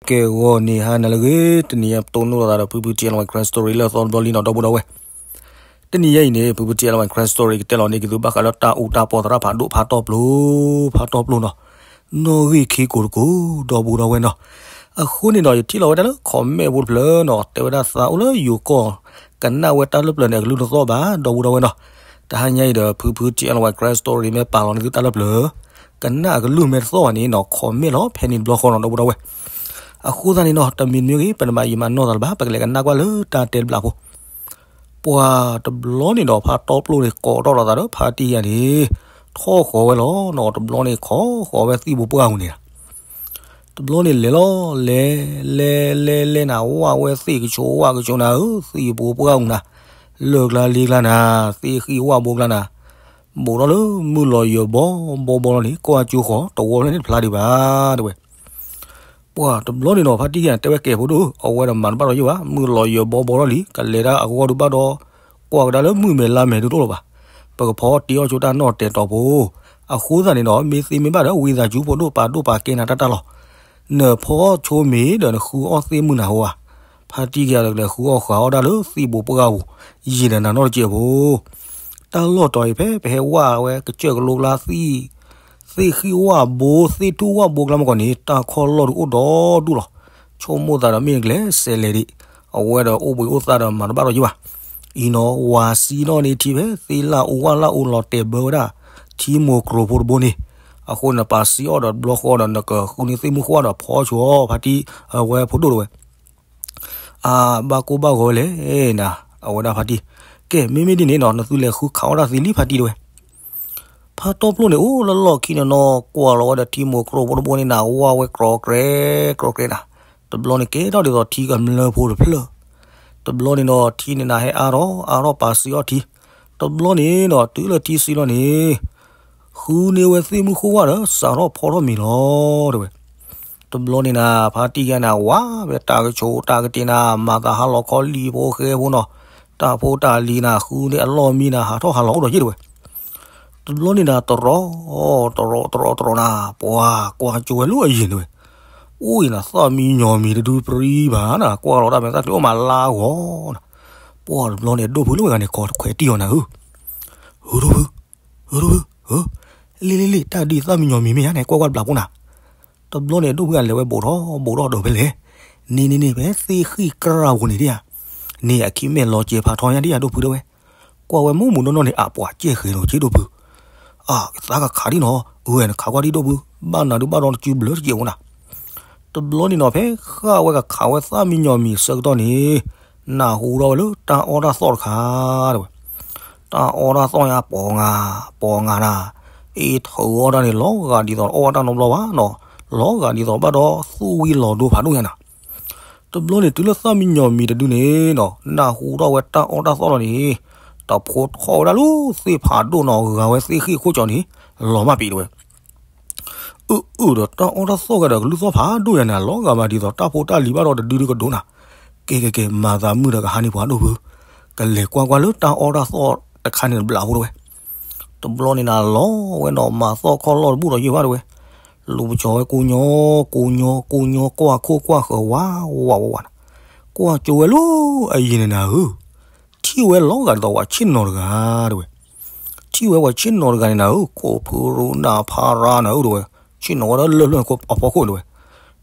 ကဲဂီၤန့ၣ် ဟါနၤလၢအဂ့ၤ, တနံၤအံၤပတိၢ်နီၣ်လိာ်သးဒီး ဖုဖု ထံအဲလ်ဝဲ Crime Story လၢအသီတဘျီလံနီၤ ဒီပုၢ်ဒီဝဲၢ်. တနံၤအံၤန့ၣ် ဖုဖု ထံအဲလ်ဝဲ Crime Story ကတဲလီၤန့ၢ်က့ၤသုဘၣ်ဃးလၢ တၢ်အူတၢ်ပီသရၣ်ဖးဒိၣ် ဖါတီပျိ, ဖါတီပျိနီၤ, နီၣ်ဂံၢ်ခံကိးတကိး ဒီပုၢ်ဒီဝဲၢ်နီၤ. အဃိန့ၣ်ဒီး ယထံၣ်လီၤဝဲဒၣ်လၢ comment ဖိတဖျၢၣ်နီၤ, တဲဝဲဒၣ်သးအိၣ်လၢယိၤကီၢ် ကနၣ်ဝဲတၢ်လၢပျၢၤန့ၣ် အကလုၢ်တသီၣ်ဘၣ် ဒီပုၢ်ဒီဝဲၢ်နီၤ. တဟါညါအံၤဒီး ဖုဖု ထံအဲလ်ဝဲ Crime Story မ့ၢ်ပာ်လီၤန့ၢ်သုတၢ်လၢပျၢၤ ကနၣ်အကလုၢ်မ့ၢ်တသီၣ်ဘၣ်န့ၣ်နီၤ, comment လီၤဖဲန့ၣ်တဘျီဃီနီၤ ဒီပုၢ်ဒီဝဲၢ်. အဃိသတးန့ၣ်နီၤ, တမံၤမံၤဂ့ၤ ပတမၤယံာ်မၤနီၢ်သးလၢၤဘၣ်, ပကလဲၤကနၣ်ကွၢ်လၢတၢ်တဲတဘျီဖိ. ပှၤတဘျီန့ၣ်ဒီး ဖါတီပျိန့ၣ် ကိးထီၣ်လီၤသးဒီး ဖါတံၢ်ယၤန့ၣ် ထီၣ်ဃီၤဝဲလီၤနီၤ, တဘျီန့ၣ် ခိးဃီၤဝဲသ့ၣ်ဘိပှၢ်ပူၤန့ၣ်လီၤ. တဘျီန့ၣ်လဲၤလီၤ, လဲၤ လဲၤ လဲၤ လဲၤနၤ, ဝၣ်ဝဲသ့ၣ်ကဆိးဝၣ်ကဆိးနၤဧၢ, သ့ၣ်ဘိပှၢ်ပူၤနၤ, လၢၢ်ကျါလ့ကျါနၤ, သ့ၣ်ဃံၣ်ဝၣ်ဘိကျါနၤ, ဘူးထီၣ်လၢမုၢ်လီၤယၢၤဘီဘီဘီလီၤန့ၣ် ကွၢ်ကၠိဃီၤ တဝီဖျၢၣ်န့ၣ်တဖျါဒံးဘၣ် တဲဝဲ. ပှၤတဘျီန့ၣ်ဒီး ဖါတံၢ်ယၤတဲဝဲ ကဲဖိဒိၣ်ဧၢ, အဝဲဒီးမၤတဘၣ်ဒီးယိၣ်ဘၣ်, မုၢ်လီၤယၢၤဘီဘီထီၣ်လံ, ကလဲၤဒၣ်အဂီၢ်ဒုးဘၣ်ဒီး ကွၢ်ကဒါလၢမုၢ်မဲာ်လါမဲာ်ဒုးတအိၣ်လၢၤဘၣ်. ပကဖီတ့အီၣ်ဆိတၢ်နီၣ်တဲာ်တီၤဖိ. အဃိသတးန့ၣ်ဒီး မ့ၢ်သ့မ့ၢ်ဘၣ်ဒီး ဝံသးစူၤဖိဒိၣ်ပာ်ဒိၣ်ပာ်ကဲနၤတၢ်တၢ်လီၤ. နဖီအီၣ်ဆိမ့ၤဒီး နဃုအီၣ်သ့ၣ်မုၢ်နၤဧါ. ဖါတံၢ်ယၤဒီး ကလဲၤဃုအီၣ်ဃုအီၣ်ဒၣ်လၢသ့ၣ်ဘိပှၢ်ပူၤ, ယံာ်ဒီးနၤနီတစဲးဖိ တၢ်လီၢ်တီၤအံၤ ဖဲပဟဲဝၣ်ဝဲကစၢၢ်ကလိကျါ သ့ၣ်ဃံၣ်ဝၣ်ဘိ သ့ၣ်ထူၣ်ဝၣ်ဘိကျါမ့ၢ်ကီးန့ၣ် တၢ်ခီၣ်လီၢ်ဒုးအိၣ်ဒီဒူၣ်လီၤ. ဆိကမိၣ်သးဒီးမ့ၢ်နကလဲၤစဲးလဲၤဒံး, အဝဲဒီးအိၣ်ဘှံးအိၣ်သါဒီးမၤတဘၣ်ဒီးယိၣ်ဘၣ်. အံၤနီၤ ဝၤစံနီၣ်န့ၢ်ထံဖဲသ့ၣ်လၣ်အူဝၣ်လၣ်အူလီၤတဲာ်ဘၢဝဲဒၣ် ထံမိၢ်ကရိၤဖိတဘိန့ၣ်, အဃိနပာ်စံအီၣ်ဒီးတဘျီဃီဒီး နကဃုန့ၢ်သ့ၣ်မုၢ်ဃိဒီးဖီဆိအီၣ် ဖါတံၢ်အဝဲဖိဒိၣ်တဝဲ အါ ဘၣ်ကိၢ်ဘၣ်ဂီၤဝဲလဲၣ်နၤ, အဝဲဒၣ်ဖါတံၢ်, ကဲ မ့မ့ၢ်ဒ်န့ၣ်နီၤ နသုလဲၤဃုခးအီၣ်တၢ်သ့လံ ဖါတံၢ်တဝဲ. ဖါတီပျိန့ၣ် အိၣ်လၢလီၢ်ခံန့ၣ်နီၤ ကွၢ်လီၤဝဲဒီးထံမိၢ်ကရိၤဖိတဘိန့ၣ်နၤ ဝၣ်ဝဲကြီကြဲ ကြီကြဲနၤ. တဘျီန့ၣ်ကဲထီၣ်ဒ်သိးထံကမျၢၢ်ဖိတဖျၢၣ်, တဘျီန့ၣ်ဒီးထံန့ၣ်နၤဟဲအါထီၣ်အါထီၣ်ပာ်စံအီၣ်ထံ, တဘျီန့ၣ်ဒီးတုၤလၢထံစံလီၤန့ၣ် ဃုန့ၢ်ဝဲသ့ၣ်မုၢ်ဃိဝၣ်ဒီး စးထီၣ်ဖီထီၣ်မ့ၤလီၤ တဲဝဲ. တဘျီန့ၣ်နၤ ဖါတံၢ်ယၤနၤ ဝါဝဲတၢ်ကဆိးတၢ်ကတ့ၤနၤ မၤသးဟါလီၤခီလံာ်ဖိဃဲဖိနီၤ, တၢ်ဖိတၢ်လံၤနၤ ဃုန့ၢ်အလီၢ်မံနၤ ဟးထီၣ်ဟးလီၤအိၣ်ဒီးယ့ၣ်တဲဝဲ. တဘျီန့ၣ်နၤ တရီ တရီ တရီ တရီနၤ ပှၤကွၢ်ကၠိဝဲလၢအယံၤတဲဝဲ. အိၣ်အံၤနၤ သၣ်မံညီၤမံၤတဒုပြံဘၣ်နၤ ကွၢ်လီၤတၢ်မဲာ်သၣ်ချံအိၣ်မးလါဂီၤနၤ. ပှၤတဘျီန့ၣ် ဒိၣ်ဖုလၢဝဲဂၤန့ၣ် ခိးတခွဲးတံၢ်အီၤနၤဧၢ, ဧၢ ဒိၣ်ဖု ဧၢ ဒိၣ်ဖု ဧၢ, လ့လ့လ့ တၢ်ဒ်သၣ်မံညီၤမံၤမ့ၢ်ဧါန့ၣ် ကွၢ်ကွၢ်တဘျီဖိနၤ. တဘျီန့ၣ် ဒိၣ်ဖုအလဲၤဝဲဘိးထီၣ်ဘိးထီၣ်ဒီးဖဲလဲၣ်, န့ၣ်န့ၣ်န့ၣ် ဖဲသ့ၣ်ဃံၣ်ကြၢ်ပူၤန့ၣ်ဒ်ဧါ, န့ၣ်အခံမဲာ်လီၤစဲးဖးထီညါဒ်ဧါ ဒိၣ်ဖုတဲဝဲ. ကွၢ်ဝဲမုၢ်မုၢ်နီၢ်နီၢ်န့ၣ် အပှၤကဲဃဲၤလီၤက့ဒိၣ်ဖု, အသးကခးဒ်နီၤ, အဝဲနခးကွၢ်ဒ်ဒိၣ်ဖု, ဘၣ်နၤဒုးဘၣ်ဒီးနစုဘျၢတစဲးဖိနၤ. တဘျီန့ၣ်နီၤ ဖဲဃၣ်ဝဲကခးဝဲသၣ်မံညီၤမံၤအဆၢကတီၢ်န့ၣ် နၢ်ဟူထီၣ်ဝဲလၢတၢ်အီၣ်တၢ်သီၣ်တခါ တဲဝဲ. တၢ်အီၣ်တၢ်သီၣ်ညါ ပီၤငါ ပီၤငါနၤ, အ့ၣ်ထုးအီၣ်တၢ်န့ၣ် လီၤဂာ်ဒ်သိးအီၣ်ဝဲတၢ်နီတဘျီဘၣ်နီၤ, လီၤဂာ်ဒ်သိးဘၣ်ဒီးသူၣ်ဝံၤလီၤဒိဖးဒိၣ်ညါနၤ. တဘျီန့ၣ် တုၤလၢသၣ်မံညီၤမံၤတဒုန့ၣ်နီၤ နၢ်ဟူထီၣ်ဝဲတၢ်အီၣ်တၢ်သီၣ်လီၤန့ၣ် တဖိထီၣ်ဝဲဒၣ်လၢသ့ၣ်ဖးဒိၣ်နီၤ ဂာ်ဝဲသ့ၣ်ဃံၣ်ခိၣ်ကၠီန့ၣ် လီၤမၢ်ပံၤတဲဝဲ. အၢ အၢ ဒီးတၢ်အီၣ်တၢ်သီၣ်ဂၤဒီးကလုၢ်သီၣ်ဖးဒိၣ်ယါန့ၣ် လီၤဂာ်ဘၣ်ဒ်သိးတၢ်ဖိတၢ်လံၤဘၣ်ဒီးတဒုဒုကဒိနၤ. ကဲကဲကဲ မၤသးမုာ်ဒီးကဟါန့ၢ်ပှၤဒိၣ်ဖု, ကလဲၤကွၢ်ကွၢ်လၢတၢ်အီၣ်တၢ်သီၣ်တခါန့ၣ်တဘျီဖိတဲဝဲ. တဘျီန့ၣ်နၤလီၤဝဲနီၤ မၤသီၣ်ခီၣ်လီၢ်တဘူၣ်ဒီးယံာ်ဘၣ်တဲဝဲ. လူၤပစီၤဝဲကိညိ ကိညိ ကိညိ ကွၢ်ခိၣ်ကွၢ်ဃၢၤဝါဝါဝါဝါနၤ. ကွၢ်ကၠိဝဲလၢအယံၤန့ၣ်နၤဧၢ ထံၣ်ဝဲလီၤဂာ်ဒ်သိးပှၤဆ့ၣ်နီၤတဂၤတဲဝဲ. ထံၣ်ဝဲပှၤဆ့ၣ်နီၤတဂၤန့ၣ်နၤဧၢ ခိၣ်ဖုရူနၢ်ဖါရါနၤဧၢတဲဝဲ, ဆ့ၣ်နီၤဝဲဒၣ်လၢလၢအဖီခိၣ်တဲဝဲ.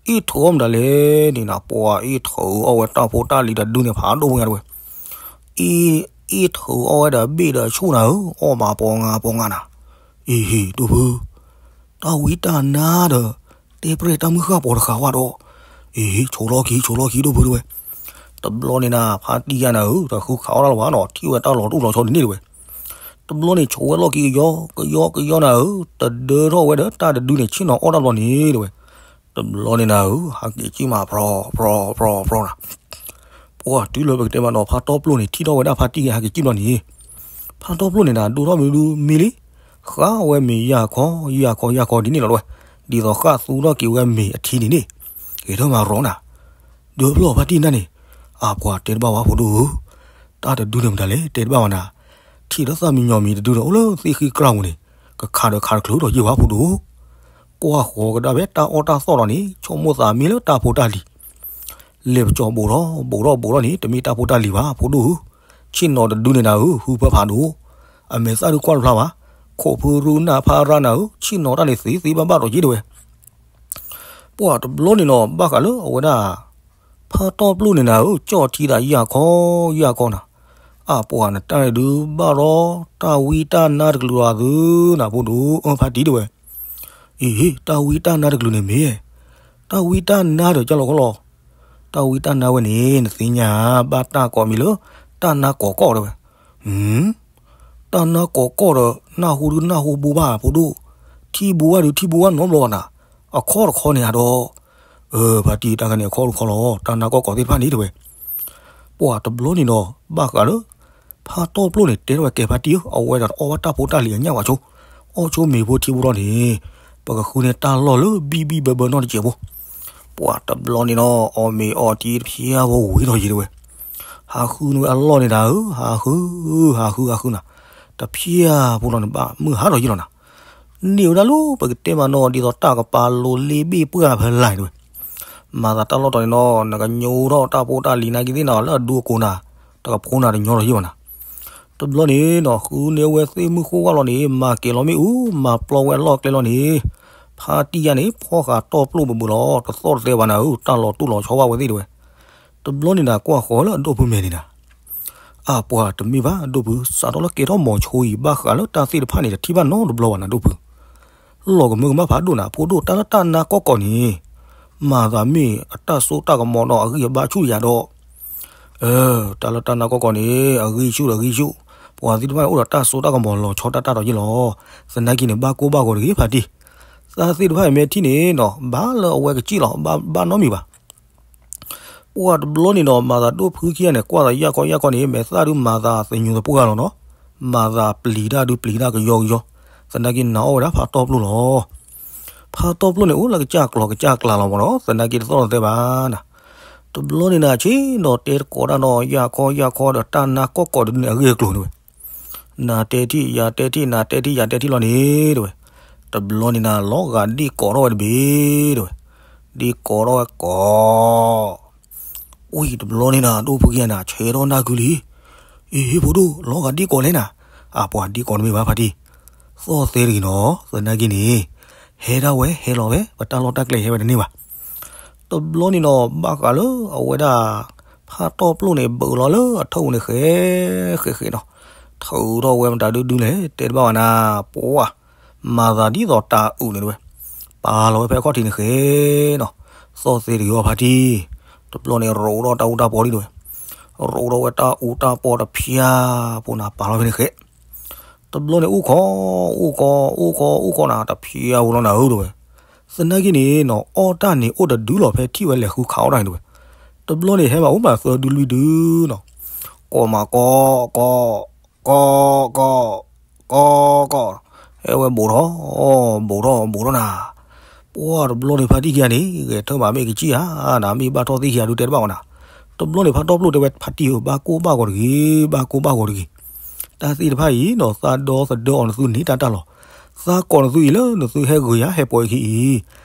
အ့ၣ်ထုးအီၣ်မတၤလဲၣ်န့ၣ်နၤ ပှၤအ့ၣ်ထုးအီၣ်ဝဲတၢ်ဖိတၢ်လံၤတဒုန့ၣ်ဖးဒိၣ်ဖိညါတဲဝဲ. အ့ၣ် အ့ၣ်ထုးအီၣ်ဝဲဒီးဘ့ၣ်ဒီးဆူၣ်နၤဧၢ အီၣ်မးပီၤငါပီၤငါနၤ. အ့ဟ့ၣ် ဒိၣ်ဖု တၢ်ဝံတၢ်နါဒီး တဲပြဲၢ်တၢ်မုၢ်ဃၢ်ပီၤတဃာ်ဝဲဒီး, အ့ဟ့ၣ် ဆိးလီၢ်ခံ ဆိးလီၢ်ခံ ဒိၣ်ဖုတဲဝဲ. တဘျီန့ၣ်နၤ ဖါတံၢ်ယါနၤဧၢ တဃုခးအီၣ်တၢ်လၢၤဘၣ်နီၤ ထံၣ်ဝဲတၢ်လီၤတူၢ်လီၤဆီဒ်န့ၣ်တဲဝဲ. တဘျီန့ၣ် ဆိးဝဲလီၢ်ခံကယီ ကယီကယီနၤဧၢ တဒၢထီၣ်ဝဲဒီးတၢ်တဒုန့ၣ် ဆ့ၣ်နီၤအီၣ်တၢ်ဘျီန့ၣ်တဲဝဲ. တဘျီန့ၣ်နၤဧၢ ဟးက့ၤကံၣ်မး ဖြီဖြီဖြီဖြီနၤ. ပှၤတုၤလၢပကတဲမးနီၤ ဖါတီပျိန့ၣ် ထံၣ်ထီၣ်ဝဲဒၣ်ဖါတံၢ်ယါဟးက့ၤကံၣ်ဘျီန့ၣ် ဖါတီပျိန့ၣ်နၤ ဒိၣ်ထီၣ်မ့ၢ်ဒုးမံလံ, ဃၣ်ဝဲမ့ၤယၢ်ခီ ယၢ်ခီ ယၢ်ခီဒ်န့ၣ်လီၤတဲဝဲ, ဒ်သိးဃၣ်သူထီၣ်က့ၤဝဲမ့ၤအထံန့ၣ်န့ၣ်, ဂဲၤထီၣ်မၤရီနၤ, ဒုးဖျီၣ်ဖါတံၢ်နၢ်န့ၣ်, အပှၤတဲတဘၣ်ဝဲဖိဒိၣ်ဧၢ, တၢ်တဒုန့ၣ်မတၤလဲၣ် တဲတဘၣ်ဝဲနၤ, ထံၣ်ဒီးသၣ်မံညီၤမံၤတဒုဒီးအိၣ်လၢသ့ၣ်ဃံၣ်ကြၢ်ပူၤန့ၣ်, ကခးဒီးခးတချုးဒီးယံာ်ဝဲဖိဒိၣ်ဧၢ, ကွၢ်ဃီၤကဒါဖဲတၢ်အီၣ်တၢ်သီၣ်ဒီးန့ၣ် ဆိကမိၣ်သးမံလၢတၢ်ဖိတၢ်လံၤ လဲၤပကၠီၤဘူးထီၣ်ဘူးထီၣ်ဘူးထီၣ်န့ၣ် တမ့ၢ်တၢ်ဖိတၢ်လံၤဘၣ် ဖိဒိၣ်ဧၢ, ဆ့ၣ်နီၤတဒုန့ၣ်နၤဧၢ ဟုဖၢဖးဒိၣ်, အမဲာ်သၣ်ဒုကွၢ်တဖျါဘၣ်, ခိးဖုရူနၢ်ဖးရၢ်နၤဧၢ ဆ့ၣ်နီၤတၢ်န့ၣ်သ့သ့ဘၣ်ဘၣ်ဒီးယ့ၢ်တဲဝဲ ပှၤတဘျီန့ၣ်နီၤ ဘၣ်ဃးလၢအဝဲဒၣ် ဖါတီၢ်ပျိၣ်န့ၣ်နၤဧၢ ကၠီၣ်ထံသးယၢ်ခီယၢ်ခီနၤ, အပှၤနတၢ်န့ၣ်ဒုးဘၣ်ဒီး တၢ်ဝံတၢ်နါတကလုာ်အသုနၤ ဖိဒိၣ်ဧၢ ဖါတံၢ်တဲဝဲ, အ့ တၢ်ဝံတၢ်နါတကလုာ်န့ၣ်မ့ၢ် တၢ်ဝံတၢ်နါဒီးကၢ်လီၤခီလီၤ, တၢ်ဝံတၢ်နါဝဲန့ၣ် နသ့ၣ်ညါဘၣ်တၢ်ကိးမံၤလၢ တၢ်နါကိးကီၢ်တဲဝဲ, တၢ်နါကိးကီၢ်ဒီး နၢ်ဟူဒုးနၢ်ဟူဘူးဘၣ် ဖိဒိၣ်, ထံၣ်ဘူးဝဲဒုးထံၣ်ဘူးဝဲနီတဘျီဘၣ်နၤ, အခီၣ်တခီန့ၣ်ဧါဒီး, ဖါတံၢ်တၢ်ခါန့ၣ် အခီၣ်တခီလီၤ တၢ်နါကိးကီၢ်သ့ၣ်တဖၣ်န့ၣ်တဲဝဲ, ပှၤတဘျီန့ၣ်ဒီး ဘၣ်ဃးလၢ ဖါတီၢ်ပျိၣ်န့ၣ် တဲထီၣ်ဝဲကဲဖါတံၢ်ဧၢ အဝဲဒီးတအီၣ်ဘၣ်တၢ်ဖိတၢ်လံၤအညၣ်ဝဲဆိ, အီၣ်ဆိမ့ၤဖိထံဖိလီၤန့ၣ်, ပကဃုန့ၢ်တၢ်လီၢ်လၢဘံၣ်ဘံၣ်ဘၢဘၢနီတစဲးဖိ, ပှၤတဘျီန့ၣ်ဒီး အီၣ်မ့ၤအီထံတဖျၢၣ်ဖိဝံၤဒီးယ့ၢ်တဲဝဲ, ဟးဃုန့ၢ်ဝဲအလီၢ်န့ၣ်နၤဧၢ ဟးဃု ဟးဃု ဟးဃုနၤ, တဖျၢၣ်ဖိလီၤန့ၣ် ဘၣ်မုၢ်ဟါဒီးယ့ၢ်လီၤနၤ န့ၢ်ဝဲဒၣ်လၢ ပကတဲမးနီၤ ဒ်သိးတၢ်ကပၤလိၤလ့ဘ့ၣ်ပှၢ်ဖဲလဲၣ်တဲဝဲ, မၤသးတၢ်လီၢ်တီၤန့ၣ်နီၤ နကညိထီၣ်တၢ်ဖိတၢ်လံၤနာ်က့သ့ၣ်နီၤ လၢအဒူအကိးနၤ, တကဖိနၤတညီဒီးယ့ၢ်ဘၣ်နၤ, တဘျီန့ၣ်နီၤ ဃုန့ၢ်ဝဲသ့ၣ်မုၢ်ဃိၣ်ဂၢ်လီၤန့ၣ် မၤကဲၤလီၤမ့ၣ်အူ မၤပျီဝဲအလီၢ်ကျဲလီၤန့ၣ်, ဖါတံၢ်ယါန့ၣ် ဖီဃာ်တီၢ်ပျိၣ်ဘၢဘၢလီၤ တသီၣ်တသဲဘၣ်နၤဧၢ တၢ်လီၤတူၢ်လီၤဆီဘၣ်ဝဲသ့ၣ်တဲဝဲ, တဘျီန့ၣ်နၤ ကွၢ်ဃီၤလၢအဒိၣ်ဖုမဲာ်န့ၣ်နၤ အပှၤတမ့ၢ်ဘၣ်ဒိၣ်ဖု စးထီၣ်လၢကဲထီၣ်မီၤဆိအံၤ ဘၣ်ဃးလၢတၢ်သ့ၣ်တဖၣ်န့ၣ် တထံၣ်ဘၣ်နီတဘျီဘၣ်နၤဒိၣ်ဖု, လီၤကမၢကမၣ်ဖးဒိၣ်နၤ ဖိဒိၣ် တၢ်လၢတၢ်နါကီၢ်ကီၢ်န့ၣ်, မၤသးမ့ၢ်အတၢ်စိတၢ်ကမီၤဒီးအဂံၢ်အဘါဆူၣ်ယၤဒီး, တၢ်လၢတၢ်နါကီၢ်ကီၢ်န့ၣ် အဂံၢ်ဆူၣ်ဒီးအဂံၢ်ဆူၣ်, ပှၤသ့ၣ်တဖၣ်န့ၣ်အိၣ်ဒီးတၢ်စိတၢ်ကမီၤလီၤဆီတၢ်တၢ်ဒီးယ့ၢ်လီၤ, သနာ်က့န့ၣ် ဘၣ်ကိၢ်ဘၣ်ဂီၤတဂ့ၤဖါတံၢ်, တၢ်သ့ၣ်တဖၣ်အံၤမ့ၢ်ထံၣ်န့ၣ်နီၤ ဘၣ်လၢအဝဲကစံၣ်လီၤ ဘၣ်ဘၣ်နီတမံၤဘၣ် ပှၤတဘျီန့ၣ်နီၤ မၤသးဒိၣ်ဖုခံဂၤန့ၣ် ကွၢ်သးယၢ်ခီယၢ်ခီန့ၣ် မဲာ်သၣ်ဒုးမၤသးသညူးသပှၢ်လီၤနီၤ, မၤသးပျံၤတၢ်ဒုးပျံၤတၢ်ကယီကယီ, သနာ်က့နၤအီၣ်ဝဲဒၣ်ဖးတီၢ်ပျိၣ်လီၤ, ဖးတီၢ်ပျိၣ်န့ၣ် အိၣ်လၢကစၢ်ကျီၤကစၢ်ကျါလီၤမ့ၢ်နီၤ သနာ်က့တသီၣ်တသဲဘၣ်နၤ, တဘျီန့ၣ်နၤ ဆ့ၣ်နီၤတဲတကိးတၢ်နီၤ ယၢ်ခီယၢ်ခီဒီးတၢ်နါကီၢ်ကီၢ်ဒုးန့ၣ်အဂ့ၢ်အကျိၤန့ၣ်ဝဲ နၤတဲထံၣ် ယၤတဲထံၣ် နၤတဲထံၣ် ယၤတဲထံၣ်လီၤန့ၣ်တဲဝဲ, တဘျီန့ၣ်နၤ လီၤဂာ်ဒ့ၣ်ကိးထီၣ်ဝဲတဘ့ၣ်တဲဝဲ, ဒ့ၣ်ကိးထီၣ်ဝဲကိး, အံၤတဘျီန့ၣ်နၤ ဒိၣ်ဖုက့ၤနၤ ဆဲးထီၣ်နၢ်ကုလံ, အ့ ဖိဒိၣ် လီၤဂာ်ဒ့ၣ်ကိးလဲၣ်နၤ, အပှၤဒ့ၣ်ကိးတမ့ၢ်ဘၣ်ဖါတံၢ်, သီၣ်သဲတဂ့ၤနီၤ သနာ်က့န့ၣ်, ဟဲဒၣ်ဝဲဟဲလီၤဝဲ ပတၢ်လီၢ်တၢ်ကျဲဟဲဝဲတန့ၢ်ဘၣ် တဘျီန့ၣ်နီၤ ဘၣ်ဃးလၢအဝဲဒၣ် ဖးတီၢ်ပျိၣ်န့ၣ် ဘုးလီၤလၢအထၢၣ်ပူၤန့ၣ် ဃဲးဃဲးဃဲးနီၤ, ထုးထီၣ်ဝဲမတၤဒုဒုလဲၣ် တဲတဘၣ်ဘၣ်နၤ, ပှၤ မၤသးဒ်သိးတၤအုးန့ၣ်တဲဝဲ, ပာ်လီၤဝဲဖဲအခီၣ်ထံးန့ၣ်ဃဲးနီၤ, သီၣ်သဲတဂ့ၤအီၤဖါတံၢ်, တဘျီန့ၣ် ရိးထီၣ်တၢ်အူတၢ်ပီဒ်တဲဝဲ, ရိးထီၣ်ဝဲတၢ်အူတၢ်ပီတဖျၢၣ်ဖိနၤ ပာ်လီၤဖဲန့ၣ်ဃဲး တဘျီန့ၣ် အိၣ်ခိး အိၣ်ခိး အိၣ်ခိး အိၣ်ခိးနၤ တဖျၢၣ်ဖိလီၤနၤဧၢ တဲဝဲ, သနာ်က့န့ၣ်နီၤ အီၣ်တၢ်န့ၣ်အိၣ်တဒုလီၤ ဖဲထံၣ်ဝဲလဲၤဃုခးအီၣ်တၢ်န့ၣ်တဲဝဲ, တဘျီန့ၣ် ဟဲမၤအိၣ်မးသၢဒုလွံၢ်ဒုနီၤ, ကိးမးကိး ကိး ကိး ကိး ကိး ကိး, ဟဲဝဲဘူးထီၣ် ဘူးထီၣ် ဘူးထီၣ်နၤ, ပှၤတဘျီန့ၣ် ဖါတံၢ်ခံဂၤန့ၣ် ဂဲၤထၢၣ်မးမ့ၢ်ကစံၣ်ဧါနၤ မ့ၢ်ဘၣ်ထီၣ်သ့ၣ်ခံဂၤဒုးတဲတဘၣ်အီၤနၤ, တဘျီန့ၣ် ဖးတီၢ်ပျိၣ်တဲဝဲ ဖါတံၢ်ဧၢ ဘၣ်ကိၢ်ဘၣ်ဂီၤတဂ့ၤ ဘၣ်ကိၢ်ဘၣ်ဂီၤတဂ့ၤ, တၢ်သ့ၣ်တဖၣ်အံၤနီၤ သးဒီသဒၢအီၤနသုန့ၢ်တၢ်တၢ်လီၤ, သးကိးနသုအံၤလၢနသုဟဲဂုာ်ယၤဟဲပိာ်ယခံအံၤ,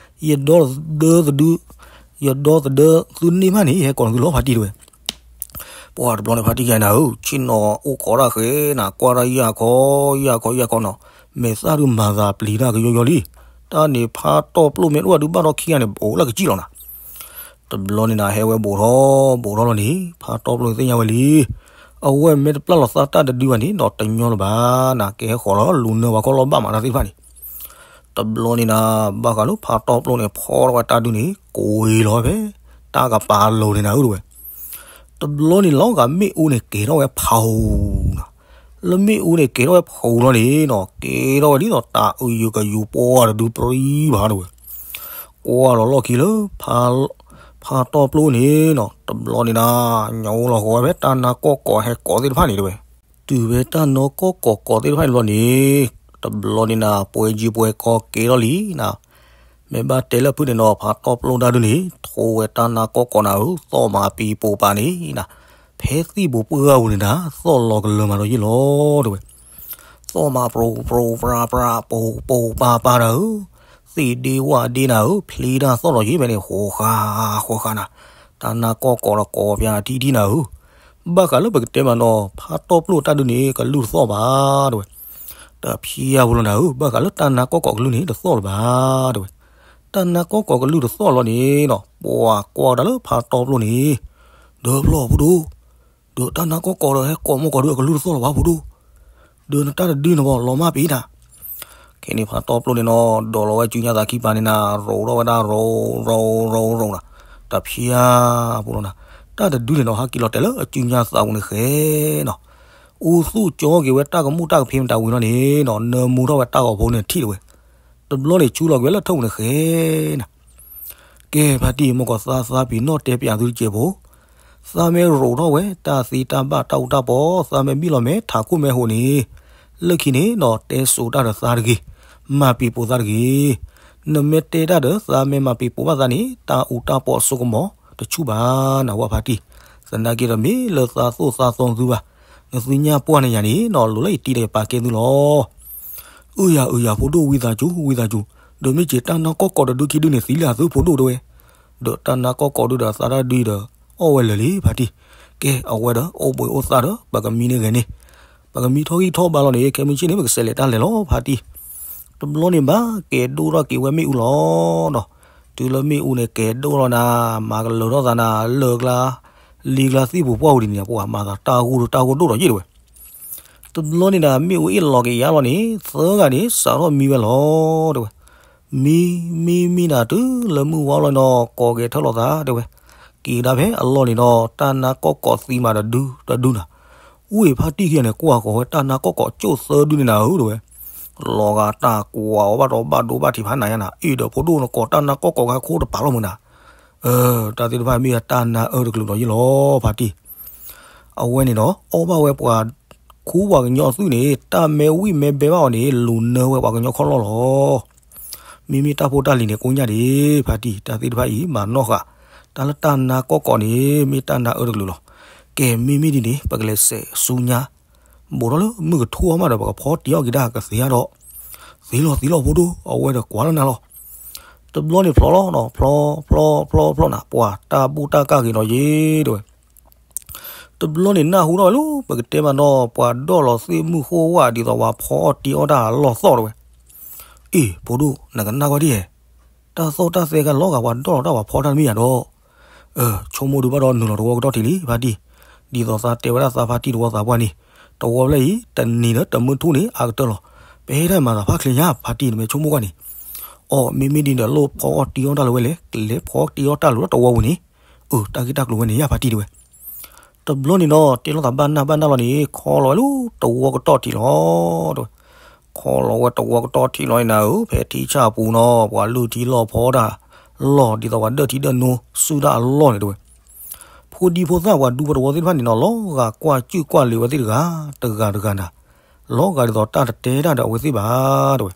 ယဒီသဒၢသဒု ယဒီသဒၢသုန့ၢ်မးန့ၣ် ယဟဲကိးနသုလီၤ ဖါတံၢ်တဲဝဲ ပှၤတဘျီန့ၣ် ဖါတံၢ်ခံဂၤနၤဧၢ ဆ့ၣ်နီၤအိၣ်ခိးတၢ်ဃဲးနၤ ကွၢ်တၢ်ယၢ်ခီ ယၢ်ခီ ယၢ်ခီနီၤ, မဲာ်သၣ်ဒုးမၤသးပျံၤတၢ်ကယီယီလံ, တၢ်န့ၣ်ဖးတီၢ်ပျိၣ်မ့ၢ်တအိၣ်ဒုးဘၣ်ထီၣ်ခံဂၤန့ၣ် အိၣ်လၢကစံၣ်လီၤနၤ, တဘျီန့ၣ်နၤ ဟဲဝဲဘူးထီၣ် ဘူးထီၣ်လီၤန့ၣ် ဖးတီၢ်ပျိၣ်န့ၣ်သ့ၣ်ညါဝဲလံ, အဝဲမ့ၢ်တပျၢ်လီၤသးတၢ်တဒုဘၣ်န့ၣ်နီၤ တညီလၢၤဘၣ်နၤ ကဟဲဃီၤလီၤလူၤနၢဝဲခီၣ်လီၢ်ဘၣ်မးတၢ်သ့ၣ်တဖၣ်န့ၣ် တဘျီန့ၣ်နၤ ဘၣ်ဃးလၢဖးတီၢ်ပျိၣ်န့ၣ် ဖီထီၣ်ဝဲတၢ်ဒုန့ၣ် ကွံာ်လီၤဝဲဖဲ တၢ်ကပၤလိၤန့ၣ်နၤဧၢတဲဝဲ, တဘျီန့ၣ်လီၤဂာ်မ့ၣ်အူန့ၣ် ကဲၤထီၣ်ဝဲဖးအူနၤ, လၢမ့ၣ်အူန့ၣ် ကဲၤထီၣ်ဝဲဖးအူလီၤန့ၣ်နီၤ ကဲၤထီၣ်ဝဲဒ်သိးတၤအုးယုာ်ကယူၤပှၢ်တဒုပြံဘၣ်တဲဝဲ, ကွၢ်လီၤလီၢ်ခံလၢ ဖးတီၢ်ပျိၣ်န့ၣ်နီၤ တဘျီန့ၣ်နၤ ညိလီၤဃီဝဲဖဲတၢ်နါကီၢ်ကီၢ်ဟဲကီးသ့ၣ်တဖၣ်န့ၣ်တဲဝဲ, တုၤဖဲတၢ်နါကီၢ်ကီၢ်ကီၢ်သ့ၣ်တဖၣ်န့ၣ်ဘျီန့ၣ် တဘျီန့ၣ်နၤ ပှဲၤကံပှဲၤကီကဲထီၣ်လံနၤ, မ့ၢ်ဘၣ်တဲလၢဖုၣ်န့ၣ်နီၤ ဖးတီၢ်ပျိၣ်တၢ်ဒုန့ၣ် ထိဝဲတၢ်နါကီၢ်ကီၢ်နၤဧၢ သီၣ်မၤပံၤပိာ်ပၤန့ၣ်နၤ, ဖဲသံၣ်ဘိးပှၢ်ပူၤန့ၣ်နၤ သီၣ်လီၤကလၢၤမးဒီးယ့ၢ်လီၤတဲဝဲ သီၣ်မၤပြိပြိပြါပြါ ပိာ်ပိာ်ပၤပၤနၤဧၢ, သ့ၣ်ဒ့ဝၣ်ဒ့နၤဧၢ, ဖျံတၢ်သီၣ်လီၤယ့ၢ်ဖဲန့ၣ် ဃိးဃာ်ဃိးဃာ်နၤ, တၢ်နါကီၢ်ကိးဒီးကိးပၠးထံထံနၤဧၢ, ဘၣ်ဃးလၢပကတဲမးနီၤ ဖါတီပျိၢ်တၢ်ဒုးန့ၣ် ကလုၢ်တသီၣ်ဘၣ် တဲဝဲ. တဖျါဖိလီၤနၤဧၢ, ဘၣ်ဃးလၢတၢ်နါကီၢ်ကိးကလုၢ်န့ၣ် တသီၣ်လၢၤဘၣ် တဲဝဲ. တၢ်နါကီၢ်ကိးကလုၢ်တသီၣ်လီၤန့ၣ်နီၤ ပှၤကွၢ်တၢ်လၢဖါတီပျိၢ်န့ၣ်, ဒီဖျီၣ်ဖိဒိၣ်, ဒီးတၢ်နါကီၢ်ကိးဒီးဟဲကိးမုၢ်ကိးဒုအကလုၢ်တသီၣ်လၢၤဘၣ်ဖိဒိၣ်, ဒီးနတၢ်တဒုန့ၣ်ဘၣ် လီၤမၢ်ပ့ၤနၤ. ခဲန့ၣ်ဖါတီပျိၢ်န့ၣ်နီၤ ဒိးလီၤဝဲစုညါသးခံပၤန့ၣ်နၤ ရိးထီၣ်ဝဲဒၣ်ရိးရိးရိးရိးနၤ, တဖျါဖိလီၤနၤ, တၢ်တဒုန့ၣ်နီၤ ဟးက့ၤလီၤတဲာ်လၢအစုညါသးပူၤန့ၣ်ဃဲနီၤ, အူသူၣ်ကၠီက့ၤဝဲတၢ်ကမူၣ်တၢ်ကဖ့မတၤဝံၤလီၤန့ၣ်နီၤ နၢမူထီၣ်ဝဲတၢ်ဂီၤဖိန့ၣ်ထံၣ်တဝဲ. တဘျီန့ၣ်ဆူလီၤက့ၤဝဲလၢထၢၣ်ပူၤန့ၣ်ဃဲနၤ ကဲဖါတံၢ် မ့ၢ်ကီးသးသးပ့ၤနီၣ်တဲပၠးသုတကဲးဖိ, သးမ့ၢ်ရိးထီၣ်ဝဲတၢ်သ့တၢ်ဘၣ်တၢ်အူတၢ်ပီ, သးမ့ၢ်ဘံၣ်လီၤမဲာ်ထးခိၣ်မဲာ်ဟိးန့ၣ်, လၢခံန့ၣ်နီၤ တဲစိာ်တၢ်ဒီးသးတဂ့ၤ, မၤပံာ်ပိာ်သးတဂ့ၤ. နမ့ၢ်တဲတၢ်ဒီးသးမ့ၢ်မၤပံာ်ပိာ်ဘၣ်သးန့ၣ် တၢ်အူတၢ်ပီအစိကမီၤတဆူၣ်ဘၣ်နၤဝဲဖါတံၢ်, သနာ်က့ဒီးမ့ၢ်လၢသးသိၣ်သးသီသုဘၣ်, နသုညၣ်ပှၢ်န့ၣ်ယၤန့ၣ်နီၤ လိၤလၢယတံၤဒီးယပာ်ကဲသုလီၤ. အၢယၤအၢယၤဖိဒိၣ်ဝံသးစူၤ ဝံသးစူၤ, ဒီးမ့ၢ်က့ၤတၢ်နါကီၢ်ကိးတဒုခံဒုန့ၣ်သံလၢအသုဖိဒိၣ်တဲဝဲ, ဒီးတၢ်နါကီၢ်ကိးဒုဒီးသးတၢ်ဒုဒီး အီၣ်ဝဲလၢာ်လံဖါတံၢ်, ကဲအဝဲဒီးအိၣ်ဘှံးအိၣ်သါဒီး ပကမံန့ၢ်ဂဲၤန့ၣ်, ပကမံထီၣ်ဂံၢ်ထီၣ်ဘါလီၤန့ၣ် ခဲမုၢ်ဆ့ၣ်န့ၣ် ပကစးလဲၤတၢ်လဲၤလီၤဖါတံၢ်. တဘျီန့ၣ်ဘၣ်ကဲဒိၣ်ထီၣ်က့ၤဝဲမ့ၣ်အူလီၤနီၤ, တုၤလၢမ့ၣ်အူန့ၣ်ကဲဒိၣ်လီၤနၤ, မၤကလၢၤထီၣ်သးနၤ လၢကျါ, လံကျါသ့ၣ်ပူၤပှၢ်ပူၤဒ်န့ၣ် ပှၤမၤသးတၢ်ဂိၢ်ဒီးတၢ်ဂိၢ်ဒိၣ်ဒီးယ့ၣ်တဲဝဲ. တဘျီန့ၣ်ဒီး မ့ၣ်အူအ့ၣ်လီၤက့ၤယါလီၤန့ၣ် သၢဂၤန့ၣ် စးထီၣ်မံဝဲလီၤတဲဝဲ. မံ, မံမံနၤတုၤလၢမုၢ်ဝါလီၤနီၤ ကိးက့ၤထၢၣ်လီၤသးတဲဝဲ. က့ၤကဒါဖဲအလီၢ်န့ၣ်ဒီး တၢ်နါကီၢ်ကိးသံမးတဒုတဒုနၤ, ဝ့ၢ်ဖါတံၢ်ခံဂၤန့ၣ် ကွၢ်ဃီၤဝဲတၢ်နါကီၢ်ကိးကၠိၣ်သၢဒုန့ၣ်နၤဧၢတဲဝဲ. လီၤဂာ်တၢ်ကွၢ်အီၤဘၣ်ဒီးဘၣ်ဒိဘၣ်ထံးဖးနၤညါနၤ, အ့ၣ်ဒီးဖိဒိၣ်နကိးတၢ်နါကီၢ်ကိးဂၤခိၣ်တပာ်လီၤမုၢ်နၤ တၢ်သ့ၣ်တဖၣ်မ့ၢ်တၢ်နါအၢတကလုာ်ဒီးယ့ၣ်လီၤဖါတံၢ်. အဝဲန့ၣ်ဒီး အီၣ်ဘၣ်ဝဲပှၤခူပှၤကညီအသွံၣ်န့ၣ် တၢ်မဲဝံၣ်မဲဘဲဘၣ်အီၤန့ၣ် လူၤနၢဝဲပှၤကညီခီၣ်လီၢ်လီၤ. မ့မ့ၢ်တၢ်ဖိတၢ်လံၤန့ၣ် ကိညၣ်ဒံး ဖါတံၢ် တၢ်သ့ၣ်တဖၣ်အံၤ မၤနီၣ်ဃာ် တၢ်လၢတၢ်နါကီၢ်ကိးန့ၣ် မ့ၢ်တၢ်နါအၢတကလုာ်လီၤ. ကဲ မ့မ့ၢ်ဒ်န့ၣ် ပကလဲၤစဲးဆူညါ ဘူးထီၣ်လၢမုၢ်ကထူၣ်အီၤမးဒီး ပကဖီတံၢ်အီၣ်က့ၤတၢ်ကသ့ဧါဒီး, သ့လီၤသ့လီၤဖိဒိၣ် အဝဲဒီးကွၢ်လၢနၤလီၤ. တဘျီန့ၣ်ဖျီလီၤနီၤ ဖျီဖျီဖျီဖျီနၤ ပှၤတၢ်ဘူၣ်တၢ်ကၢ်ဂ့ၤဒီးယ့ၣ်တဲဝဲ. တဘျီန့ၣ်နၢ်ဟူထီၣ်ဝဲလၢ ပကတဲမးနီၤ ပှၤဒီၣ်လီၤသ့ၣ်မုၢ်ဃိဝၣ်ဒ်သိးပှၤဖီအီၣ်တံၢ်အီၣ်တၢ်အလီၢ်သီၣ်တဲဝဲ. အ့ၣ် ဖိဒိၣ် နကနၣ်ကွၢ်ဒ်ဧဲ, တၢ်သီၣ်တၢ်သဲခါလီၤဂာ်ပှၤဒီၣ်လီၤတၢ်ပှၤဖီတၢ်တမ့ၢ်ယၤဒီး, ဆိကမိၣ်ဒုးဘၣ်ဒီးနုာ်လီၤတဝီကတီၢ်ထံးလံ ဖါတံၢ်, ဒ်သိးသးတဲဝဲဒၣ်သးဖါတံၢ်တဝီသးပှၢ်န့ၣ်, တဝီဖျၢၣ်အံၤ တနံၤဒီးတမုၢ်ထူၣ်န့ၣ် အါကတၢၢ်လီၤ. ပဟဲတၢ်မၤသးဖးချ့ညါ ဖါတံၢ် နမ့ၢ်ဆိကမိၣ်ကွၢ်န့ၣ်, အိ မ့မ့ၢ်ဒ်န့ၣ်ဒီး လိၣ်ဖီအီၣ်တံၢ်အီၣ်တၢ်လၢၤဝဲလဲၣ်, ကလဲၤဖီတံၢ်အီၣ်တၢ်လၢၤလၢတဝီပူၤန့ၣ်, အၢ တၢ်ဂ့ၢ်တၢ်ကျိၤဝဲန့ၣ်ယါ ဖါတံၢ်တဲဝဲ. တဘျီန့ၣ်ဒီး တဲလိာ်သးဘၣ်နၢ်ဘၣ်နၢ်လီၤန့ၣ် ခီလီၤဝဲလၢတဝီကတီၢ်ထံးလီၤတဲဝဲ. ခီလီၤဝဲတဝီကတီၢ်ထံးလီၤန့ၣ်နၤဧၢ, ဖဲထံဆၣ်ပူၤနီၤ ပှၤလုၢ်ထံလီၢ်ဖီတၢ်လီၢ် ဒ်သိးပှၤဒၢၣ်ထံဒၢၣ်နိစုတၢ်အလီၢ်န့ၣ်တဲဝဲ. ဖိဒံဖိသၣ်ပှၤဒူဖိတဝီသ့ၣ်တဖၣ်န့ၣ်နီၤ လီၤဂာ်ကွၢ်စုၣ်ကွၢ်လံၤဝဲသ့ၣ်တဂၤတဂၤတဂၤနၤ, လီၤဂာ်ဒ်သိးတၢ်တတဲတၢ်ဒီးအဝဲသ့ၣ်ဘၣ်တဲဝဲ.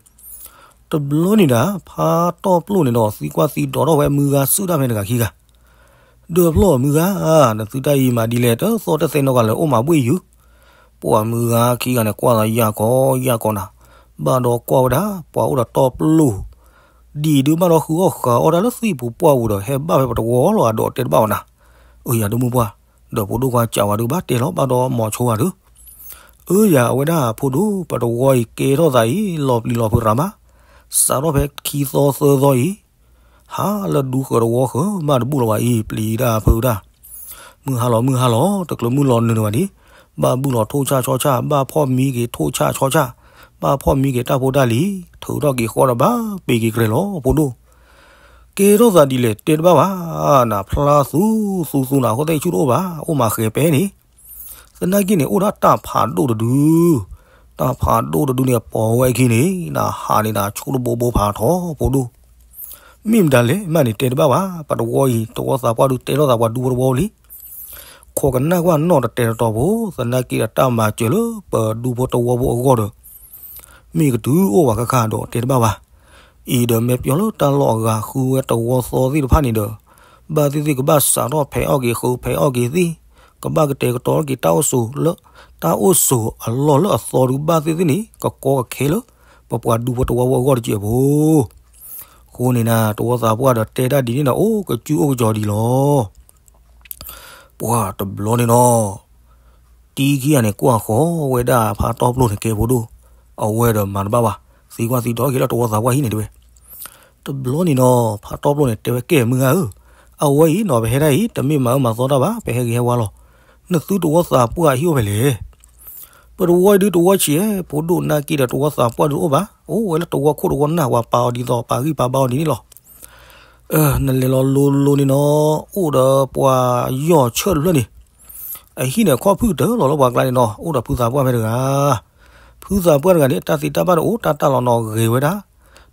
တဘျီန့ၣ်ဒၣ် ဖါတီၢ်ပျိၢ်န့ၣ်ဒီး သံကွၢ်သံဒိးထီၣ်ဝဲမုၢ်ဂၤစုၣ်တၢ်ဖဲန့ၣ်တဂၤခံဂၤ ဒီးဖျီၣ်မုၢ်ဂၤ, နသုတၢ်အံၤမၤဒ်လဲၣ် တသီၣ်တသဲနီတဂၤလၢၤ အိၣ်မၤဘှ့ၣ်ယုာ်. ပှၤမုၢ်ဂၤခံဂၤန့ၣ် ကွၢ်သးယၢ်ကီယၢ်ကီနၤ, ဘၣ်ဒီးကွၢ်ဝဲဒၣ် ပှၤအိၣ်ဒီးတီၢ်ပျိၢ် ဒ်ဒုးဘၣ်ဒီးဃုအီၣ်ဃုအီတၢ်လၢသံၣ်ပူၤပှၢ်ပူၤဒီး ဟဲဘၣ်ဖဲပတဝီလီၤ အဒိးတဲတဘၣ်အီၤနၤ. အၢ ယၤဒိၣ်မုၢ်ပှၢ်, ဒီးဖိဒိၣ်ခွါကးဝဲဒုးဘၣ်တဲလီၤ ဘၣ်ဒီးမီၤဆိဝဲဒုး အၢ ယၤအဝဲဒၣ်ဖိဒိၣ် ပတဝီအံၤကဲထီၣ်သးအံၤ လီၤပျံၤလီၤဖုးရၤမး, စးထီၣ်ဖဲခံသီသၢသီအံၤ ဟးလၢဒူဃၢၤတဝီဃၢၤ မးတဘူၣ်လီၤဘၣ်အံၤ ပျံၤတၢ်ဖုးတၢ်, မုၢ်ဟါလီၤ မုၢ်ဟါလီၤ တကျၢၤမုၢ်လီၤနုာ်နုာ်ဘၣ်ဒံး, ဘၣ်ဘူၣ်လီၤထိၣ်ဆၣ်ဆီဆၣ် ဘၣ်ဖီၣ်မံက့ၤထိၣ်ဆၣ်ဆီဆၣ်, ဘၣ်ဖီၣ်မံက့ၤတၢ်ဖိတၢ်လံၤ ထုးထီၣ်က့ၤဃီဒီးဘၣ်ပ့ၤက့ၤကြဲလီၤ ဖိဒိၣ် ကဲထီၣ်သးဒ်လဲၣ်တဲတဘၣ်ဘၣ်, နဖျါသူသူသူနၤ အဃိသတးဆူၣ်တအိၣ်ဘၣ် အိၣ်မၤဃဲၤပဲန့ၣ်, သနာ်က့န့ၣ် အိၣ်ဒၣ်တၢ်ဖးဒိၣ်တဒု, တၢ်ဖးဒိၣ်တဒုန့ၣ် ပိာ်ဝဲအခံန့ၣ် နဟးန့ၣ်နဆိကတဘိဘိဖးထီ ဖိဒိၣ်, မ့ၢ်မတၤလဲၣ်မးန့ၣ် တဲတဘၣ်ဘၣ်, ပတဝီအံၤ တဝီသးပှၢ်ဒုးတဲထီၣ်သးပှၤဒူဖိတဝီလံ ခိးကနၣ်ကွၢ်နီၣ်တတဲာ်တတီၤဖိ, သနာ်က့ဒီးတၢ်မၤစၢၤလၢပဒူဖိတဝီဖိအဂီၢ်ဒီး မ့ၢ်ကတုၤအိၣ်ဝဲခဲခါဒီးတဲတဘၣ်ဘၣ်. အံၤဒီးမ့ၢ်ပျီလၢတၢ်လီၢ်အဂၤဃုဝဲတဝီသီသ့ၣ်တဖၣ်န့ၣ်ဒီး ဘၣ်သ့ၣ်သ့ၣ်ကဘၣ်စးထီၣ်ဖဲးအီၣ်က့ၤဃုဖဲးအီၣ်က့ၤသ့ၣ်, ကဘၣ်ကတဲာ်ကတီၤက့ၤတၢ်အိၣ်ဆိးလၢ တၢ်အိၣ်ဆိးအလီၢ်လၢအသီဒုးဘၣ်သ့ၣ်သ့ၣ်န့ၣ် ကကီကခဲလၢ ပပှၤဒူဖိတဝီဖိအဂီၢ်တကဲးဖိ အဃိန့ၣ်နၤ တဝီသးပှၢ်ဒီးတဲတၢ်ဒ်န့ၣ်ဒီး အိၣ်ကစုၣ်အိၣ်ကစီၤဒံးလီၤ. ပှၤတဘျီန့ၣ်နီၤ, တံခံဂၤန့ၣ် ကွၢ်ဃီၤဝဲဒၣ်ဖါတီပျိၢ်န့ၣ်ကဲဖိဒိၣ်, အဝဲဒီးမၤတဘၣ်ဘၣ်, သံကွၢ်သံတီၢ်က့ၤလၢတဝီသးပှၢ်ဟံၣ်န့ၣ်တဲဝဲ. တဘျီန့ၣ်နီၤ ဖါတီပျိၢ်န့ၣ်တဲဝဲ ကဲမုၢ်ဂၤဧၢ, အဝဲအံၤနီၤ ပဟဲဒၣ်အံၤ တမ့ၢ်မၤအၢမၤသီတၢ်ဘၣ်, ပဟဲဂ့ၤဟဲဝါလီၤ. နသုတဝီသးပှၢ်ဟံၣ်အိၣ်ဖဲလဲၣ်. ပတဝီအံၤဒုတဝီဆံး, ဖိဒိၣ်နာ်က့ဒီးတဝီသးပှၢ်ဒုအိၣ်ဘၣ်, အိၣ်ဝဲလၢတဝီခိၣ်တဝီနၢ် ပှၤပာ်အီၤဒ်သိး ပာ်ဂံၢ်ပာ်ဘါအီၤဒ်န့ၣ်လီၤ. နလဲၤလီၤလိၤလိၤန့ၣ်နီၤ, အိၣ်ဒီးပှၤယီၢ်ဆၢၣ်တဖျၢၣ်န့ၣ်, အဟံၣ်န့ၣ်ခီၣ်ဖုၣ်တၢၢ်လီၤလၢပှၤကျါန့ၣ်နီၤ, အိၣ်ဒီးဖုသးပှၢ်ဖဲတဂၤ. ဖုသးပှၢ်တဂၤန့ၣ် တၢ်သံတၢ်ဘၣ်တအိၣ် တၢ်တၢ်လီၤနီၤ ဂဲၤဝဲဒၣ်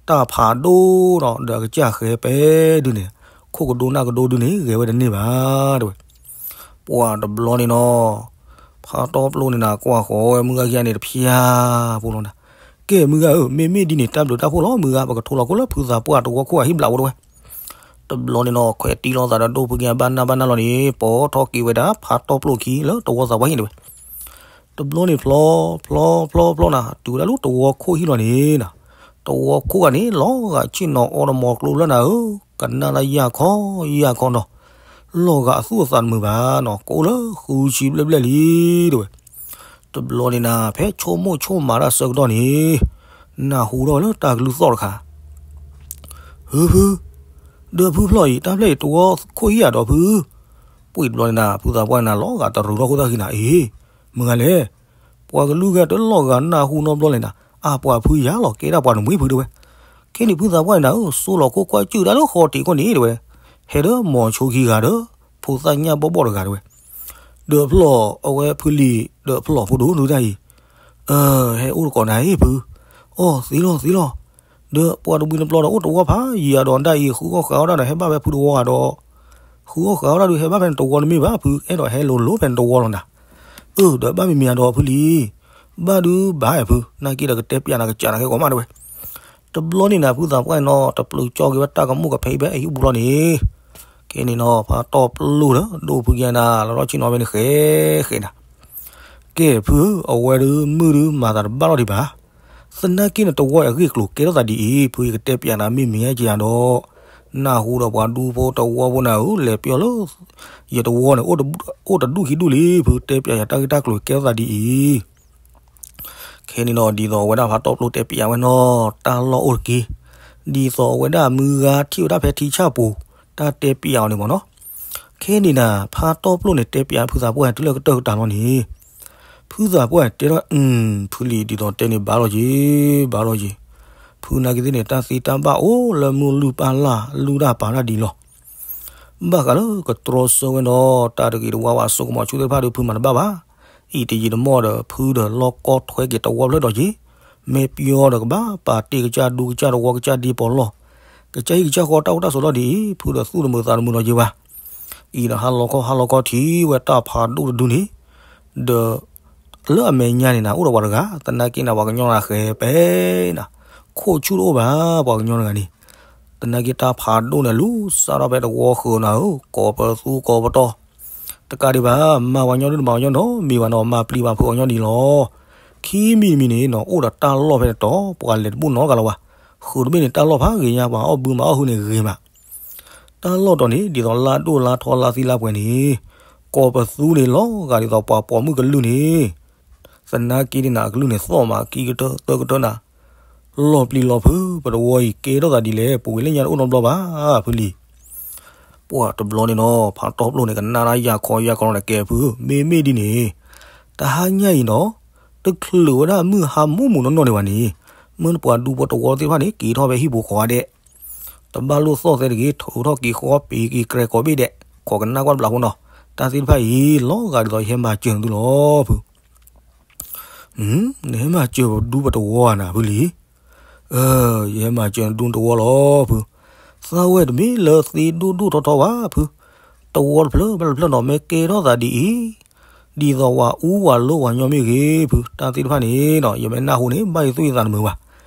တၢ်ဖးဒိၣ်နီၤ ဒီးအကစၢ်ဃဲၤပဲဒုန့ၣ်, ခိၣ်ကဒိနၢ်ကဒိဒုန့ၣ် ဂဲၤဝဲတန့ၢ်ဘၣ်တဲဝဲ. ပှၤတဘျီန့ၣ်နီၤ, ဖါတီပျိၢ်န့ၣ်နၤ ကွၢ်ဃီၤဝဲမုၢ်ဂၤခံဂၤန့ၣ် တဖျါဖိလီၤနၤ. ကဲမုၢ်ဂၤဧၢ, မ့မ့ၢ်ဒ်န့ၣ် တၢ်ဘျုးတၢ်ဖှိၣ်လီၤမုၢ်ဂၤ, ပကထိလီၤခိၣ်လၢဖုသးပှၢ်တဝီခိၣ်အဟံၣ်ဘျးဝဲတဲဝဲ. တဘျီန့ၣ်နီၤ ခွဲးတံၢ်လိာ်သးဒီးဒိၣ်ဖုက့ၤဘၣ်နၢ်ဘၣ်နၢ်လီၤန့ၣ်, ပိာ်ထီၣ်က့ၤဝဲဒၣ်ဖါတီပျိၢ်ခံလၢတဝီသးပှၢ်ဟံၣ်န့ၣ်တဲဝဲ. တဘျီန့ၣ်ဖျီ ဖျီ ဖျီ ဖျီနၤ, တုၤဝဲဒၣ်လၢတဝီခိၣ်ဟံၣ်လီၤန့ၣ်နၤ, တဝီခိၣ်ဂၤန့ၣ် လီၤဂာ်ဆ့ၣ်နီၤအီတမီၤကျိလၢနၤဧၢ, ကနၣ်တၢ်ယၢ်ခီယၢ်ခီနီၤ, လီၤဂာ်အသူၣ်အသးတမုာ်ဘၣ်နီၤ, ကအိၣ်လၢဃုဆံဘျဲၣ်ဘျဲၣ်လံတဲဝဲ. တဘျီန့ၣ်နၤ ဖဲဆိကမိၣ်ဆိကမးတၢ်ဆၢကတီၢ်န့ၣ်, နၢ်ဟူထီၣ်ဝဲလၢတၢ်ကလုၢ်သီၣ်တခါ ဟုဖု, ဒီးဖုဖျီၣ်အံၤ တၢ်ဖျၢၣ်အံၤတဝီခိၣ်ဟံၣ်ဧါဒီးဖု. ပှ့ၤတဘျီန့ၣ်နၤ ဖုသးပှၢ်န့ၣ်နၤ လီၤဂာ်တရူးထီၣ်ခိၣ်သၣ်ခံနၤ, အ့, မုၢ်ဂၤလဲၣ်, ပှၤကလုၢ်ဂၤတလီၤဂာ်နၢ်ဟူနီတဘျီလဲၣ်နၤ, အါပှၤဖုယၤလီၤ ကဲဒၣ်ပှၤတမှံဖုတဲဝဲ. ခဲန့ၣ်ဖုသးပှၢ်န့ၣ်နၤဧၢ, ဆိလီၤခိၣ်ကွၢ်စၢၢ်တၢ်လၢဃီတံၢ်ခိၣ်န့ၣ်တဲဝဲ, ဟဲဒီးမိၤဆိခံဂၤဒီး ဖိသၣ်ညၣ်ဘီၣ်ဘီၣ်တဂၤတဲဝဲ. ဒီးဖျီၣ်အဝဲဖုလံၤ ဒီးဖျီၣ်ဖိဒိၣ်နုတၢ်အံၤ, အၢ ဟဲအိၣ်တကိးနၤအံၤဖု, အိၣ်သ့လီၤသ့လီၤ, ဒီးပှၤတမှံတပျီဒီးအိၣ်တဝီဖးယံာ်ဒီးဒၣ်အံၤ ဃုအီၣ်ဃုအီဒၣ်ဒီး ဟဲဘၣ်ဖဲဖုတဝီဂၤဒီး, ဃုအီၣ်ဃုအီဒၣ်ဒီး ဟဲဘၣ်ဖဲနတဝီတမ့ၢ်ဘၣ်ဖု, အဲၣ်ဒိးဟဲလိၤလိၤဖဲနတဝီလီၤနၤ. အၢ ဒီးဘၣ်မံၤမံၤဒီးဖုလံၤ, ဘၣ်ဒုးဘၣ်ဖု, နာ်က့ဒီးကတဲပျးနၤကစၢ်နၤကဲကိးမးတဲဝဲ. တဘျီန့ၣ်နၤ ဖုသးပှၢ်န့ၣ်နီၤ တပျုာ်ကၠီက့ၤဝဲတၢ်ကမိၣ်ကဖဲအံၤဖဲအဟံၣ်ပူၤလီၤန့ၣ်, ခဲန့ၣ်နီၤ ဖါတီပျိၢ်ဒီးဒိၣ်ဖုက့ၤနၤ လီၤထီၣ်ဆ့ၣ်နီၤဖဲန့ၣ်ဃဲဃဲနၤ, ကဲဖုဧၢ, အဝဲဒုးမုၢ်ဒုးမၤသးတဘၣ်လီၤဒံးဘၣ်. သနာ်က့န့ၣ် တဝီအဂ့ၢ်ကျိၤကဲထီၣ်သးဒ်အံၤ, ဖုယကတဲပျးနၤမ့ၢ်မ့ၢ်ဧါက့ၤယၤဒီး, နၢ်ဟူဒီးပှၤဒူဖိတဝီဖိန့ၣ်ဧၢ, လဲၤပျီလၢ ယတဝီန့ၣ် အိၣ်တဒူၣ်ခံဒူၣ်လံ, ဖုတဲပျးယၤတၢ်ဂ့ၢ်တၢ်ကျိၤကဲထီၣ်သးဒ်အံၤ ခဲန့ၣ်နီၤ ဒ်သိးအဝဲဒၣ်ဖါတီပျိၢ်တဲပျးဝဲနီၤ တၢ်လီၢ်အိၣ်တက့ၢ်, ဒ်သိးအဝဲဒၣ်မုၢ်ဂၤထံၣ်ဝဲဒၣ်ဖဲထံဆၣ်ပူၤ တၢ်တဲပျးအီၤန့ၣ်မ့ၢ်နီၤ. ခဲန့ၣ်နၤ ဖါတီပျိၢ်န့ၣ် တဲပျးဖုသးပှၢ်တုၤလၢကတၢၢ်ကတၢၢ်လီၤန့ၣ်, ဖုသးပှၢ်တဲထီၣ် ဖုလံၤဒ်သိးတဲန့ၣ် ဘၣ်လီၤက့ၤ, ဘၣ်လီၤက့ၤ, ဖုနာ်က့ၤသ့ၣ်န့ၣ် တၢ်သ့တၢ်ဘၣ်အိၣ်လၢမုၢ်လုၢ်ပၢ်လၢ် လုၢ်တၢ်ပာ်တၢ်ဒ်လီၤ. ဘၣ်ဃးလၢကတြီဆၢဝဲဒီး တၢ်တဂ့ၤတဝါဝဲအစိကမီၤဆူၣ်သ့ၣ်တဖၣ်ဒီး ဖုမၤတဘၣ်ဘၣ်. အံၤတယံာ်တမီၢ်ဒီး ဖုဒီးလီၢ်ကီထွဲက့ၤတဝီဖျၢၣ်ဒီးက့ၤ, မ့ၢ်ပျီဒီးကဘၣ်ပာ်တ့ၢ်ကစၢ်ဒူကစၢ်တဝီကစၢ်ဒ့ပီၤလီၢ်, ကစၢ်ဟံၣ်ကစၢ်ဃီတၢ်အိၣ်တၢ်ဆိးလီၤဒ်အံၤ ဖုဒီးသူၣ်တမုာ်သးတမုာ်လီၤက့ၤဘၣ်. အံၤဒီးဟါလီၤခီဟါလီၤခီထံၣ်ဝဲတၢ်ဖးဒိၣ်တဒုန့ၣ်, ဒီး လၢအမဲာ်ညါန့ၣ်နၤ အိၣ်ဒီးပှၤတဂၤ သနာ်က့န့ၣ် ပှၤကညီနၤဃဲၤပဲနၤ, ခိၣ်ဆူၣ်တအိၣ်ဘၣ် ပှၤကညီတဂၤန့ၣ်, သနာ်က့တၢ်ဖးဒိၣ်န့ၣ် လူၤစးထီၣ်ဖဲတဝီဃၢၤနၤဧၢ, ကိးပသူကိးပတီၢ်, တကးဒံးဘၣ် မၤပှၤကညီဒ်တမၤပှၤကညီနီတမံၤဘၣ်နီၤ, မၤပျံၤမၤဖုးပှၤကညီဒ်လီၤ. ခံမံၤတမံၤန့ၣ်နီၤ အိၣ်ဒီးတၢ်လီၢ်ဖဲန့ၣ်တီၤ ပှၤလဲၤတဘူၣ်နီတဂၤလၢၤဘၣ်. ဃုာ်တဘ့ၣ်န့ၣ် တၢ်လီၢ်ဖးဂ့ၤညါ ပှၤအီၣ်ဘုမၤအီၣ်ဟုန့ၣ်ဂ့ၤမး တၢ်လီၢ်တီၤန့ၣ် ဒ်သိးလါဒိၣ်လါထီလါသံလါပှဲၤန့ၣ်, ကိးပသူန့ၣ်လီၤဂာ်ဒ်သိးပှၤပိာ်မုၣ်ကလုၢ်န့ၣ်, သနာ်က့န့ၣ်နၤ အကလုၢ်န့ၣ်သီၣ်မး ခံကတၢၢ်သၢကတၢၢ်နၤ, လီၤပျံၤလီၤဖုး ပတဝီအံၤကဲထီၣ်သးဒ်လဲၣ် ပဝဲလၢညါတအိၣ်နီတဘျီဘၣ် ဖုလံၤ. ပှၤတဘျီန့ၣ်နီၤ ဖးတီပျိၢ်န့ၣ် ကနၣ်တၢ်ယၢ်ခီယၢ်ခီလီၤန့ၣ် ကဲဖုဧၢ မ့မ့ၢ်ဒ်န့ၣ်, တဟါညါအံၤနီၤ, တချုးဝဲဒၣ်မုၢ်ဟါမူးမူးနီၢ်နီၢ်ဒံးဘၣ်န့ၣ်, မ့ၢ်ပှၤဒူဖိတဝီသ့ၣ်တဖၣ်န့ၣ် က့ၤထီၣ်ဖဲဟံၣ်ပူၤဃီဒဲး တဘၣ်လိၣ်သီၣ်သဲတဂ့ၤ ထုးထီၣ်က့ၤဃီပ့ၤက့ၤကြဲးကိးဘ့ၣ်ဒဲး, ခိးကနၣ်ကွၢ်တဘျီဖိနီၤ, တၢ်သ့ၣ်တဖၣ်အံၤ လီၤဂာ်ဒ်သိးယဟဲမၤစၢၤနသုလီၤ ဖု. နဟဲမၤစၢၤပဒူပတဝီဧါနၤ ဖုလံၤ. ယဟဲမၤစၢၤနဒူနတဝီလီၤ ဖု. သးဝဲတမ့ၢ်လၢသ့ဒိၣ်ဒိၣ်ထီထီဘၣ် ဖု. တဝီတဖျၢၣ်ဘၣ်တဖျၢၣ်နီၤ မ့ၢ်ကဲထီၣ်သးဒ်အံၤ ဒ်သိးဝၤအူဝၤလိဝၤညီမ့ၢ်ဂ့ၤ ဖု တၢ်သ့ၣ်တဖၣ်န့ၣ်နီၤ ယမ့ၢ်နၢ်ဟူန့ၣ် ဘၣ်ယသွံၣ်ယသးတမုာ်ဘၣ်.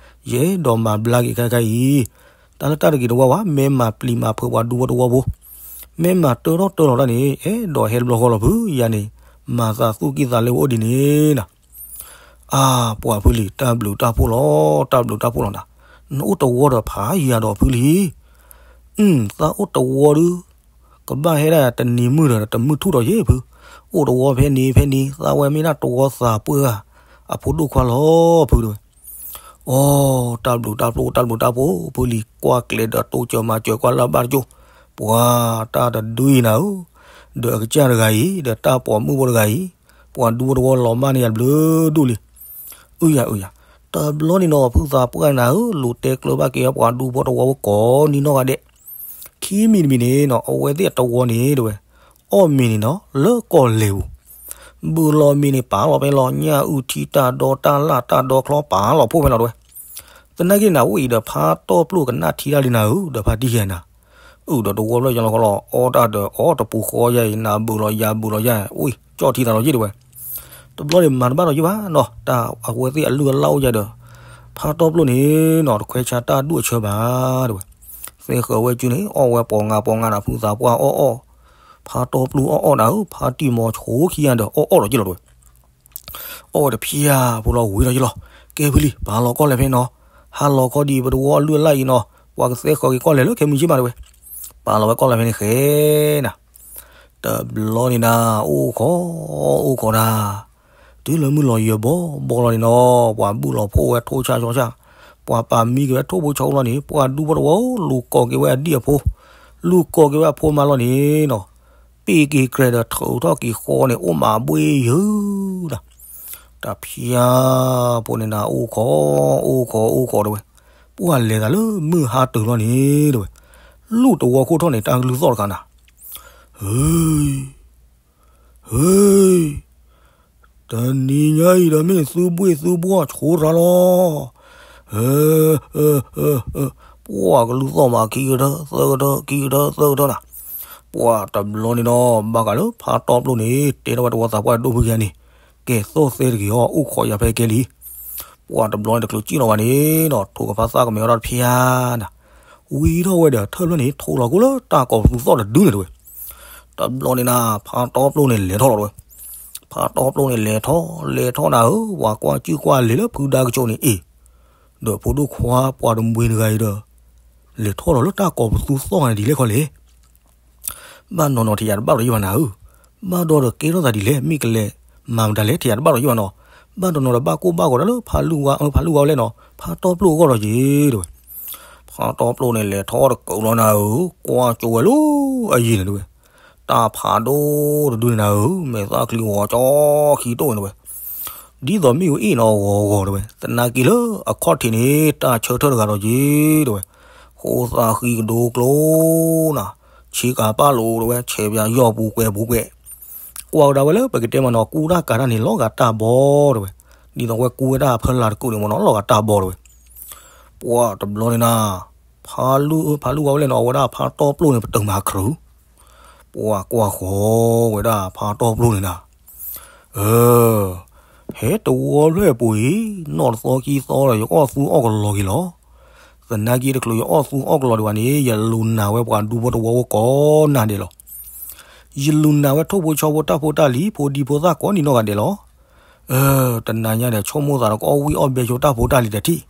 ယအဲၣ်ဒိးမၤဘျါက့ၤခဲခါအံၤ တၢ်လၢတၢ်တဂ့ၤတဝါဝါ မ့ၢ်မၤပျံၤမၤဖုးပှၤဒူဖိတဝီဖိ, မ့ၢ်မၤတၢထီၣ်တၢလီၤတၢ်န့ၣ် အဲၣ်ဒိးဟဲတဘျီဃီလီၤဖု ယၤန့ၣ် မၤသးသူၣ်ကံၢ်သးလဲအိၣ်ဒ်န့ၣ်နီၤ. အါ ပှၤဖုလံၤ တၢ်ဘျုးတၢ်ဖှိၣ်လီၤ တၢ်ဘျုးတၢ်ဖှိၣ်လီၤနၤ. နအိၣ်တဝီဒီးဖးယၤဒီးဖုလံၤ. အု သးအိၣ်တဝီဒုး ကဘၣ်ဟဲဒၣ်တနံၤမုၢ်ဒီး တမုၢ်ထူၣ်ဒီးယဲၢ်ဖု, အိၣ်တဝီဖဲန့ၣ်ဖဲန့ၣ် သးဝဲမ့ၢ်ဒၣ်တဝီသးပှၢ်ဧါ, အဖိဒိၣ်ခွါလီၤဖုတဲဝဲ. အိ, တၢ်ဘျုးတၢ်ဖှိၣ် တၢ်ဘျုးတၢ်ဖှိၣ် ဖုလံၤကွၢ်ကျဲဒီးတိစၢၤမၤစၢၤကွၢ်လၢဘၣ်တကၠိ, ပှၤတၢ်တဒုအံၤနၤဧၢ, ဒီးအကစၢ်တဂၤအံၤ ဒီးတၢ်ပိာ်မုၣ်ဖိတဂၤအံၤ, ပှၤဒူဖိတဝီလီၤမၢ်န့ၢ်ယၤဘျုးဒိၣ်လံ. အုယၤအုယၤ, တဘျီန့ၣ်နီၤ ဖုသးပှၢ်နၤဧၢ, လူၤတဲကျၢၤဘၣ်က့ၤပှၤဒူဖိတဝီဖိကိးနံၤနီၢ်ဂၤဒဲး, ခံမံၤတမံၤန့ၣ်နီၤ အဝဲသ့ၣ်အတဝီန့ၣ်တဲဝဲ, အီၣ်မ့ၤန့ၣ်နီၤ လၢကီၢ်လဲၤပူၤ, ဘုလီၤမ့ၤန့ၣ် ပာ်လီၤဖဲလီၤ ညၣ်အုၣ်ထံတၢ်ဒီတၢ်လၣ်တၢ်ဒီချီ ပာ်လီၤဖှိၣ်ဖဲလီၤတဲဝဲ. သနာ်က့နၤအိၣ်အံၤဒီး ဖါတီပျိၢ်ကနၣ်ထံတၢ်လံနၤဧၢ, ဒီးဖါတံၢ်ယၤနၤ, အုၣ်ဒီးတဝီဖျၢၣ်ယလီၤခီလီၤ အီၣ်တၢ်ဒီးအီၣ်တပူၤဃီယါအံၤ နၤဘုလီၤယၤဘုလီၤယါ, အိၣ်ကၠီၣ်ထံသးလီၤယ့ၢ်တဲဝဲ. တဘျီန့ၣ်မၤတဘၣ်ဒီးယ့ၢ်ဘၣ်နီၤ, တၢ်အဝဲသ့ၣ်အလုၢ်အလၢ်အိၣ်ယၤဒီး ဖါတီပျိၢ်န့ၣ်နီၤ တခွဲးဆါတၢ်ဒူၣ်အဆၢဘၣ်တဲဝဲ. သ့ဃၢၤဝဲစုန့ၣ် အီၣ်ဝဲပိာ်ငါပိာ်ငါဒီး ဖုသးပှၢ်အီၣ်အီၣ်, ဖါတီပျိၢ်အီၣ်အီၣ်နၤဧၢ, ဖါတံၢ်မီၤဆိခံဂၤဒီး အီၣ်အီၣ်ဒီးယ့ၢ်လီၤတဲဝဲ. အီၣ်ဝဲတဖျၢၣ်ဖိလီၤဝံၤဒီးယ့ၢ်လီၤ, ကဲဖုလံၤ ပာ်လီၤကီၢ်လဲၣ်ဖဲနီၤ, ဟါလီၤခီဒံး ပတဝီအလုၢ်အလၢ်အံၤနီၤ ပှၤကသ့ဃၢၤက့ၤကီၢ်လဲၣ်လၢခဲမုၢ်ဆ့ၣ်မးတဲဝဲ. ပာ်လီၤဝဲကီၢ်လဲၣ်ဖဲန့ၣ်ဃဲနၤ တဘျီန့ၣ်နၤ အိၣ်ခိး အိၣ်ခိးနၤ, တုၤလၢမုၢ်လီၤယၢၤဘီဘီလီၤန့ၣ်နီၤ ပှၤဘုၣ်လီၤဖှိၣ်ဝဲထိၣ်ဆါဆီဆါ, ပှၤပာ်မံက့ၤဝဲထိၣ်ဖိဆီဖိလီၤန့ၣ် ပှၤဒူဖိတဝီ လူၤကိးက့ၤဝဲအဒံၣ်အဖိ, လူၤကိးက့ၤဝဲအဖိမါလီၤန့ၣ်နီၤ, ပ့ၢ်က့ၤကြဲးဒီးထုးထီၣ်က့ၤဃီန့ၣ် အိၣ်မးဘှ့ယုၤနၤ. တဖျၢၣ်ဖိန့ၣ်နၤ အိၣ်ခိး အိၣ်ခိး အိၣ်ခိးတဲဝဲ, ပှၤလဲၤသးလၢမုၢ်ဟါတုၤလီၤန့ၣ်တဲဝဲ, လူၢ်တဝီခိၣ်ထီၣ်န့ၣ် တၢ်ကလုၢ်သီၣ်တခါနၤ, ဟ့ ဟ့, တနံၤညါအံၤဒီးမ့ၢ်သုဘှ့ၣ်သုဘှီၣ်ဆိရၤလီၤ. ပှၤကလုၢ်သီၣ်မးခံကထၢ သၢကထၢ ခံကထၢ သၢကထၢနၤ, ပှၤတဘျီန့ၣ်ဒီး ဘၣ်ဃးလၢဖါတီပျိၢ်န့ၣ် တဲထီၣ်ဝဲတဝီသးပှၢ်ဒိၣ်ဖုကယၤန့ၣ်, ကဲသိၣ်သဲတဂ့ၤအီၤ အိၣ်ခိးယၤဖဲကဲလံ. ပှၤတဘျီန့ၣ်တချုးစံၣ်လီၤဘၣ်န့ၣ်ဒီး ထိၣ်ကဖါသၣ်ကမဲထီၣ်တဖျၢၣ်နၤ, ဝံထီၣ်ဝဲဒီးထၢၣ်ဖျၢၣ်န့ၣ် ထိးလီၤကိလၢတၢ်ကိးပသူသီၣ်တဒုန့ၣ်တဲဝဲ. တဘျီန့ၣ်နၤ ဖါတီပျိၢ်န့ၣ်လဲၤထီၣ်လီၤတဲဝဲ. ဖါတီပျိၢ်န့ၣ်လဲၤထီၣ် လဲၤထီၣ်နၤဧၢ, ပှၤကွၢ်စုၣ်ကွၢ်လဲၤလၢဖုဒါကဆိးန့ၣ်အ့ၣ်, ဒီးဖိဒိၣ်ခွါပှၤတမှံၤတဂၤအံၤဒီး လဲၤထီၣ်လီၤလၢတၢ်ကိးပသူသီၣ်ဂၤန့ၣ်ဒ်လဲၣ်ခီလဲၣ်. ဘၣ်နီၢ်နီၢ်ထံၣ်ယၤတဘၣ်ဒီးယံာ်ဘၣ်နၤဧၢ, ဘၣ်ဒီးဒီးကဲထီၣ်သးဒ်လဲၣ် မ့ၢ်ကလဲၤမၤမတၤလဲၣ် ထံၣ်ယၤတဘၣ်ဒီးယံာ်ဘၣ်နီၤ, ဘၣ်နီၢ်နီၢ်ဒီးဘၣ်ကိၢ်ဘၣ်ဂီၤဒၣ်လၢဖါလူၢ်ဝါ ဖါလူၢ်ဝါဝဲလဲၣ်နီၤ ဖါတီပျိၢ်အဂီၢ်ဒီးယံာ်တဲဝဲ. ဖါတီပျိၢ်န့ၣ်လဲၤထီၣ်တကိးလီၤနၤဧၢ, ကွၢ်ကၠိဝဲလၢအယံၤန့ၣ်တဲဝဲ, တၢ်ဖးဒိၣ်တဒုန့ၣ်နၤဧၢ, မဲာ်သၣ်ချံဂီၤကၠီခံတိၢ်န့ၣ်တဲဝဲ ဒ်သိးမ့ၣ်အူအ့ၣ်နီၤဂီၤဂီၤတဲဝဲ, သနာ်က့လၢအခီၣ်ထံးန့ၣ် တၢ်ဆၢထၢၣ်တဂၤဒီးယံာ်တဲဝဲ, ဃိသးဃံကဒိကျိနၤ, ဆ့ကၤပၣ်လိာ်တဲဝဲ ဆဲးပၠးယီၢ်ပူၤကွဲးပူၤကွဲး, ကွၢ်ကဒါဝဲလၢပကတဲမ့ၢ်နီၤ ကူတၢ်ကၤတၢ်န့ၣ် လီၤဂာ်တၢ်ဘီတဲဝဲ, ဒ်သိးဝဲကူဝဲဒၣ်ဖၢလၢ်တကူာ်န့ၣ်မ့ၢ်နီၤ လီၤဂာ်တၢ်ဘီတဲဝဲ. ပှၤတဘျီန့ၣ်နၤ, ဖါလူၢ် ဖါလူၢ်ဝါဝဲလဲၣ်နီၤ အဝဲဒၣ်ဖါတီပျိၢ်န့ၣ် ပတုာ်မၤခရူၣ် ပှၤကွၢ်ဃီၤဝဲဒၣ်ဖါတီပျိၢ်န့ၣ်နၤ, အၢ, ဟဲတဝီဖျၢၣ်ပူၤအံၤ, နီၢ်တသီခံသီဒီး ယကအီၣ်သူအီၣ်ကလီက့ၤလီၤ. သနာ်က့တချုးယအီၣ်သူအီၣ်ကလီဒံးဘၣ်န့ၣ် ယလူၤနာ်ဝဲပှၤဒူဖိတဝီဖိကိးနၤဒဲးလီၤ. ယလူၤနာ်ဝဲထိၣ်ဖိဆီဖိတၢ်ဖိတၢ်လံၤ ဖိဒံဖိသၣ်ကိးနံၤနီၢ်ဂၤဒဲးလီၤ. အၢ, တနၤညါဒီး ဆိကမိၣ်သးဒီးကအီၣ်ဝံၣ်အီၣ်ဘဲဆိတၢ်ဖိတၢ်လံၤတထံၣ်,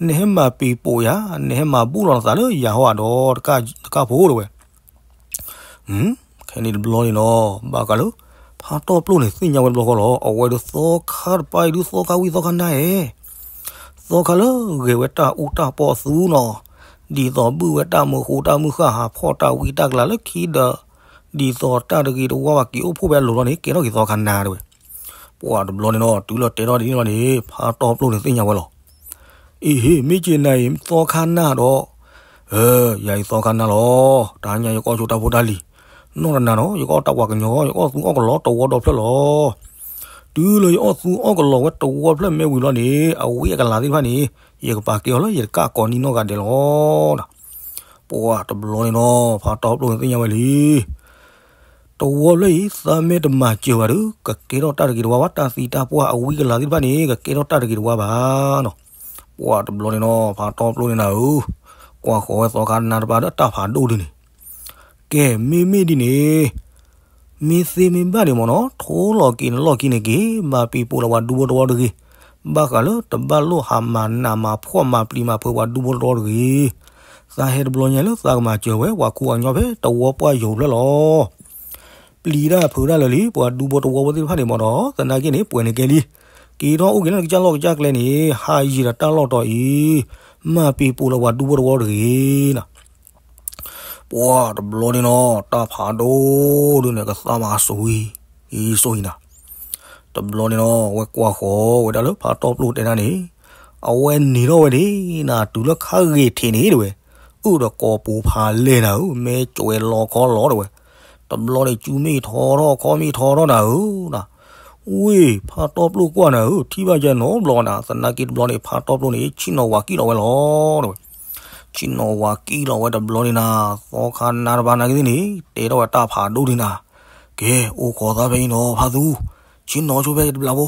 နဟဲမၤပံၤပိာ်ယၤ, နဟဲမၤဘူၣ်လီၤနသးလၢယၤဟီဒီး တကၣ်ဖိတဲဝဲ. ခဲန့ၣ်တဘျီန့ၣ်နီၤ ဘၣ်ဃးလၢ ဖါတီပျိၢ်န့ၣ်သ့ၣ်ညါဝဲတဘျီဃီလီၤ. အဝဲဒီးသီခါတပၤအံၤဒုး သီခါဝံၣ်သီခါနါဧဲ, သီခါလၢဂဲၤဝဲတၢ်အူတၢ်ပီအသူနီၤ, ဒ်သိးဘုၣ်ဝဲတၢ်မုာ်ဃိတၢ်မုာ်ဃၣ်ဟးဖီၣ်တၢ်ဝံတၢ်ကလၤလၢခံဒီး ဒ်သိးတၢ်တဂ့ၤတဝါဘၣ်က့ၤအိၣ်ဖှိၣ်ဖဲအလိၤလီၤန့ၣ် ကဲထီၣ်က့ၤသီခါနါတဲဝဲ. ပှၤတဘျီန့ၣ်နီၤ တုၤလၢတဲထီၣ်ဒ်န့ၣ်လီၤန့ၣ် ဖါတီပျိၢ်န့ၣ်သ့ၣ်ညါဝဲလီၤ. အ့ဟ့ၣ် မ့ၢ်က့ၤနၤအံၤ သီခါနါဒီး, အၢ, ယၤအံၤသီခါနါလီၤ. တဟါညါယကအီၣ်ဆိတၢ်ဖိတၢ်လံၤ, နီၢ်တနၤနီၤ ယကအီၣ်တၢ်ပှၤကညီ ယကအီၣ်သူအီၣ်ကလီတဝီဒီဖျၢၣ်လီၤ. တုၤလၢယအီၣ်သူအီၣ်ကလီဝဲတဝီဖျၢၣ်မ့ၢ်ဝံၤလီၤန့ၣ် အဝံအကလၤသ့ၣ်တဖၣ်န့ၣ် ယကပာ်ကဲအီၤလၢယတကၣ်ကိးနံၤနီၢ်ဂၤဒဲးလီၤ. ပှၤတဘျီန့ၣ်နီၤ ဖါတီပျိၢ်န့ၣ်သ့ၣ်ညါဝဲလံ. တဝီဖျၢၣ်အံၤ သးမ့ၢ်တမၤစၢၤဘၣ်ဒီး ကကဲထီၣ်တၢ်တဂ့ၤတဝါဘၣ်, တၢ်သံတၢ်ပှၢ်အဝံကလၤသ့ၣ်တဖၣ်န့ၣ် ကကဲထီၣ်တၢ်တဂ့ၤတဝါဘၣ်နီၤ. ပှၤတဘျီန့ၣ်နီၤ ဖါတီပျိၢ်န့ၣ်နၤဧၢ, ကွၢ်ဃီၤဝဲသီခါနါတပၤဒီးတၢ်ဖးဒိၣ်ဒုန့ၣ်, ကဲ မ့မ့ၢ်ဒ်န့ၣ် မ့ၢ်သ့မ့ၢ်ဘၣ်န့ၣ်မ့ၢ်နီၤ ထိလီၤက့ၤနလီၢ်ခံန့ၣ်က့ၤ, မၤပံၤပိာ်လီၤပှၤဒူဖိတဝီတဂ့ၤ, ဘၣ်ဃးလၢတဘၣ်လိၣ်ဟးမၤနးမၤဖှီၣ်မၤပျံၤမၤဖုးပှၤဒူဖိတဝီတဂ့ၤ. သးဟဲတဘျီညါလၢသးကမၤစၢၤဝဲ ပှၤခူပှၤကညီဖဲတဝီပှၢ်ယိၤဖျၢၣ်လီၤ. ပျံၤတၢ်ဖုးတၢ်လၢာ်လံ ပှၤဒူဖိတဝီဖိသ့ၣ်တဖၣ်န့ၣ်မ့ၢ်ဒီး သနာ်က့န့ၣ် ပှဲၤန့ၣ်ကဲလံ. က့ၤထီၣ်အိၣ်က့ၤလၢကစၢ်လီၢ်ကစၢ်ကျဲန့ၣ် ဟးယံၤဒီးတၢ်လီၢ်တီၤအံၤ မၤပံၤပူၤလၢပှၤဒူဖိတဝီတဂ့ၤနီၤ. ပှၤတဘျီန့ၣ်နီၤ တၢ်ဖးဒိၣ်ဒုန့ၣ် ကသၣ်မၤအစိၤအံၤ အံၤစိၤအံၤနၤ. တဘျီန့ၣ်နီၤ အဝဲကွၢ်ဃီၤဝဲဒၣ်လၢဖးတီပျိၣ်တဲဒၣ်န့ၣ် အဝဲနံၤထီၣ်ဝဲန့ၣ်နၤ တုၤလၢခါဂ့ၤထံးန့ၣ်တဲဝဲ, အုၣ်ဒီးကိာ်ပူၤဖးလဲၢ်နၤဧၢ, မဲာ်ကွဲးလီၤခီလီၤတဲဝဲ. တဘျီန့ၣ် စုမ့ၢ်ထီထီၣ် ခီၣ်မ့ၢ်ထီထီၣ်နၤဧၢနၤ. ဝ့ၢ် ဖးတီပျိၣ်ကွၢ်နၤဧၢ, ထံၣ်ဘၣ်ယဲနီတဘျီနၤ, သနာ်က့တဘျီန့ၣ် ဖးတီပျိၣ်န့ၣ် ဆ့ၣ်နီၤဝၤကံၣ်လီၤဝဲလီၤတဲဝဲ. ဆ့ၣ်နီၤဝၤကံၣ်လီၤဝဲတဘျီန့ၣ်နၤ, သီခါနါတပၤနာ်က့သ့ၣ်န့ၣ် တဲထီၣ်ဝဲတၢ်ဖးဒိၣ်န့ၣ်နၤ, ကဲ အိၣ်ခိးသးဖဲအံၤနီၤဖါသူ, ဆ့ၣ်နီၤဆိဖဲယတဘျီဖိ,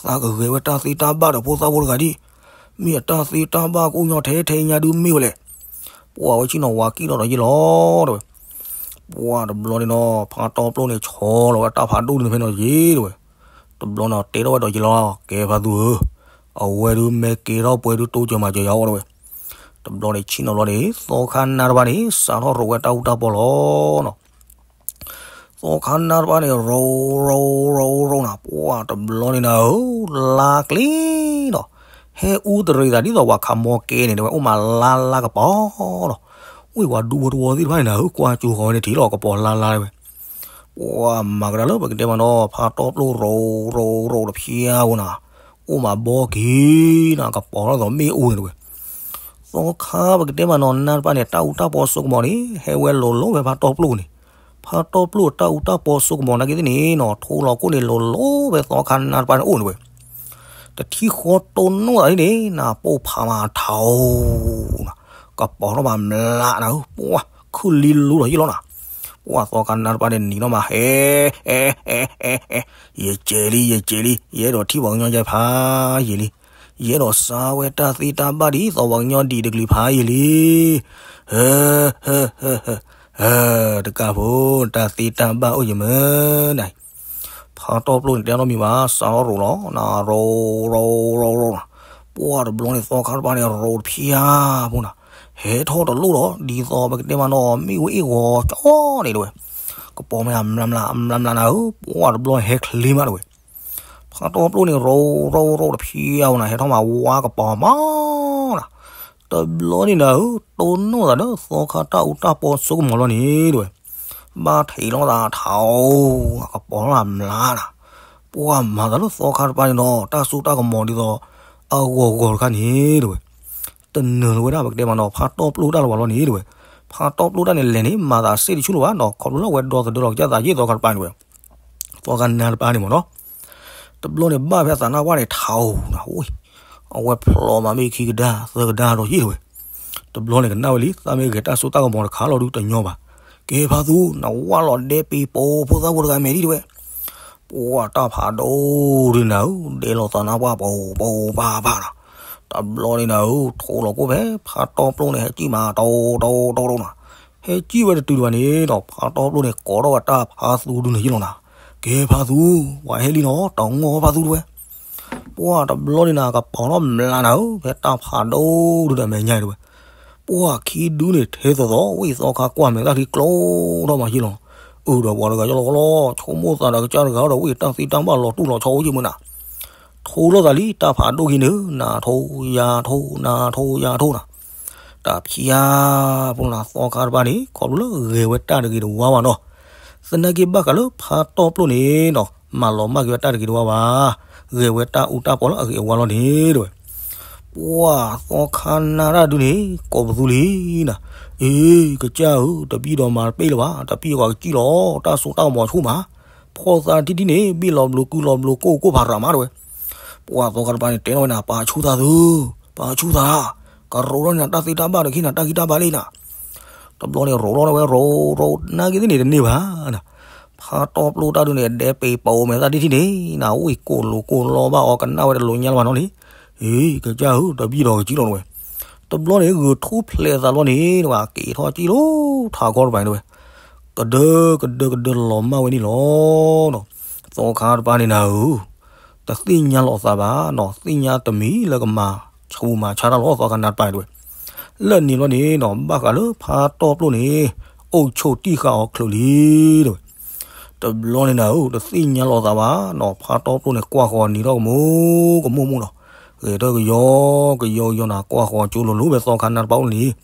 သးကဂဲၤဝဲတၢ်သ့တၢ်ဘၣ်ဒီးဖိသၣ်ဖိတဂၤဒံး, မ့ၢ်အတၢ်သ့တၢ်ဘၣ်ကအိၣ်ညီထဲထဲညါဒုမ့ၢ်ဝဲလဲၣ်. ပှၤဝဲဆ့ၣ်နီၤဝၤကံၣ်လီၤဒီးယ့ၢ်လီၤတဲဝဲ. ပှၤတဘျီန့ၣ်နီၤ ဖးတီပျိၣ်န့ၣ် ဆီလီၤဝဲတၢ်ဖးဒိၣ်န့ၣ်ဖဲနီၤယ့ၢ်တဲဝဲ. တဘျီန့ၣ်တဲထီၣ်ဝဲဒီးယ့ၢ်လီၤ, ကဲဖါသူဧၢ, အဝဲဒုးမ့ၢ်ကဲထီၣ်ပှဲၤဒုးတိစၢၤမၤစၢၤယၤအီၤတဲဝဲ. တဘျီန့ၣ်ဆ့ၣ်နီၤဘျီန့ၣ် သီခါနါတပၤန့ၣ် စးထီၣ်ရိးဝဲတၢ်အူတၢ်ပီလီၤနီၤ. သီခါနါတပၤန့ၣ် ရိးရိးရိးရိးနၤ, ပှၤတဘျီန့ၣ်နၤဧၢ, လါကျ့ဒီး ဟဲအူတရံးသးဒ်သိးပှၤခးမီကဲန့ၣ်တဲဝဲ, အိၣ်မးလါလါကပီၤဒီး ဝ့ၢ်ပှၤဒူဖိတဝီသ့ၣ်တဖၣ်န့ၣ်နၤဧၢ, ကွၢ်စူၤဃီၤဝဲန့ၣ်ထံၣ်လီၤကပီၤလါလါတဲဝဲ. ပှၤမၤကဒါလၢပကတဲမးနီၤ ဖးတီပျိၣ်ရိးရိးရိးတဖျါဖိနၤ, အိၣ်မးဘီက့ၤနၤ, ကပီၤထီၣ်သိးမ့ၣ်အူန့ၣ်တဲဝဲ. သီခါပကတဲမးနီၤ နါတပၤန့ၣ် တၢ်အူတၢ်ပီစိကမီၤန့ၣ် ဟဲဝဲလိၤလိၤဖဲဖးတီပျိၣ်န့ၣ်, ဖးတီပျိၣ်တၢ်အူတၢ်ပီစိကမီၤနာ်က့သ့ၣ်န့ၣ်နီၤ ထိလီၤခိၣ်န့ၣ်လိၤလိၤဖဲသီခါနါတပၤန့ၣ်အိၣ်န့ၣ်တဲဝဲ. တထံၣ်ဃီတိၢ်နီၣ်သးဒ်န့ၣ်နၤ ပိၢ်ဖးမးထးဧိၤနၤ, ကပီၤထီၣ်မးမျးနၤဧၢ, ပှၤခုၣ်လံလူလီၤယ့ၢ်လီၤနၤ. ပှၤသီခါနါတပၤန့ၣ်နံၤထီၣ်မး ဟဲ ဟဲ ဟဲ ဟဲ ဟဲ ယကဲလံ ယကဲလံ ယအဲၣ်ဒိးထံၣ်ပှၤကညီယဲဖးယံာ်လံ, ယအဲၣ်ဒိးစါဝဲတၢ်သ့တၢ်ဘၣ်ဒ်သိးပှၤကညီဒံးတကလုာ်ဖးယံာ်လံ. ဟၢ ဟၢ ဟၢ ဟၢ ဟၢ တကးဖိ တၢ်သ့တၢ်ဘၣ်အိၣ်ယမၢနၤအံၤ. ဖးတီပျိၣ်န့ၣ် တဲနီတမံၤဘၣ် စးထီၣ်ရိးလီၤနၤ ရိး ရိး ရိး ရိးနၤ. ပှၤတဘျီန့ၣ် သီခါတပၤန့ၣ် ရိးတဖျါဖိနၤ, ဟဲထီၣ်တလိၣ်ဒီး ဒ်သိးပကတဲမးနီၤ မ့ၣ်အူအ့ၣ်ဂီၤကၠီန့ၣ်တဲဝဲ. ကပီၤမ့ၢ်အမျးမျး အမျးမျးနၤဧၢ, ပှၤတဘျီန့ၣ် ဟဲချ့မးတဲဝဲ. ဖးတီပျိၣ်န့ၣ် ရိး ရိး ရိးတဖျါဖိနၤ ဟဲထီၣ်မးဝါကပီၤမးနၤ. တဘျီန့ၣ်နၤဧၢ, တိၢ်နီၣ်သးဒီးသီခါတၢ်အူတၢ်ပီစိကမီၤလီၤန့ၣ်တဲဝဲ. ဘၣ်ထံးလီၤသးထးဧိၤ ကပီၤထီၣ်အမျးနၤ. ပှၤမၤသးလၢသီခါတပၤန့ၣ်ဒီး တၢ်စိတၢ်ကမီၤဒ်သိး အဂီၤဂီၤတခါန့ၣ်တဲဝဲ. တနၢၤလၢၤဝဲဒၣ်ပကတဲမးနီၤ ဖးတီပျိၣ်တၢ်လၢၤဘၣ်လီၤန့ၣ်တဲဝဲ. ဖးတီပျိၣ်တၢ်န့ၣ်လဲၤန့ၣ် မၤသးစ့ၣ်တဆူၣ်လၢၤဘၣ်နီၤ ခီဖျိလၢအဝဲဒီသဒၢလီၤကစၢ်သးယ့ၢ်သီခါတပၤန့ၣ်တဲဝဲ. သီခါနါတပၤန့ၣ်မးနီၤ. တဘျီန့ၣ် ဘၣ်ဖဲသးနါပှၢ်န့ၣ်ထးဧိၤနၤ, အဝဲဖျိးမးမ့ၢ်ခံကဒါသၢကဒါဒီးယ့ၢ်တဲဝဲ. တဘျီန့ၣ်ကနၣ်ဝဲလံ သးမ့ၢ်ဂဲၤတၢ်စိတၢ်ကမီၤတခါလီၤဒုတညီဘၣ်. ကဲဖါသူ နဝၢ်လီၤဒဲပ့ၤပိာ်ဖိသၣ်ဖိတဂၤမဲာ်ဒံးတဲဝဲ. ပှၤတၢ်ဖးဒိၣ်ဒုန့ၣ်ဧၢ, ဒဲလီၤသးနါပှၢ်ပိာ်ပိာ်ပၤပၤနၤ. တဘျီန့ၣ်နၤဧၢ, ထိလီၤခိၣ်ဖဲဖးတီပျိၣ်န့ၣ် ဟဲစံၣ်မး တိၢ်တိၢ်တိၢ်တိၢ်နၤ. ဟဲစံၣ်ဝဲတတုၤဒံးဘၣ်န့ၣ်ဒီး ဖးတီပျိၣ်န့ၣ် ကိးထီၣ်ဝဲတၢ်ဖါသူဒုန့ၣ်ယ့ၢ်လီၤနၤ. ကဲဖါသူ, ပှၤဟဲလံနီၤ, တမီၤဖါသူတဲဝဲ. ပှၤတဘျီန့ၣ်နၤ ကပီၤထီၣ်မျးနၤဧၢ, ဖဲတၢ်ဖးဒိၣ်ဒုဒီးမဲာ်ညါတဲဝဲ. ပှၤခံဒုန့ၣ်ထဲသိးသိး ဝံၣ်သီခါကွၢ်မဲာ်သၣ်ချံကျိထီၣ်မးယ့ၢ်လီၤ. အၢဒီးပှၤတဂၤယလီၤလီၤ ဆိကမိၣ်သးဒီးကစၢ်တဂၤဒီး ဝံၣ်တၢ်သ့တၢ်ဘၣ်လီၤတူၢ်လီၤဆီအိၣ်ယ့ၢ်မးနၤ. ထိလီၤသးလံ တၢ်ဖးဒိၣ်က့ၤန့ၣ် နၤထိယၤထိ နၤထိယၤထိနၤ. တၢ်ဖျါဖိနၤ သီခါတပၤန့ၣ် ခီဖျိလၢဂဲၤဝဲတၢ်တဂ့ၤတဝါဘၣ်နီၤ. သနာ်က့ဘၣ်ဃးလၢဖးတီပျိၣ်န့ၣ်နီၤ မၤလီၤမၢ်က့ၤဝဲတၢ်တဂ့ၤတဝါဘၣ်. ဂဲၤဝဲတၢ်အူတၢ်ပီလၢအဂ့ၤအဝါလီၤန့ၣ်တဲဝဲ. ပှၤသီခါနါတၢ်ဒုန့ၣ် ကိးပသူလံနၤ. အ့ ကစၢ်ဧၢ, တဘံၣ်ဒီးမၤတပ့ၣ်လၢၤဘၣ်, တပံၣ်အဂီၢ်ကစံၣ်လီၤ, တၢ်စိတၢ်ကမီၤဆူၣ်မး, ဖီၣ်သးထံထံန့ၣ် ဘ့ၣ်လီၤဘျိကုလီၤဘျိကိၢ်ကိၢ်ဖးရၤမးတဲဝဲ. ပှၤသီခါတပၤန့ၣ် တဲထီၣ်ဝဲနၤ ပာ်ဆူၣ်သးသု, ပာ်ဆူၣ်သး, ကရိးထီၣ်န့ၣ် တၢ်သ့တၢ်ဘၣ်ဒီး ကဟ့ၣ်နၤတၢ်ဂံၢ်တၢ်ဘါလံနၤ. တဘျီန့ၣ် ရိးထီၣ်ဝဲ ရိးရိးနာ်က့သ့ၣ်န့ၣ်တန့ၢ်ဘၣ်နၤ. ဖးတီပျိၣ်တၢ်ဒုန့ၣ် ဒဲပ့ၤပိာ်မဲာ်သၣ်ထံထံန့ၣ်နၤ, ဝံၣ်ကိၢ်လိာ်ကိၢ်လီဘၣ်အီၤ ကနၣ်ဝဲတလိၤညါလၢၤဘၣ်နီၤလံ. အ့ ကစၢ်ဧၢ, တဘံၣ်ဒီးကစံၣ်လီၤတဲဝဲ. တဘျီန့ၣ် ဂုာ်ထူၣ်ဖျဲးသးလီၤန့ၣ်တဲဝဲ, က့ၤထီၣ်စံၣ်လီၤထးခီတပၤန့ၣ်တဲဝဲ. ကဒၢကဒၢကဒၢလီၤမၢ်ဝဲန့ၣ်လီၤ. သီခါတပၤန့ၣ်နၤဧၢ, တသ့ၣ်ညါလီၤသးဘၣ်နီၤ, သ့ၣ်ညါတမံၤလၢကမၤဆူးမၤဆါတၢ်လီၤ သီခါနါတပၤန့ၣ်တဲဝဲ. လၢန့ၣ်ဘျီန့ၣ်နီၤ ဘၣ်ဃးလၢဖါတီပျိန့ၣ် အိၣ်ဆိးတံၢ်ဃာ်အီၤချုးလံ တဲဝဲ. တဘျီန့ၣ်နၤဧၢ တသ့ၣ်ညါလီၤသးဘၣ်နီၤ ဖါတီပျိန့ၣ် ကွၢ်ဃီၤနံၤထီၣ်ကမူၣ်ကမူၣ်မူၣ်နီၤ, ဂဲၤထီၣ်ကယီကယီကယီနၤ ကွၢ်ဃီၤကၠိလိၤလိၤဖဲသီခါနါတပၣ်အိၣ်န့ၣ်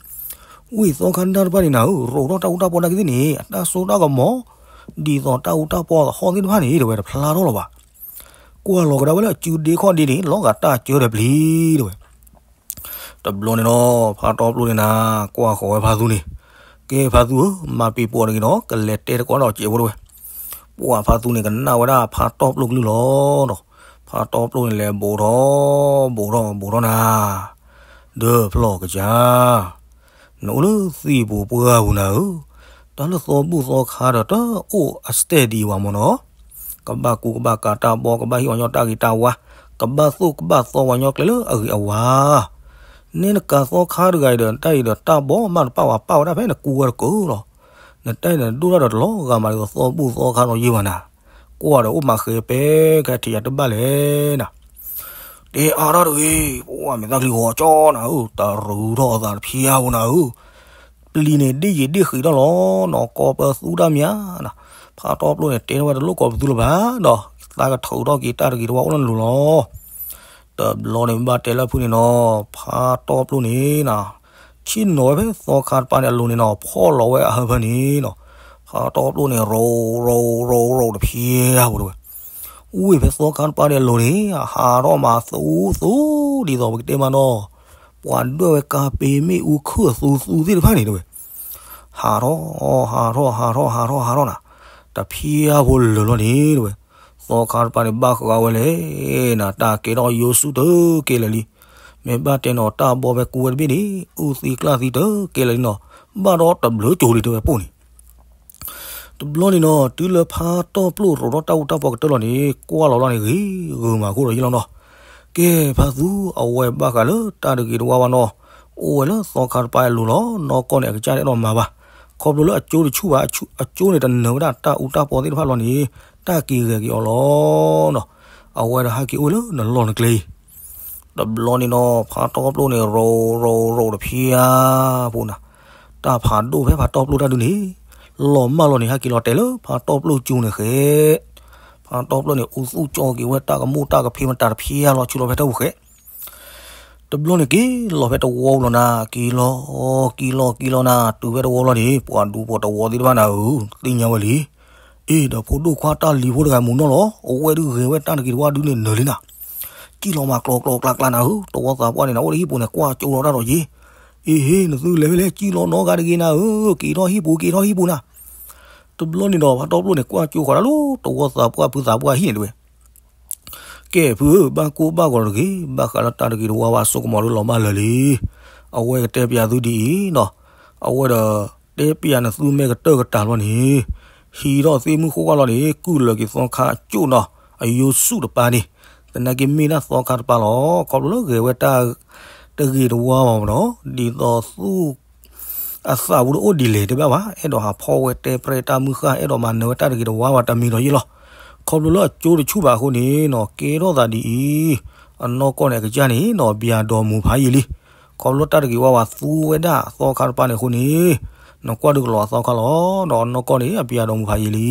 ဝံသီခါနါတပၣ်န့ၣ်နၤဧၢ ရိးထီၣ်တၢ်အူတၢ်ပီတၢ်ကသ့ၣ်န့ၣ် အတၢ်စိတၢ်ကမီၤ ဒ်သိးတၢ်အူတၢ်ပီသဟီၣ်သ့ၣ်တဖၣ်န့ၣ် တဲဝဲ တဖျါထီၣ်လီၤဘၣ်. ကွၢ်လီၤကဒါဝဲလၢအစုဒ့ခီၣ်ဒ့န့ၣ် လီၤဂာ်တၢ်ကၢဒီးပျံၤ တဲဝဲ. တဘျီန့ၣ်နီၤ ဖါတီပျိန့ၣ်နၤ ကွၢ်ဃီၤဝဲဖါသူန့ၣ်, ကဲဖါသူဧၢ မၤပံၤပိာ်တဂ့ၤနီၤ ကလဲၤတဲတကိးဒီးစဲးဖိ တဲဝဲ. ပှၤဖါသူန့ၣ် ကနၣ်ဝဲဒၣ်ဖါတီပျိကလုၢ်လီၤနီၤ. ဖါတီပျိန့ၣ် လဲၤဘူးထီၣ် ဘူးထီၣ် ဘူးထီၣ်နၤ, ဒီးဖျီၣ်ကစၢ် နအိၣ်လၢသံၣ်ပူၤပှၢ်ပူၤနၤဧၢ, တၢ်လၢသီဘူၣ်သီခါဒီး တအိၣ်အစတဲဒံးဝဲမၢ်နီၤ. ကဘၣ်ကူကဘၣ်ကၤတၢ်ဘီ ကဘၣ်ဟ့ၣ်ဝဲညီတၢ်ဂ့ၤတၢ်ဝါ, ကဘၣ်သိၣ်ကဘၣ်သီဝဲညီကျဲလၢအဂ့ၤအဝါ. နဲနကၤသီခါတဂၤအံၤဒီး တၢ်အံၤဒီးတၢ်ဘီမးတပၣ်ဝဲ ပၣ်ဝဲဒၣ်ဖဲနကူဝဲတကိးလီၤ. နတၢ်အံၤန့ၣ် ဒိၣ်တၢ်ဒီးတလီၤဂာ်မးဒ်သိးသီဘူၣ်သီခါနီၤယ့ၢ်ဘၣ်နၤ. ကွၢ်ဒီးအိၣ်မးဃဲၤပဲ ကထံၣ်ယၤတဘၣ်လဲၣ်နၤ. တဲအါထီၣ်တဂ့ၤ, ပှၤမဲာ်သၣ်ချံဂီၤကၠီနၤဧၢ, တရူးထီၣ်အသးတဖျါဖိနၤဧၢ, ပျံၤန့ၣ်ဒ့ၣ်ယံာ်ဒ့ၣ်ဃံးထီၣ်လီၤနီၤ, ကိးပသူတၢ်မၠးနၤ. ဖါတီပျိန့ၣ် တဲထီၣ်ဝဲတလိၣ်ကိးပသူလၢၤဘၣ်ဒီး သးကထုးထီၣ်က့ၤတၢ်တဂ့ၤတဝါအိၣ်လၢနလိၤလီၤ. တဘျီန့ၣ် ဘၣ်တဲလၢဖုန့ၣ်နီၤ, ဖါတီပျိန့ၣ်နၤ ဆ့ၣ်နီၤဝဲဖဲသီခါတပၤန့ၣ်အလိၤန့ၣ်နီၤ, ဖီၣ်လီၤဝဲအဟၢဖၢန့ၣ်နီၤ, ဖါတီပျိန့ၣ် ရိးရိးရိးရိးတဖျါဖိတဲဝဲ. ဝံၤဖဲသီခါတပၤန့ၣ်အလိၤန့ၣ် ဟးထီၣ်မးသူသူဒ်သိးပကတဲမးနီၤ, ပှၤဒွဲၣ်ဝဲကါပ့ၤမ့ၣ်အူခုၣ်အသူသူသ့ၣ်တဖၣ်န့ၣ်တဲဝဲ. ဟးထီၣ် ဟးထီၣ် ဟးထီၣ် ဟးထီၣ် ဟးထီၣ်နၤ, တဖျါဖိလၢာ်လီၤန့ၣ်တဲဝဲ. သီခါတပၤန့ၣ် ဘၣ်ဃးဝဲလဲၣ်နၤ, တၢ်ကဲထီၣ်ယိၤဆူၣ်တကဲလၢာ်လံ. မ့ၢ်ဘၣ်တဲနီၤ တၢ်ဘီဖဲကူဝဲတဘ့ၣ်န့ၣ် အူသံကျၢ်သံတကဲလၢာ်လံနီၤ, ဘၣ်ဒီးတဘျုးကၠိၤလံတဲဝဲပိၢ်န့ၣ်. တဘျီန့ၣ်နီၤ တုၤလၢဖါတီပျိရိးထီၣ်တၢ်အူတၢ်ပီကတၢၢ်လီၤန့ၣ် ကွၢ်လီၤလီၤန့ၣ် ဂ့ၤဂုာ်မးဃိဒီးယ့ၢ်လီၤနီၤ. ကဲဖါသူ အဝဲဘၣ်ဃးလၢတၢ်တဂ့ၤတဝါဘၣ်နီၤ, အိၣ်ဝဲလၢသီခါတပၤအလိၤလီၤ, နီၢ်ကီၢ်န့ၣ် အကစၢ်တအဲၣ်ဒိးမၤဘၣ်. ခီဖျိလၢအကၠိတဆူၣ်ဘၣ်, အကၠိန့ၣ်တနၢၤဝဲဒၣ်တၢ်အူတၢ်ပီသ့ၣ်တဖၣ်လီၤန့ၣ် တၢ်က့ၤဂဲၤက့ၤအီၤလီၤနီၤ. အဝဲဒီးဟဲက့ၤအိၣ်လၢနလီၢ်နကျဲအံၤ တဘျီန့ၣ်နီၤ ဖါတီပျိန့ၣ်ရိးရိးရိးတဖျါဖိနၤ, တၢ်ဖးဒိၣ်ဖဲဖါတီပျိတၢ်ဒုန့ၣ် လီၤမၢ်လီၤန့ၣ် ဟဲက့ၤလီၤတဲာ်လၢဖါတီပျိကၠိန့ၣ်ဃဲ. ဖါတီပျိန့ၣ် အူသူၣ်ကၠီက့ၤဝဲတၢ်ကမိၣ်တၢ်ကဖံးမတၤတဖျါလီၤဆူလီၤဖဲတၢ်ပူၤဃဲ. တဘျီန့ၣ်က့ၤလီၤဖဲတဝီပူၤလီၤနၤ, က့ၤလီၤ က့ၤလီၤ က့ၤလီၤနၤ, တုၤဖဲတဝီလီၤန့ၣ် ပှၤဒူဖိတဝီသ့ၣ်တဖၣ်နၤဧၢ, သ့ၣ်ညါဝဲလံ. အ့ၣ် ဒီးဖိဒိၣ်ခွါတၢ်လံၤဖိတဂၤမုာ်နီၢ်လီၤ, အဝဲဒုးဂဲၤဝဲတၢ်တဂ့ၤတဝါဒုန့ၣ်နၢၤလံနၤ. ကံၣ်လီၤမးကျီကျီကျါကျါနၤဧၢ, တဝီသးပှၢ်န့ၣ်နၤ အိၣ်လၢဟံၣ်ပူၤန့ၣ် ကွၢ်ကၠိလီၤတၢ်ဒီးယ့ၢ်. အ့ၣ်ဟ့ၣ် နသုလဲၤဖဲလဲၣ် ကံၣ်လီၤနီတဂၤတဂ့ၤနၤဧၢ, က့ၤထီၣ်ဟံၣ်ပူၤ က့ၤထီၣ်ဟံၣ်ပူၤနၤ. တဘျီန့ၣ်ဒီး ဖါတီပျိန့ၣ် ကွၢ်ကၠိဃီၤတၢ်လၢ တဝီသးပှၢ်ဖုသးပှၢ်ဟံၣ်န့ၣ်တဲဝဲ. ကဲဖုဧၢ, ဘၣ်ကိၢ်ဘၣ်ဂီၤတဂ့ၤ, ဘၣ်ဃးလၢတၢ်တဂ့ၤတဝါဘၣ် စိကမီၤဒုလီၤမၢ်လၢာ်လံ. အဝဲကတဲပၠးသုဒ်အံၤနီၤ, အဝဲဒီး တဲပၠးနသုမဲာ်ကတၢၢ်ကတၢၢ်လီၤန့ၣ်, ဟံးထီၣ်သ့ၣ်မုၢ်ဃိၣ်ဝါလီၤန့ၣ် ကုၢ်လၢာ်က့ၤသီခါကၠိၣ်နီၤ, အယိၤဆူၣ်တပၤန့ၣ်, သနာ်က့မ့ၢ်ဒၣ်သီခါတပၤလီၤ. ခီဖျိလၢဂဲၤဝဲတၢ်တဂ့ၤတဝါဘၣ်နီၤ, ဒ်သိးသူၣ် အသးပူၤတအိၣ်ဒ်လဲၣ်တဘၣ်ဘၣ်, အဲၣ်ဒိးဟးဖီၣ်ဝဲတဲပြဲတၢ်မုၢ်ဃၢ်, အဲၣ်ဒိးမၤနၢၤဝဲတၢ်တဂ့ၤတဝါဘၣ်တမံၤဒီးယ့ၢ်လီၤ. ခီဖျိလၢအကၠိတဆူၣ်ဘၣ်အဃိန့ၣ်နီၤ, ကဲထီၣ်သးဒ်အံၤ, အနီၢ်ကီၢ်န့ၣ် အကစၢ်န့ၣ်နီၤ ပၠးဒီးမူးဖးယံာ်လံ. ခီဖျိတၢ်တဂ့ၤဝါဘၣ်သူဝဲဒၣ်သီခါတပၤန့ၣ်အဃိန့ၣ်, နကွၢ်ဒုကလီၤအသီခါလီၤ, ဒီးအနီၢ်ကီၢ်န့ၣ် အပၠးဒီးမူးဖးယံာ်လံ.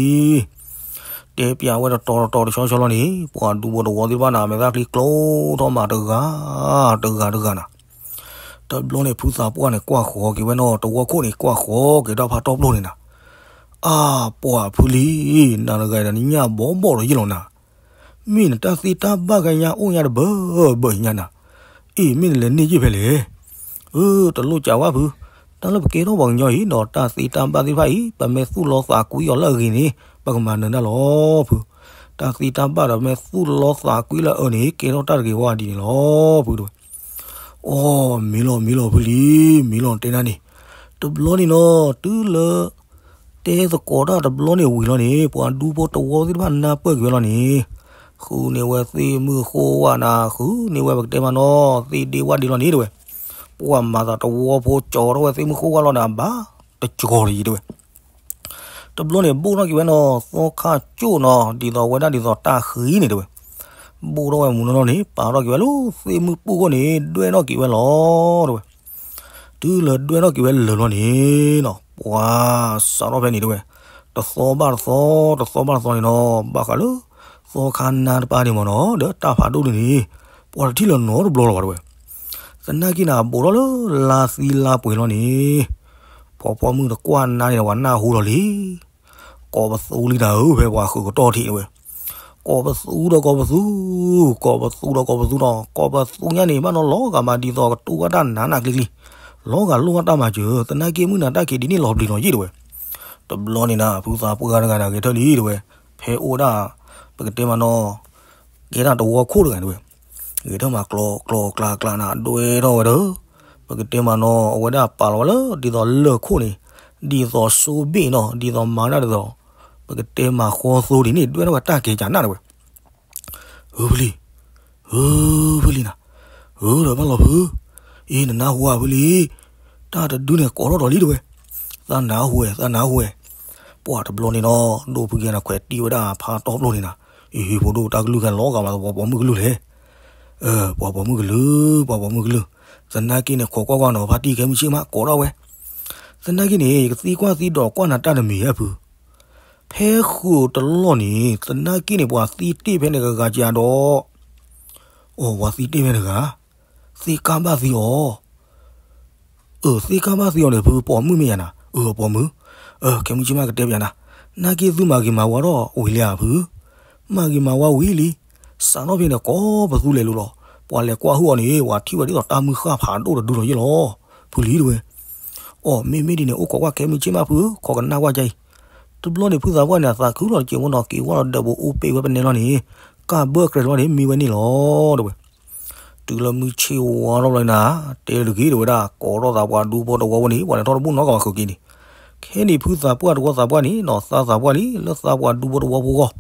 တဲပၠးဝဲတတီၤတတီၤတဆီဆီလီၤန့ၣ်, ပှၤဒူဖိတဝီသ့ၣ်တဖၣ်န့ၣ် မဲာ်သၣ်ချံကျိထီၣ်မးတဂၤ, တဂၤတဂၤနၤ. တဘျီန့ၣ် ဖုသးပှၢ်န့ၣ် ကွၢ်ဃီၤက့ၤဝဲနီၤ, တဝီခိၣ်န့ၣ် ကွၢ်ဃီၤက့ၤဒီးဖါတီပျိန့ၣ်နၤ. အါ, ပှၤဖုလံ, နၤတဂၤဒီးနညၣ်ဘီဘီၣ်ဒီးယ့ၢ်လီၤနၤ. မ့ၢ်နတၢ်သ့တၢ်ဘၣ်ဂၤညါအိၣ်ညါတဘၢဘၢညါနၤ. အ့ၣ် မ့ၢ်နလဲၤန့ၢ်ယ့ၢ်ဖဲလဲၣ်. အၢ တလိၣ်ကးဝဲဖု, တၢ်လၢပကဲထီၣ်ပှၤကညီအံၤဒီး တၢ်သ့တၢ်ဘၣ်သ့ၣ်တဖၣ်အံၤ ပမ့ၢ်သူၣ်လီသးကွံအီၤလၢအဂ့ၤန့ၣ် ပကမၤနၢၤတၢ်လီၤဖု. တၢ်သ့တၢ်ဘၣ်ဒီး မ့ၢ်သူၣ်လီသးကွံလၢအအၢန့ၣ် ကဲထီၣ်တၢ်တဂ့ၤဝဲဒ်န့ၣ်လီၤဖုတဲဝဲ. အိ, မ့ၢ်လီၤ မ့ၢ်လီၤဖုလံ, မ့ၢ်လီၤတဲနၤန့ၣ်. တဘျီန့ၣ်နီၤ တုၤလၢ တဲသကိးတၢ်တဘျီန့ၣ်ဝံၤလီၤန့ၣ် ပှၤဒူဖိတဝီသ့ၣ်တဖၣ်နၢ်ပၢၢ်က့ၤဝဲလီၤန့ၣ်, ဃုန့ၢ်ဝဲသ့ၣ်မုၢ်ဃိဝါနၤ, ဃုန့ၢ်ဝဲပကတဲမးနီၤ သ့ၣ်ဒ့ဝၣ်ဒ့လီၤန့ၣ်တဲဝဲ. ပှၤမၤသးတဝီဖိကၠီထီၣ်ဝဲသ့ၣ်မုၢ်ဃိဝါလီၤနၤ ဘၣ်တကၠီၤတယံၤတဲဝဲ. တဘျီန့ၣ် ဘိၣ်ထီၣ်က့ၤဝဲနီၤ သီခါကၠိၣ်နီၤ ဒ်သိးဝဲဒၣ်ဒ်သိးတၢ်ဃံန့ၣ်တဲဝဲ. ဘိၣ်ထီၣ်ဝဲမုၢ်နီၢ်နီၢ်န့ၣ် ပာ်ထီၣ်က့ၤဝဲလၢသ့ၣ်မုၢ်ပူၣ်ခိၣ်န့ၣ် ဒွဲၣ်ထီၣ်က့ၤဝဲလီၤတဲဝဲ. တုၤလၢဒွဲၣ်ထီၣ်က့ၤဝဲလၢာ်လီၤန့ၣ်နီၤ, ပှၤစးထီၣ်ဖဲန့ၣ်တဲဝဲ, တသီဘၣ်တသီ, တသီဘၣ်တသီန့ၣ်နီၤ, ဘၣ်ဃးလၢ သီခါနါတပၤန့ၣ်မ့ၢ်နီၤ, ဒီးတၢ်ဖးဒိၣ်ဒ်န့ၣ်, ပှၤတထံၣ်လၢၤနီတဘျီလီၤဘၣ်တဲဝဲ. သနာ်က့န့ၣ် ဘူးထီၣ်လၢလါသံလါပှဲၤလီၤန့ၣ်, ဖီဖီမုၢ်တကွၢ်နါန့ၣ်ဒီး ပှၤနၢ်ဟူလီၤလံ. ကိးပသူလံနၤဧၢ, ဖဲပှၤဃုာ်ကတီၢ်ထံးတဲဝဲ. ကိးပသူဒီးကိးပသူ, ကိးပသူဒီးကိးပသူနီၤ, ကိးပသူညါန့ၣ် ဘၣ်နီၤလီၤဂာ်မးဒ်သိးကတူၢ်ဘၣ်တၢ်နးနးကျံကျံ, လီၤဂာ်လိၣ်ဘၣ်တၢ်မၤစၢၤ, သနာ်က့မုၢ်နၤတၢ်ခံးဒ်န့ၣ်လီၤပျံၤလီၤယံာ်တဲဝဲ. တဘျီန့ၣ်နၤ ဖုသးပှၢ်တဂၤန့ၣ် ဂဲၤထၢၣ်လံတဲဝဲ, ဖဲအိၣ်ဝဲဒၣ် ပကတဲမးနီၤ, ကဲဒၣ်တဝီခိၣ်တဂၤန့ၣ်တဲဝဲ, ဂဲၤထၢၣ်မးကျီကျီကျါကျါနၤ ဒွဲထီၣ်ဝဲဒီး, ပကတဲမးနီၤ အဝဲဒၣ်ပာ်လီၤဝဲလၢ ဒ်သိးလၢၢ်ခိၣ်န့ၣ်, ဒ်သိးစိဘ့ၣ်နီၤ, ဒ်သိးမၤဒၣ်ဒ်သိး, ပကတဲမးဃီသိဒ်န့ၣ် ဒွဲထီၣ်ဝဲတၢ်ကဲၤကးနၣ်တဲဝဲ. ဧၢဖုလံ, ဧၢဖုလံနၤ, ဧၢဒီးဘၣ်လီၤဖု, အ့ နနၢ်ဟူဧါဖုလံ, တၢ်တဒုန့ၣ်ကိးထီၣ်ဒီးလံတဲဝဲ, သးနၢ်ဟူဝဲ သးနၢ်ဟူဝဲ. ပှၤတဘျီန့ၣ်နီၤ ဒိၣ်ဖုက့ၤနၤခွဲးတံၢ်ဝဲဒၣ်ဖါတီပျိၢ်န့ၣ်နၤ, အ့ ဖိဒိၣ်တၢ်ကလုၢ်ခဲလီၤဂာ်မး ပှၤပိာ်မုၣ်ကလုၢ်လဲၣ် ပှၤပိာ်မုၣ်ကလုၢ်, ပှၤပိာ်မုၣ်ကလုၢ်, သနာ်က့န့ၣ် ခိးကွၢ်ကွၢ်နီၤ ဖါတံၢ်ခဲမုၢ်ဆ့ၣ်မးကိးထီၣ်ဝဲ, သနာ်က့န့ၣ် ယကသံကွၢ်သံဒိးကွၢ်နၤတၢ်တမံၤဧါဖု, ဖဲဃုာ်တလီၢ်န့ၣ် သနာ်က့န့ၣ် ပှၤသံတ့ၢ်ဖဲန့ၣ်ဂၤဂၤကဒီး, အိ ပှၤသံတ့ၢ်ဖဲန့ၣ်ဂၤ, သ့ၣ်ကၢ်ဘၣ်သံအီၤ အၢ သ့ၣ်ကၢ်ဘၣ်သံအီၤန့ၣ် ဖုပိာ်မုၣ်မ့ၢ်ယါနၤ, အၢ ပိာ်မုၣ်, အၢ ခဲမုၢ်ဆ့ၣ်မးကတဲပၠးနၤ, နာ်က့သုမၤဂ့ၤမၤဝါထီၣ်ဝံၤလံဧါဖု, မၤဂ့ၤမၤဝါဝံၤလံ, စးထီၣ်ဖဲန့ၣ် ကိးပသူလဲၤလိၤလီၤ, ပှၤလဲၤကွၢ်ဟုၣ်အီၤန့ၣ် ပှၤထံၣ်ဝဲဒ်သိးတၢ်မုၢ်ဃၢ်ဖးဒိၣ်တဒုလီၤယံာ်လီၤ, ဖုလံတဲဝဲ. အိ မ့မ့ၢ်ဒ်န့ၣ် အိၣ်ခိးကွၢ်ခဲမုၢ်ဆ့ၣ်မးဖုဧၢ, ခိးကနၣ်ကွၢ်ကအံၤ, တဘျီန့ၣ် ဖုသးပှၢ်န့ၣ် အသးခုလီၤတစဲးဖိနီၤ က့ၤဝဲလီၤဒီးဘိအိၣ်ပ့ၢ်ဝဲပနဲလီၤန့ၣ်, ကၢ်ဘၢၣ်ကြဲးလီၤန့ၣ် မံဝဲန့ၣ်လီၤတဲဝဲ. တုၤလၢမုၢ်ဆ့ၣ်ဝါထီၣ်ဘျီန့ၣ်နၤ, တဲတဂ့ၤတဲဝဲဒၣ် ကိးထီၣ်သးပှၤဒူဖိတဝီဖိန့ၣ် ပှၤလဲၤထီၣ်တဘူၣ်နီတဂၤဘၣ်ဃုာ်က့ၤန့ၣ်, ခဲန့ၣ်ဖုသးပှၢ်တဝီသးပှၢ်န့ၣ်နီၤ သးသးပှၢ်လံ လၢသးပှၤဒူဖိတဝီဖိဂီၢ်,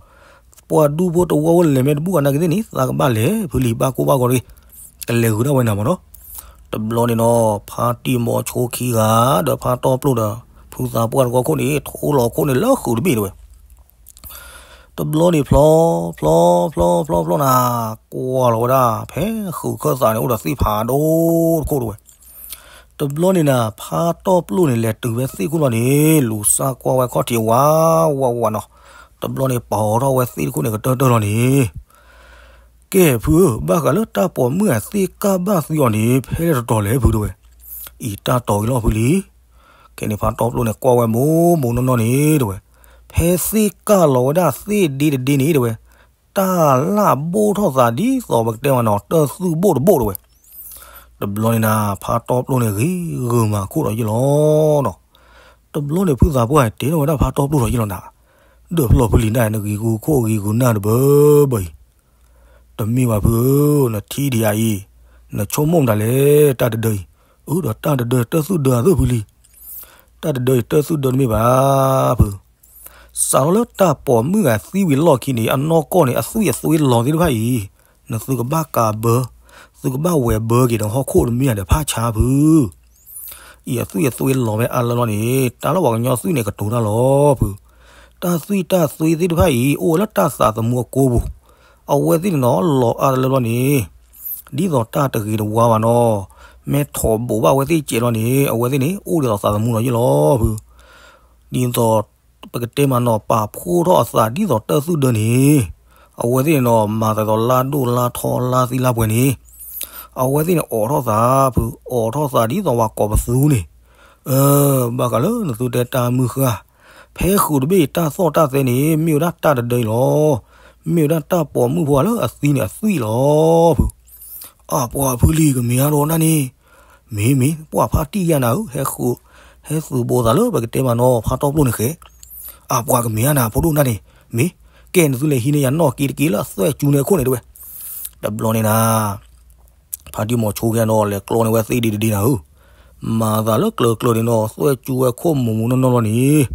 ပှၤဒူဖိတဝီဖိလဲၤမ့ၢ်တဘူၣ်ဂၤနာ်က့သ့ၣ်န့ၣ် သးကဘၣ်လဲၤဖုလံ ဘၣ်ကိၢ်ဘၣ်ဂီၤတဂ့ၤ, ကလဲၤဂုာ်ဒၣ်ဝဲနၤမ့ၢ်နီၤ. တဘျီန့ၣ်နီၤ ဖါတံၢ်မိၤဆိခံဂၤ ဒီးဖါတီပျိၢ်ဒီး ဖုသးပှၢ်တဝီခိၣ်န့ၣ် ထိလီၤခိၣ်န့ၣ်လၢဃုာ်တဘ့ၣ်တဲဝဲ. တဘျီန့ၣ်ဖျီ, ဖျီ, ဖျီ, ဖျီ, ဖျီနၤ, ကွၢ်လီၤဝဲဒၣ် ဖဲဃုာ်ခၢၣ်သးန့ၣ် အိၣ်ဒီးသ့ၣ်ဖးဒိၣ်တခိၣ်တဲဝဲ. တဘျီန့ၣ်နၤ ဖါတီပျိၢ်န့ၣ် လဲၤတုၤဖဲသ့ၣ်ခိၣ်လီၤန့ၣ် လူၤစၢ်ကွၢ်ဝဲခီၣ်ထံးဝးဝးဝးနီၤ. တဘျီန့ၣ် ပိာ်ထီၣ်ဝဲသ့ၣ်တခိၣ်န့ၣ် ကတၢၢ်တၢၢ်လီၤန့ၣ် ကဲဖုဧၢ, ဘၣ်ဃးလၢတၢ်ပိာ်မုၣ်အသ့ၣ်ကၢ်ဘၣ်သံအီၤန့ၣ် ဖဲလဲၣ်တတီၤလဲၣ်ဖုတဲဝဲ. အံၤတၢ်တီၤအံၤလီၤဖုလံ. ခဲန့ၣ်ဖါတီပျိၢ်န့ၣ် ကွၢ်ဝဲမိၢ်မိၢ်နီၢ်နီၢ်န့ၣ်တဲဝဲ, ဖဲသ့ၣ်ကၢ်လီၤဝဲဒၣ်သ့ၣ်ဒ့တဒ့န့ၣ်တဲဝဲ, တၢ်လၢ်ဘိၣ်ထီၣ်သးဒ်သိးပကတဲမးနီၤ တၢ်သူၣ်ဘိၣ်တဘိၣ်တဲဝဲ. တဘျီန့ၣ်နၤ ဖါတီပျိၢ်န့ၣ် ဂ့ၤဂုာ်မၤခိၣ်ဒီးယ့ၢ်လီၤနီၤ. တဘျီန့ၣ် ဖုသးပှၢ်တဲထီၣ်ဝဲဒၣ်ဖါတီပျိၢ်ဒီးယ့ၢ်လီၤနၤ, ဒီးဖျီၣ်ဖုလံၤဒၣ် နဂ့ၤဂုာ်ခိၣ်ဂ့ၤဂုာ်နၢ်တဘၢဘၢအံၤ တမ့ၢ်ဘၣ်ဖုဧၢ, နထံၣ်ဒံးဧါအံၤ, နဆိကမိၣ်မတၤလဲၣ် တၢ်တဒၢအံၤ, အၢ ဒီးတၢ်တဒၢတၢ်သူၣ်ဒၢအသိးဖုလံ. တၢ်တဒၢအံၤတၢ်သူၣ်ဒၢတမ့ၢ်ဘၣ်ဖု, စးထီၣ်လၢတၢ်ပိာ်မုၣ်ဂၤသံဝံၤလီၢ်ခံန့ၣ် အနီၢ်ကီၢ်န့ၣ် အသွံၣ်အသွ့လီၤသ့ၣ်တဖၣ်အံၤ, နသုကဘၣ်ကးဘၢ, သုကဘၣ်ဝဲၤဘၢက့ၤဒီးဟီၣ်ခိၣ်တမ့ၢ်ဧါဒီးဖးဆါဖု အံၤအသွံၣ်အသွ့လီၤဝဲအါလၢလီၤန့ၣ် တၢ်လၢပှၤကညီသွံၣ်န့ၣ် ကတိၤတၢ်လီၤဖု, တၢ်သွံၣ်တၢ်သွ့သ့ၣ်တဖၣ်အံၤ အိၣ်ဝဲလၢတၢ်သးသမူအကိပူၤ, အဝဲသ့ၣ်န့ၣ်နီၤ လီၤအါလၢလီၤန့ၣ် ဒ်သိးတၢ်တဂ့ၤတဝါဘၣ်နီၤ, မ့ၢ်ထိးဘူးဘၣ်အဝဲသ့ၣ်စဲးလီၤန့ၣ် အဝဲသ့ၣ်န့ၣ် အိၣ်ဒ်သိးသးသမူလီၤယ့ၢ်လီၤဖု, ဒ်သိး ပကတဲမးနီၤ ပာ်ဖှိၣ်ထီၣ်အသးဒ်သိးတၢ်သူၣ်ဒၢန့ၣ်, အဝဲသ့ၣ်န့ၣ်နီၤ မၤသးဒ်သိးလါဒိၣ်လါထီလါသံလါပှဲၤန့ၣ်, အဝဲသ့ၣ်န့ၣ်အိးထီၣ်သးဖု, အိးထီၣ်သးဒ်သိးပှၤကိးပသူန့ၣ်, အၢ ဘၣ်ဃးလၢနသုတဲတၢ်မုၢ်ဃၢ်, ဖဲဃုာ်တဘ့ၣ်တၢ်သီၣ်တၢ်သဲန့ၣ် မ့ၢ်ဝဲဒၣ်တၢ်တဒၢအံၤလီၤ, မ့ၢ်ဝဲဒၣ်တၢ်ပိာ်မုၣ်ဖိလၢအသွံၣ်န့ၣ်အသွံၣ်လီၤဖု, အပှၤဖုလံၤကမ့ၢ်အါဒီးနၢ်န့ၣ် မ့ၢ်မ့ၢ် ပှၤဖါတံၢ်ယါနၤဧၢ, ဟဲဃုာ်, ဟဲသုးဘိသးလၢပကတဲမးနီၤ ဖါတီပျိၢ်န့ၣ်ဃဲ, အပှၤကမ့ၢ်အါနၤ ဖိဒိၣ်နၢ်န့ၣ်, မ့ၢ်, ကဲနသုလဲၤဟံးန့ၢ်ယၤနီၣ်က့တက့ၢ်လၢအသွဲၣ်စူန့ၣ်အခိၣ်န့ၣ်တဲဝဲ. တဘျီန့ၣ်နၤ ဖါတံၢ်မိၤဆိကဲနီၤ လဲၤကျီန့ၢ်ဝဲသ့ၣ်ဒ့တဒ့နၤဧၢ, မၤသးလၢကျၢၤကျၢၤန့ၣ်နီၤ သွဲၣ်စူဝဲခိၣ်မိၢ်မိၢ်နီၢ်နီၢ်လီၤန့ၣ်,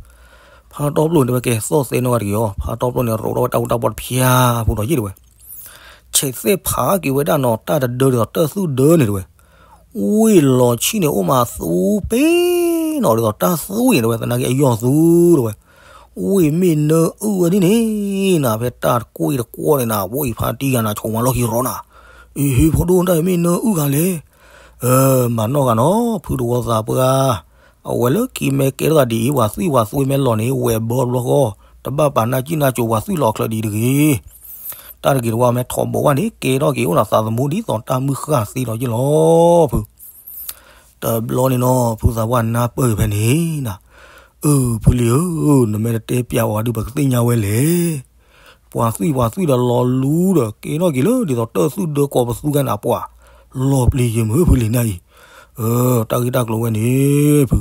ဖါတီပျိၢ်န့ၣ်တဲဝဲ ကဲသီၣ်သဲနီၢ်ဂၤတက့ၢ်အီၤ, ဖါတီပျိၢ်န့ၣ် ရိးထီၣ်ဝဲတၢ်အူတၢ်ပီတဖၠါဖိဒီးယ့ၢ်တဲဝဲ ဆဲးသ့ၣ်ဖးက့ၤဝဲဒၣ်နီၤ တၢ်တဒၢဒ်သိးတၢ်သူၣ်ဒၢန့ၣ်တဲဝဲ, ဝ့ၢ်လီၤဆံၣ်န့ၣ် အိၣ်မးသူပ့ၤနီၤ ဒ်သိးတၢ်သွံၣ်န့ၣ်တဲဝဲ သနာ်က့အယီၢ်သူတဲဝဲ, ဝ့ၢ်မ့ၢ်နၢအုၣ်ဝဲဒ်န့ၣ်နၤ ဖဲတၢ်တကွ့ၢ်တကွီၢ်န့ၣ်နၤ ဝ့ၢ်ဖါတံၢ်ဂၤနၤ ဆိးမါလီၢ်ခံရီနၤ, အ့ ဟ့ၣ်ဖိဒိၣ်တၢ်မ့ၢ်နၢအုၣ်ဂၤလဲၣ်, အၢ မၤနီၢ်ဂၤနီၤ ဖုတဝီသးပှၢ်, အဝဲလၢခံမ့ၢ်ကဲထီၣ်သးဒ်အံၤ ပှၤသွံၣ်ပှၤသွံၣ်မ့ၢ်လီၤန့ၣ် ဝဲၢ်ဘၢတဘျီဃီ, တဘၣ်ပာ်နၢ်ကံၣ်နၢ်ကိၤပှၤသွံၣ်လီၤချၢဒ်အံၤတဂ့ၤ. တၢ်တဂ့ၤတဝါမ့ၢ်ထီဘိဝဲန့ၣ် ကဲထီၣ်က့ၤအိၣ်ဒီးသးသမူဒ်သိးတၢ်မုၢ်ဃၢ်သ့လီၤယ့ၣ်လီၤ ဖု တဘျီန့ၣ်နီၤ ဖုသးပှၢ်နၢ်ပၢၢ်ဖဲန့ၣ်နၤ, အၢ ဖုလံၤဧၢ, နမ့ၢ်တတဲပျးဝဲဒုး ပကသ့ၣ်ညါဝဲလဲၣ်. ပှၤသွံၣ်ပှၤသွံၣ်ဒီးလီၤလူဒီး ကဲထီၣ်က့ၤလၢဒ်သိးတၢ်သူၣ်ဒၢကီးပသူကဲနၤ ပှၤလီၤပျံၤယဲၢ်မုၢ်ဖုလံၤနၤအံၤ, အၢ တၢ်ဂ့ၢ်တၢ်ကျိၤဝဲန့ၣ် ဖု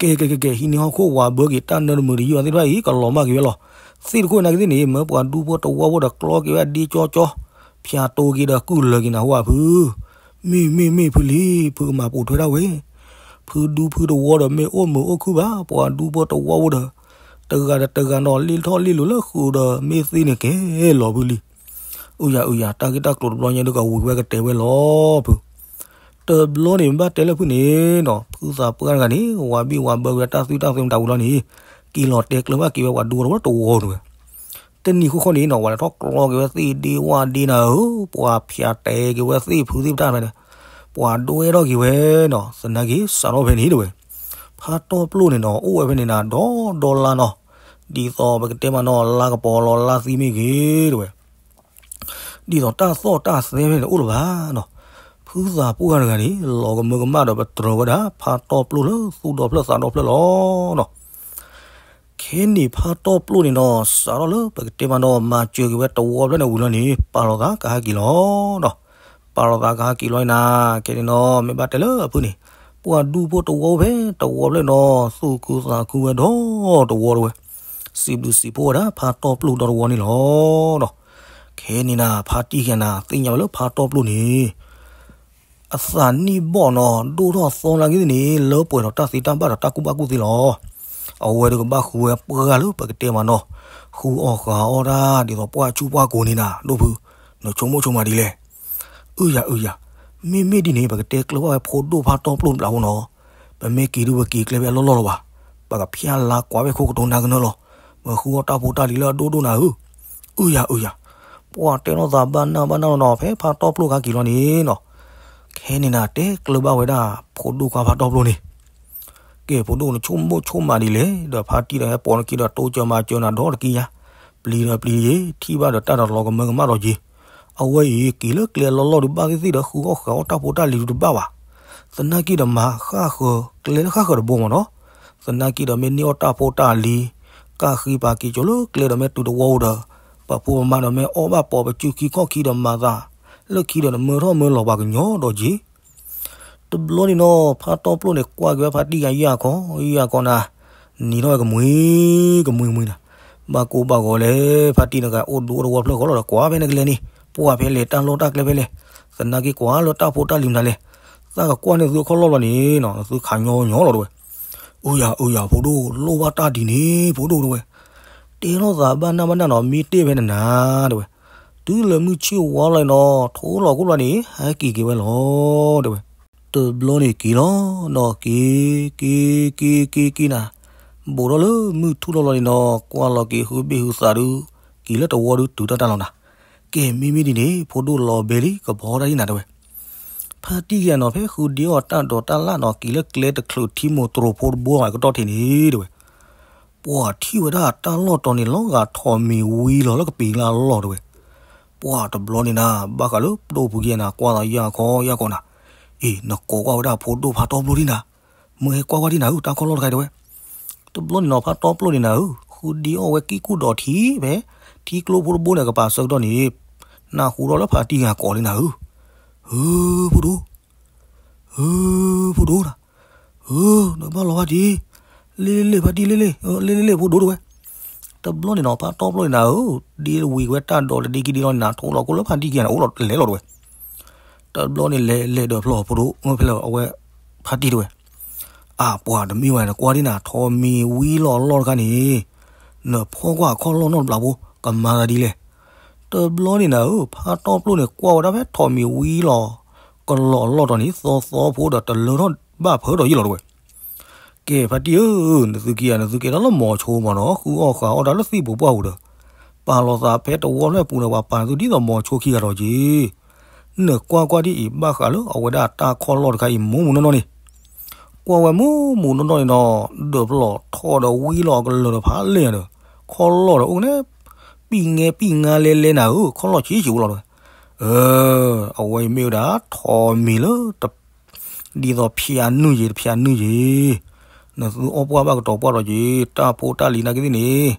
ကဲကဲကဲကဲ ဟံးန့ၢ်ဟီၣ်ခိၣ်ဝးဘၢက့ၤ တၢ်နၢတမုာ်တယုၢ်အီၤသ့ၣ်တဖၣ်အံၤ ကလီၤမၢ်က့ၤဝဲလီၤ. သ့ၣ်တခိၣ်နာ်က့သ့ၣ်န့ၣ် မၢပှၤဒူဖိတဝီဖိဒီးကျီက့ၤဝဲဒ့ကၠီကၠီ, ဖၠးတိၤက့ၤဒီးကုၢ်လၢာ်က့ၤနၤဟူဧါဖု, မ့ၢ်မ့ၢ်မ့ၢ်ဖုလံၤ ဖုကမၤပိာ်ထွဲဒၣ်ဝဲ, ဖုဒူဖုတဝီဒီးမ့ၢ်အိၣ်မုာ်အိၣ်ခုၣ်ဘၣ် ပှၤဒူဖိတဝီဖိဒီး, တဂၤဒီးတဂၤနီၤ လ့ၣ်ထီၣ်လ့ၣ်လိၤလၢဃုာ်ဒီးမ့ၢ်သ့န့ၣ်ကဲလီၤဖုလံၤ. အုယၤအုယၤ တၢ်ဂ့ၢ်တၢ်ကျိၤတဘျီညါဒုးကဝံၤဝဲကတဲဝဲလီၤဖု တဘျီန့ၣ် ဘၣ်တဲလၢဖုန့ၣ်နီၤ ဖုသးပှၢ်တဂၤန့ၣ် ဝးဘံၣ်ဝးဘၢက့ၤဝဲတၢ်သွံၣ်တၢ်သွဲမတၤဝံၤလီၤန့ၣ်, က့ၤလီၤတဲကျၢၤဘၣ်က့ၤဝဲပှၤဒူဖိတဝီတဝီဒုးဝဲ. တနံၤဃီဃီန့ၣ်နီၤ ဝဲဒၣ်ထီၣ်ကျီက့ၤဝဲသ့ၣ်ဒ့ဝၣ်ဒ့နၤဧၢ, ပှၤဖၠးတဲက့ၤဝဲသ့ၣ်ဖုသ့ၣ်ပတၢ်ဖဲန့ၣ်, ပှၤဒွဲထီၣ်က့ၤဝဲနီၤ သနာ်က့စးထီၣ်ဖဲန့ၣ်တဝဲ. ဖါတီၢ်ပျိၢ်န့ၣ်နီၤ အိၣ်ဝဲဖဲန့ၣ်နၤ ဒီဒီလါနီၤ, ဒ်သိးပကတဲမးနီၤ လါကပီၤလီၤလါသံမ့ၢ်ဂ့ၤတဝဲ ဒ်သိးတၢ်သီၣ်တၢ်သဲဖဲန့ၣ်အိၣ်လၢၤဘၣ်နီၤ. ဖုသးပှၢ်တဂၤန့ၣ် လီၤကမၢကမၣ်ဒီးပတြၢၤဝဲဒၣ် ဖါတီၢ်ပျိၢ်လၢသူၣ်ဒီဖျၢၣ်သးဒီဖျၢၣ်လီၤနီၤ. ခဲန့ၣ်ဖါတီၢ်ပျိၢ်န့ၣ်နီၤ စးထီၣ်လၢပကတဲမးနီၤ မၤစၢၤက့ၤဝဲတဝီဖျၢၣ်န့ၣ်ဝံၤလီၤန့ၣ် ပာ်လီၤသးကဟးက့ၤလီၤနီၤ. ပာ်လီၤသးကဟးက့ၤလီၤန့ၣ်နၤ ခဲန့ၣ်နီၤ မ့ၢ်ဘၣ်တဲလၢအဖုန့ၣ် ပှၤဒူဖိတဝီဖဲတဝီဖျၢၣ်နီၤ သူၣ်ခုသးခုဝဲဒီတဝီတဝဲ စံးဘျုးစံးဖှိၣ်ဝဲဒၣ် ဖါတီၢ်ပျိၢ်ဒီတဝီန့ၣ်လီၤ. ခဲန့ၣ်နၤ ဖါတံၢ်ဂၤနၤ သ့ၣ်ညါဝဲလၢဖါတီၢ်ပျိၢ်န့ၣ် အသးနံၣ်ဘီၣ်နီၤ ဒိၣ်ထီၣ်သီနာ်က့သ့ၣ်န့ၣ် လၢပှဲၤဒီးတၢ်သ့တၢ်ဘၣ်ဒီးတၢ်ကူၣ်ဘၣ်ကူၣ်သ့လီၤ. အဝဲဒုးကဘၣ်ဃုဝဲပှၢ်လၢပကတဲမးနီၤ ဃုအီၣ်ဃုအီၣ်တၢ် ဒ်သိးပှၢ်ဆူၣ်ပှၢ်ကိၤန့ၣ်နၤ ဒိၣ်ဖု နဆိကမိၣ်ဆိကမးဒ်လဲၣ်. အုယၤအုယၤ မ့မ့ၢ်ဒ်န့ၣ် ပကတဲကျၢၤဘၣ်ဝဲဖိဒိၣ်ဖါတီၢ်ပျိၢ်တဘျီဖိနီၤ. ပမ့ၢ်က့ၤဒုးပက့ၤကျဲဖဲအလီၢ်လီၢ်လီၤဘၣ်. ပကဖျါလါကွၢ်ဖဲခိၣ်ကတိၤနၤကနၢလီၤ. ပဃုအီၣ်တၢ်ဖိတၢ်လံၤလၢအဒိၣ်ဒိၣ်နၤဧၢ. အုယၤအုယၤ ပှၤတဲထီၣ်သးဘၣ်နၢ်ဘၣ်နၢ်လီၤနီၤ ဖဲဖါတီၢ်ပျိၢ်ခါက့ၤလီၤန့ၣ်နီၤ. ခဲန့ၣ်နၤ တဲကျၢၤဘၣ်ဝဲဒၣ် ဖိဒိၣ်ခွါဖါတီၢ်ပျိၢ်န့ၣ် ကဲ ဖိဒိၣ်နဆိကမိၣ်ဆိကမးဒ်လဲၣ် ဒီးဖါတံၢ်ဒီးဟဲပိာ်နခံဒီးတိစၢၤမၤစၢၤနၤဒီတကံယါ, ပျံၤဒီးပျံၤယ့ၤ ထံၣ်ဘၣ်ဒီးတၢ်ဒီးလီၤကမၢကမၣ်ဒီးယ့ၤ, အဝဲအံၤ က့ၤလၢကျဲလီၢ်လီၢ်ဒုးဘၣ်သ့ၣ်သ့ၣ်ဒီးဃုအီၣ်ဃုအီၣ်တၢ်ဖိတၢ်လံၤဒုးတဘၣ်ဘၣ်, သနာ်က့ဒီးမၤဃၣ်ဃၢၤ ကျဲလၢဃၣ်ဃၢၤတဘိမးနီၤ, သနာ်က့ဒီးမ့ၢ်န့ၢ်အီၣ်တၢ်ဖိတၢ်လံၤ, ကၣ်ဃံပာ်က့ၤကၠိလၢကျဲဒီးမ့ၢ်တုၤတဝီအိၣ်ဒီး, ပှၤဖိပမါဒီးမ့ၢ်အီၣ်ဘၣ်ပိာ်ပစုခံခီၣ်ခံဒီးမၤသး, လၢခံဒီးနမၢထီၣ်မၢလီၤပှၤကညီဒီးယ့ၤ တဘျီန့ၣ်နီၤ ဖါတီၢ်ပျိၢ်န့ၣ် ကွၢ်က့ၤဝဲဖါတံၢ်ဂၤယၢ်ခီ ယၢ်ခီနၤ, နံၤထီၣ်ဝဲကမှံ, ကမှံမှံနၤ, ဘၣ်ကိၢ်ဘၣ်ဂီၤလဲၣ် ဖါတံၢ်နကအိၣ်ဒူအိၣ်တဝီဖျၢၣ်ဃီလီၤဒီး ကွၢ်ဖဲနကလဲၤန့ၣ် ပှၢ်ဖဲလဲၣ်တၢ်လီၢ်တၢ်ကျဲဖဲလဲၣ်, သနာ်က့ကွၢ်လၢတၢ်ဖိတၢ်လံၤမနုၤလဲၣ်, သးကကွၢ်န့ၢ်သုအခီၣ်လီၢ်လီၤန့ၣ်နီၤ သုခးညီညီလီၤတဝဲ, အုယၤ အုယၤ ဖိဒိၣ် လိၣ်ဘၣ်တၢ်ဒ်န့ၣ် ဖိဒိၣ်တဝဲ, တဲထီၣ်သးဘၣ်နၢ်ဘၣ်နၢ်နီၤ မ့ၢ်တဲဖဲနနၤတဝဲ တုၤလၢမုၢ်ဆ့ၣ်ဝါလီၤနီၤ ထိၣ်လီၤခိၣ်လီၤန့ၣ် ဟဲက့ၤက့ၤဝဲလီၤ တဲဝဲ. တဘျီန့ၣ်က့ၤလီၤနီၤ က့ၤ က့ၤ က့ၤ က့ၤ က့ၤနၤ, ဘူးထီၣ်လၢမုၢ်ထူၣ်လီၤလီၤန့ၣ်နီၤ ကွၢ်လီၤက့ၤဟုဘ့ၣ်ဟုသးဒုး က့ၤလၢတဝီဒုးတုၤတၢ်တၢ်လီၤနၤ, ကဲမ့မ့ၢ်ဒ်န့ၣ် ဖိဒိၣ်လီၤဘဲလံ ကဘီတၢ်ဒ်နၤတဲဝဲ. ဖါတံၢ်ဂၤနီၤ ဖဲဃုဒ့အီၣ်တၢ်ဒိးတၢ်လၣ်နီၤ က့ၤလၢကျဲတချုးထံမိၢ်တြိၤဖိတဘိအကတီၢ်ထံးန့ၣ် တဲဝဲ. ပှၤထံၣ်ဝဲဒၣ်တၢ်လီၢ်တီၤန့ၣ် လီၤဂာ်ထိးမံၤဝံလီၤလၢကပံၤလၢအလီၢ်တဲဝဲ. ပှၤတဘျီန့ၣ်နၤ ဘၣ်ဃးလၢပဒိၣ်ဖုက့ၤနၤ ကွၢ်သးယၢ်ခီယၢ်ခီနၤ, အ့ၣ် နကိးကွၢ်ဝဲဒၣ်ဖိဒိၣ်ဖါတီပျိၢ်ဒ်နၤ, မ့ၢ်ဟဲကွၢ်ကွၢ်ဒ်နၤဧၢ တၢ်ခီၣ်လီၢ်တခါတဲဝဲ. တဘျီန့ၣ်နီၤ ဖါတီပျိၢ်န့ၣ်နၤဧၢ ဃုဒ့အီၣ်ဝဲကံၢ်ကူၣ်ဒီးထံဖဲ ထံကျိဖိတဘိန့ၣ် ကပၤဆၢကတီၢ်န့ၣ် နၢ်ဟူထီၣ်လၢဖါတံၢ်ဂၤကိးန့ၣ်နၤဧၢ, ဧၢ ဖိဒိၣ် ဧၢ ဖိဒိၣ်တၢ်, ဧၢ နဘၣ်လီၤဖါတံၢ်, လ့လ့လ့ ဖါတံၢ်လ့လ့, လ့လ့လ့ ဖိဒိၣ်တဲဝဲ. တဘျီန့ၣ်နီၤ ဖါတီပျိၢ်န့ၣ်နၤဧၢ, ဒ့ဝံၤဝဲတၢ်ဒိးတဒ့ခံဒ့လီၤန့ၣ်နၤ ထိၣ်လီၤခိၣ်လၢဖါတံၢ်ခံဂၤန့ၣ် အိၣ်လီၤလဲၤလီၤတဲဝဲ. တဘျီန့ၣ်လဲၤလဲၤဒီးဖျီၣ် ဖိဒိၣ် ဖဲလဲၣ်အဝဲ ဖါတံၢ်တဲဝဲ. အၢ ပှၤတမ့ၢ်ဝဲ နကွၢ်ဒ်နၤ ထိးမံၤဝံလီၤအလီၢ်တခါန့ၣ်, နဖီၣ်ကွၢ်အခီၣ်လီၢ်နီတဘျီဖိ ကမၤသးဒ်လဲၣ်. တဘျီန့ၣ်နၤဧၢ, ဖါတီပျိၢ်န့ၣ် ကွၢ်ဝဲဒၣ်ဖဲထိးမံၤဝံလီၤကလီၤအလီၢ်တီၤန့ၣ် သီသီဖိဒီးတလၢထီၣ်ဘၣ်ဖၢဒီးယ့ၢ်လီၤတဲဝဲ. ကဲ ဖါတံၢ်ဧၢ, နသုက့ၤဧါ, နသုကဲထီၣ်လၢမိၤဆိမးနီၤ, ဃုအီၣ်ဃုအီၣ်တၢ်လၢသံၣ်ပူၤပှၢ်ပူၤဒီး ပာ်လီၤသးဖဲတဝီဖျၢၣ်ပူၤန့ၣ် ပှၤပာ်နသုဒ်သိးမိၤဆိခံဂၤဒီးက့ၤ. နကွၢ်ကွၢ်ဒ်အံၤ ဘၣ်ဃးလၢအဝဲဒၣ်တၢ်ခီၣ်လီၢ်တခါအံၤ မူးမူးနီၢ်နီၢ်န့ၣ်, ကွၢ်ဝဲမူးမူးနီၢ်နီၢ်န့ၣ်ဒီး ဒၢးပလီၢ်ထီၣ်ဒီးဝံလီၤအကလၢာ်ဒီးဖးလဲၢ်ဒီး, ခီၣ်လီၢ်ဒီးအိၣ်န့ၣ် ပံၣ်ငဲပံၣ်ငါလဲလဲနၤဧၢ, ခီၣ်လီၢ်ဆံးဆံးအိၣ်လီၤတဲဝဲ. အဝဲအံၤမ့ၢ်ဝဲဒၣ် ထိးမံၤလၢ ဒ်သိးဖၠးနုာ်ယံၤတဖၠးနုာ်ယံၤ, နသုအီၣ်ပှၢ်ဘၣ်ကတီၤပှၢ်ဒီးက့ၤ တၢ်ဖိတၢ်လံၤနာ်က့သ့ၣ်န့ၣ်,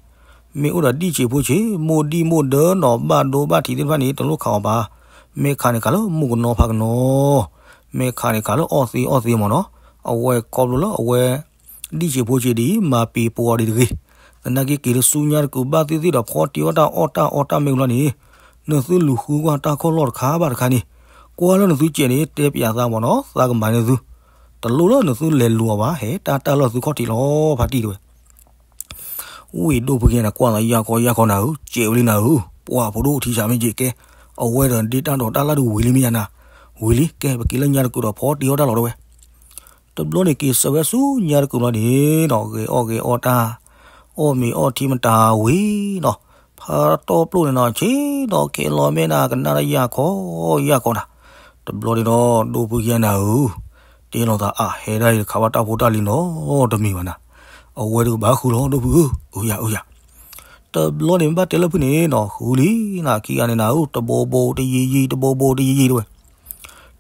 မ့ၢ်အိၣ်ဒီးဒံၣ်ဆံးဖိဆံး မိၢ်ဒံၣ်မိၢ်ဒၢနီၤ ဘၣ်ဒိဘၣ်ထံးသ့ၣ်တဖၣ်န့ၣ် တလိၣ်ခးအီၤဘၣ်. မ့ၢ်ခးန့ၣ်ခးလၢမုၣ်ကနီၤဖးကနီၤ, မ့ၢ်ခးန့ၣ်ခးလၢအီၣ်သ့အီၣ်သ့မ့ၢ်နီၤ, အဝဲခီဖျိလၢအဝဲ ဒံၣ်ဆံးဖိဆံးဒ်အံၤ မၤပ့ၤပိာ်အီၤဒံးတဂ့ၤ. သနာ်က့က့ၤလၢဆူညါတကုာ်ဘၣ်သ့ၣ်သ့ၣ်ဒီး ဖီတံၤအီၣ်တၢ်အီၣ်တၢ်အီၣ်တၢ်မ့ၢ်ဘျီန့ၣ်, နသုလူၤဃုကွၢ်တၢ်ခီၣ်လီၢ်တခါဘၣ်တခါန့ၣ်, ကွၢ်လၢနသုစဲးန့ၣ် တဲပၠးသးမ့ၢ်နီၤ သးကမၤန့ၢ်သု, တလိၣ်လၢနသုလဲၤလူၤအီၤဘၣ် ဟဲတၢ်တၢ်လီၢ်သုခီၣ်ထံးလီၤ ဖါတံၢ်တဲဝဲ. ဝံၢ်ဒိၣ်ဖုကဲန့ၣ် ကွၢ်သးယၢ်ခီယၢ်ခီနၤဧၢ, စဲးဝဲလံနၤဧၢ, ပှၢ်ဖိဒိၣ်ထံဆးမ့ၢ်က့ၤကဲ, အဝဲဒီးဒ့တၢ်ဒိးတၢ်လၢ်ဒုးဝံၤလံမ့ၢ်ယါနၤ, ဝံၤလံ ကဲပက့ၤလၢညါတကုာ်ဒီး ဖီတံၤအီၣ်တၢ်လီၤတဲဝဲ. တဘျီန့ၣ်က့ၤဆၢဝဲဆူညါတကုာ်ဘျီန့ၣ်နီၤ ဂဲၤအီၣ်ဂဲၤအီတၢ်, အီၣ်မ့ၤအီထံမတၤဝံၤနီၤ, ဖါတီၢ်ပျိၢ်န့ၣ်နီၤ ဆ့ဒီးခဲလီၤမဲာ်နၤ ကနၣ်တၢ်ယၢ်ခီယၢ်ခီနၤ, တဘျီန့ၣ်ဒီး ဒိၣ်ဖုကဲနၤဧၢ, တဲလိာ်သးအါ ဟဲဒၣ်အံၤတခါဘၣ်တၢ်ဖိတၢ်လံၤနီၤ တမ့ၢ်ဘၣ်နၤ, အဝဲဒုးကဘၣ်ဃုလီၤ ဒိၣ်ဖုဧၢ, အုယၤအုယၤ တဘျီန့ၣ်ဘၣ်တဲလၢဖုန့ၣ်နီၤ ဃုလံနၤ ခံဂၤန့ၣ်နၤဧၢ တဘိဘိတယံာ်ယံာ် တဘိဘိတယံာ်ယံာ်တဲဝဲ.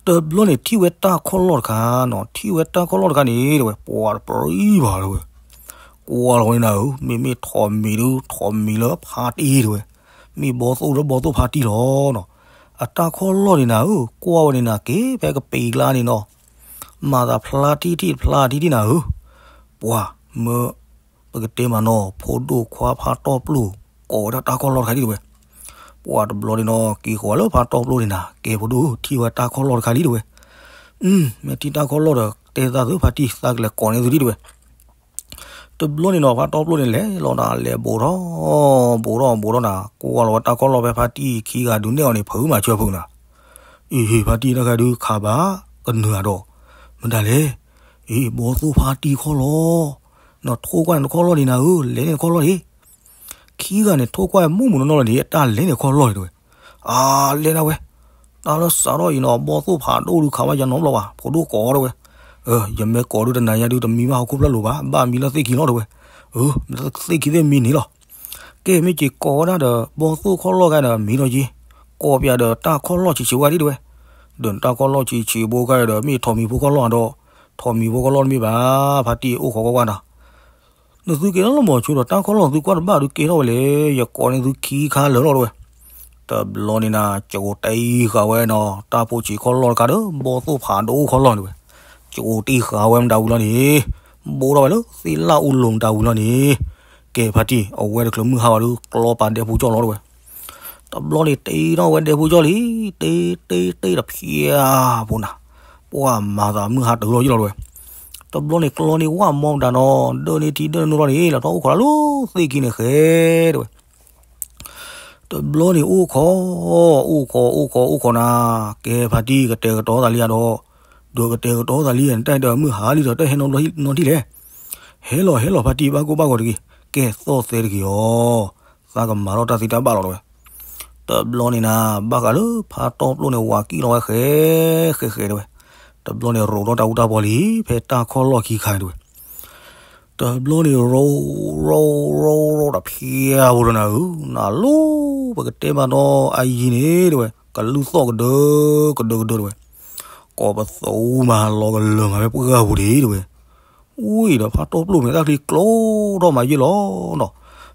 တဘျီန့ၣ်ထံၣ်ဝဲတၢ်ခီၣ်လီၢ်တခါနီၤ, ထံၣ်ဝဲတၢ်ခီၣ်လီၢ်တခါန့ၣ်တဲဝဲ ပှၤတပြံဘၣ်တဲဝဲ, ကွၢ်လီၤဝဲန့ၣ်နၤဧၢ, မ့မ့ၢ်ထိးမံၤဒု ထိးမံၤလၢဖါတံၢ်တဲဝဲ, မ့ၢ်ဘီသိၣ်လၢဘီသိၣ်ဖါတံၢ်လီၤနီၤ, အတၢ်ခီၣ်လီၢ်န့ၣ်နၤဧၢ ကွၢ်ဝဲန့ၣ်နၤ က့ၤဖဲကပံၤကျါန့ၣ်နီၤ, မၤသးဖျါထံထံၣ်ဖျါထံထံၣ်နၤဧၢ, ပှၤမၢ ပကတဲမးနီၤ ဖိဒိၣ်ခွါဖါတီၢ်ပျိၢ် ကိးဝဲဒၣ်တၢ်ခီၣ်လီၢ်တခါဒ်တဲဝဲ, ပှၤတဘျီန့ၣ်နီၤ က့ၤဃီၤလၢဖါတီၢ်ပျိၢ်န့ၣ်နၤ ကဲဖိဒိၣ်ထံၣ်ဝဲတၢ်ခီၣ်လီၢ်တခါလံတဲဝဲ, မ့ၢ်ထံၣ်တၢ်ခီၣ်လီၢ်ဒီး တဲသးသုဖါတံၢ် သးကလဲၤကိးန့ၢ်သုဒ်တဲဝဲ. တဘျီန့ၣ်နီၤ ဖါတီၢ်ပျိၢ်န့ၣ်လဲၤလီၤနၤ လဲၤဘိးထီၣ် ဘိးထီၣ်ဘိးထီၣ်နၤ ကွၢ်လီၤဝဲတၢ်ခီၣ်လီၢ်ဖဲဖါတံၢ်ခံဂၤဒုးနဲၣ်အီၤန့ၣ် ဖုမၤဆၢဖုနၤ, အ့ဟ့ၣ် ဖါတံၢ်တၢ်ခါဒုးခးဘၣ် ကနၢၤဒီး မတၤလဲၣ်, အ့ ဘီသိၣ်ဖါတံၢ်ခီၣ်လီၢ်, နထိၣ်ကွၢ်န့ၣ်တခီၣ်လီၢ်န့ၣ်နၤဧၢ လဲၤန့ၢ်တခီၣ်လီၢ်န့ၣ် ခံဂၤန့ၣ်ထိၣ်ကွၢ်မုၢ်မုၢ်နီၢ်နီၢ်လီၤန့ၣ် အတၢ်လဲၤန့ၢ်ခီၣ်လီၢ်န့ၣ်တဲဝဲ, အါ လဲၤနၤဝဲ, တၢ်လၢစးထီၣ်အံၤနီၤ ဘီသိၣ်ဖးဒိၣ်ဒုးခးဘၣ်ယၤနီတဘျီဘၣ် ဖိဒိၣ်ကိးတဲဝဲ, ယမ့ၢ်ကိးဒုးတနၤညါဒုးတမံဘၣ်ဟီၣ်ခိၣ်ဖျၢၣ်လိၤဘၣ် ဘၣ်မံလၢသ့ၣ်ခံလီၤတဲဝဲ, မ့ၢ်သ့ၣ်ခံသ့ၣ်မံန့ၣ်လီၤ ကဲမ့ၢ်က့ၤကိးဝဲဒၣ်ဒီး ဘီသိၣ်ခီၣ်လီၢ်ခါဒီးမံလီၤက့ၤ, ကိးပၠးဒီးတၢ်ခီၣ်လီၢ်ဆံးဆံးဝဲဒ်တဲဝဲ, ဒီးတၢ်ခီၣ်လီၢ်ဆံးဆံးဖိခါဒီး မ့ၢ်ထိးမံၤဖိခီၣ်လီၢ်ဒီး, ထိးမံၤဖိခီၣ်လီၢ်တမ့ၢ်ဘၣ်, ဖါတံၢ်အိၣ်ခိးကွၢ်ကွၢ်နီၤ နသုကဲထီၣ်လၢမီၤဆိဒီး တၢ်ခီၣ်လီၢ်သုကွၢ်တဘၣ်ဒုးကဲထီၣ်ဝဲလဲၣ်, ယကိးန့ၢ်သုခံခါလၢာ်လီၤတဲဝဲ. တဘျီန့ၣ်နၤ ကအိးတ့ဃာ်ဝဲနီၤ တၢ်ဖိဆံးခီၣ်လီၢ်တခါဒီး ဘီသိၣ်ဖးဒိၣ်ခီၣ်လီၢ်န့ၣ်ဝဲ, ကအိးတ့ဃာ်ဝဲမတၤဝံၤလီၤန့ၣ်, ဘိးထီၣ်ဝဲလၢသ့ၣ်လၣ်အူလိၤမတၤဝံၤလီၤန့ၣ်, ကဲဖါတံၢ် အဝဲတချုးမုၢ်ဟါဘၣ်ဒီး ကျီပာ်ဒဲဖိကၠီၣ်လီၤတဲဝဲ. တဘျီန့ၣ်တ့ထီၣ်ဝဲဒဲဖိကၠီၣ်လံ, တ့တ့တ့ဒီးဖျါဖိနၤ, ပှၤမၤသးမုၢ်ဟါတုၤလီၤယလီၤတဲဝဲ. တဘျီန့ၣ်ကျီန့ၢ်ဝၣ်မီမတၤနီၤ, ဒၢန့ၢ်ထံဒၢန့ၢ်နိလီၤန့ၣ် လဲၤထီၣ်အိၣ်ခိးလၢသ့ၣ်ခံန့ၣ်ဃဲတဲဝဲ. တဘျီန့ၣ်အိၣ်ခိး, အိၣ်ခိး အိၣ်ခိး အိၣ်ခိးနၤ, ကဲဖါတံၢ်ကတဲာ်ကတီၤသးလံဧါဒီး, ဒီးကတဲာ်ကတီၤသးလံဧါ နတၢ်ဟဲဒီးမုၢ်ဟါလံဒီး တၢ်ဟဲနီတဘျီနီတထံၣ်လဲၣ်. ဟဲလီၤ ဟဲလီၤဖါတံၢ် ဘၣ်ကိၢ်ဘၣ်ဂီၤတဂ့ၤ, ကဲသီၣ်သဲတဂ့ၤအီၤ, သးကမၤထီၣ်တၢ်သ့တၢ်ဘၣ်လီၤတဲဝဲ. တဘျီန့ၣ်နၤ ဘၣ်ဃးလၢဖါတီပျိန့ၣ် ဝၤကံၣ်လီၤဝဲဃဲ ဃဲ ဃဲတဲဝဲ. တဘျီန့ၣ်ရိးထီၣ်တၢ်အူတၢ်ပီလံ ဖဲတၢ်ခီၣ်လီၢ်ခံခါန့ၣ်တဲဝဲ. တဘျီန့ၣ်ရိး ရိး ရိး ရိးဒီးဖျါဖိဒီးနၤဧၢ, နၤလီၤ ပကတဲမးနီၤ အယံၤန့ၣ်တဲဝဲ ကလုၢ်သီၣ်ကဒၢ ကဒၢ ကဒၢတဲဝဲ. ကိးပသူမၤလီၤကလၢာ်မးဖဲပှၢ်ပူၤဒံးတဲဝဲ. ဝံၤဒီးဖါတီပျိန့ၣ် တၢ်ချံကျိထီၣ်မးယ့ၢ်လီၤနီၤ.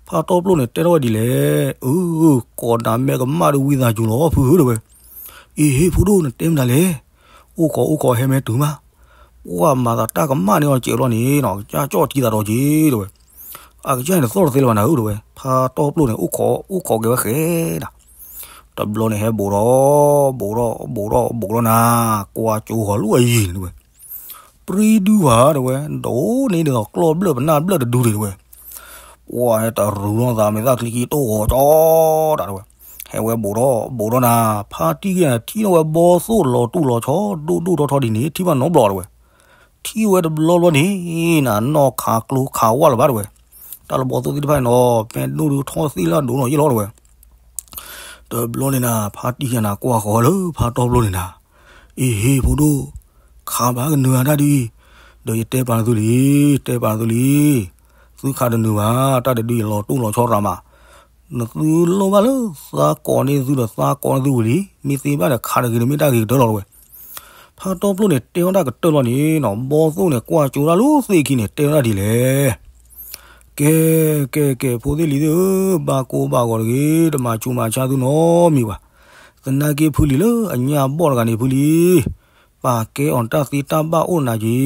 ဖါတီပျိန့ၣ်တဲထီၣ်ဝဲဒ်လဲၣ်, အၢ ကိးနၤမဲာ်ကမၣ်ဒုးဝံသးစူၤလီၤဖုဧၢတဲဝဲ. အ့ဟ့ၣ် ဖိဒိၣ်နတဲမတၤလဲၣ်, အိၣ်ခိးအိၣ်ခိးဟဲမဲာ်တုၤမး, ပှၤမၤသးတၢ်ကမၣ်န့ၢ်အီၤစဲးလီၤန့ၣ်နီၤ ကစၢ်ကၠီၣ်တံၤသးဒီးက့ၤတဲဝဲ. အကစၢ်န့ၣ်သီၣ်တသ့လၢၤဘၣ်နၤဧၢတဲဝဲ. ဖါတီပျိန့ၣ် အိၣ်ခိးအိၣ်ခိးက့ၤဝဲဃဲဒၣ်. တဘျီန့ၣ်ဟဲဘူးထီၣ် ဘူးထီၣ် ဘူးထီၣ်နၤ, ကွၢ်ကၠိဃီၤလၢအယံၤန့ၣ်တဲဝဲ. ပြံဒုဝဲတဲဝဲ, ဒိးန့ၢ်ဒ်သိးကျီၢ်ဘျၢၣ်ပနၢ်ဘျၢၣ်တဒုဒံးတဲဝဲ. ပှၤဟဲတရူးထီၣ်သးမဲာ်သၣ်ချံခံတိၢ်ဂီၤကၠီတၢ်တဲဝဲ. ဟဲဝဲဘူးထီၣ်ဘူးထီၣ်နၤ, ဖါတံၢ်က့ၤနၤထံၣ်ထီၣ်ဝဲဘီသိၣ်လီၤတူၢ်လီၤဆီ ဒိၣ်ဒိၣ်ထီထီဒ်န့ၣ် ထံၣ်ဘၣ်နီတဘျီတဲဝဲ. ထံၣ်ဝဲတဘျီဘျီန့ၣ် နနီၢ်ခးကျိခးဝၣ်လၢၤဘၣ်တဲဝဲ. တၢ်လၢဘီသိၣ်သ့ၣ်တဖၣ်န့ၣ်နီၤ ဖဲဒိၣ်ဒုးထီၣ်သ့ၣ်လၢအဒိၣ်နီၤယ့ၢ်လီၤတဲဝဲ. တ တဘျီန့ၣ်နၤ ဖါတံၢ်ယၤနၤကွၢ်ဃီၤလၢဖါတီပျိန့ၣ်နၤ, အ့ဟ့ ဖိဒိၣ်, ခးဘၣ်ကနုၤအတၢ်ဒ်အံၤ, ဒီးယတဲပာ်နသုလံ, တဲပာ်နသုလံ, သုခးတနုၤဘၣ်, တၢ်တဒုအံၤလီၤတိၢ်လီၤဆီရၤမး, နသုလိၣ်ဘၣ်လၢသးကိးန့ၢ်သုဒီးသးကိးန့ၢ်သုဝံၤလံ, မ့ၢ်သ့ဘၣ်ဒီးခးတဂ့ၤတမ့ၢ်တၢ်ဂ့ၤကတၢၢ်လီၤတဝဲ. ဖါတီပျိန့ၣ်တဲဝဲဒၣ်ကတၢၢ်လီၤန့ၣ်နီၤ, ဘီသိၣ်န့ၣ်ကွၢ်ကၠိဒၣ်လၢသ့ၣ်ခံန့ၣ် တဲဝဲဒၣ်ဒ်လဲၣ်. ကဲ, ကဲ, ကဲ, ဖိသ့ၣ်လံၤသ့ၣ်ဧၢ, ဘၣ်ကိၢ်ဘၣ်ဂီၤတဂ့ၤ, တမၤဆူးမၤဆါသုနီတမံၤဘၣ်. သနာ်က့ဖုလံၤလၢအညၣ်ဘီၣ်တဂၤန့ၣ်ဖုလံၤ, ပာ်ကဲအီၤတၢ်သ့တၢ်ဘၣ်အိၣ်ဒီးနၤက့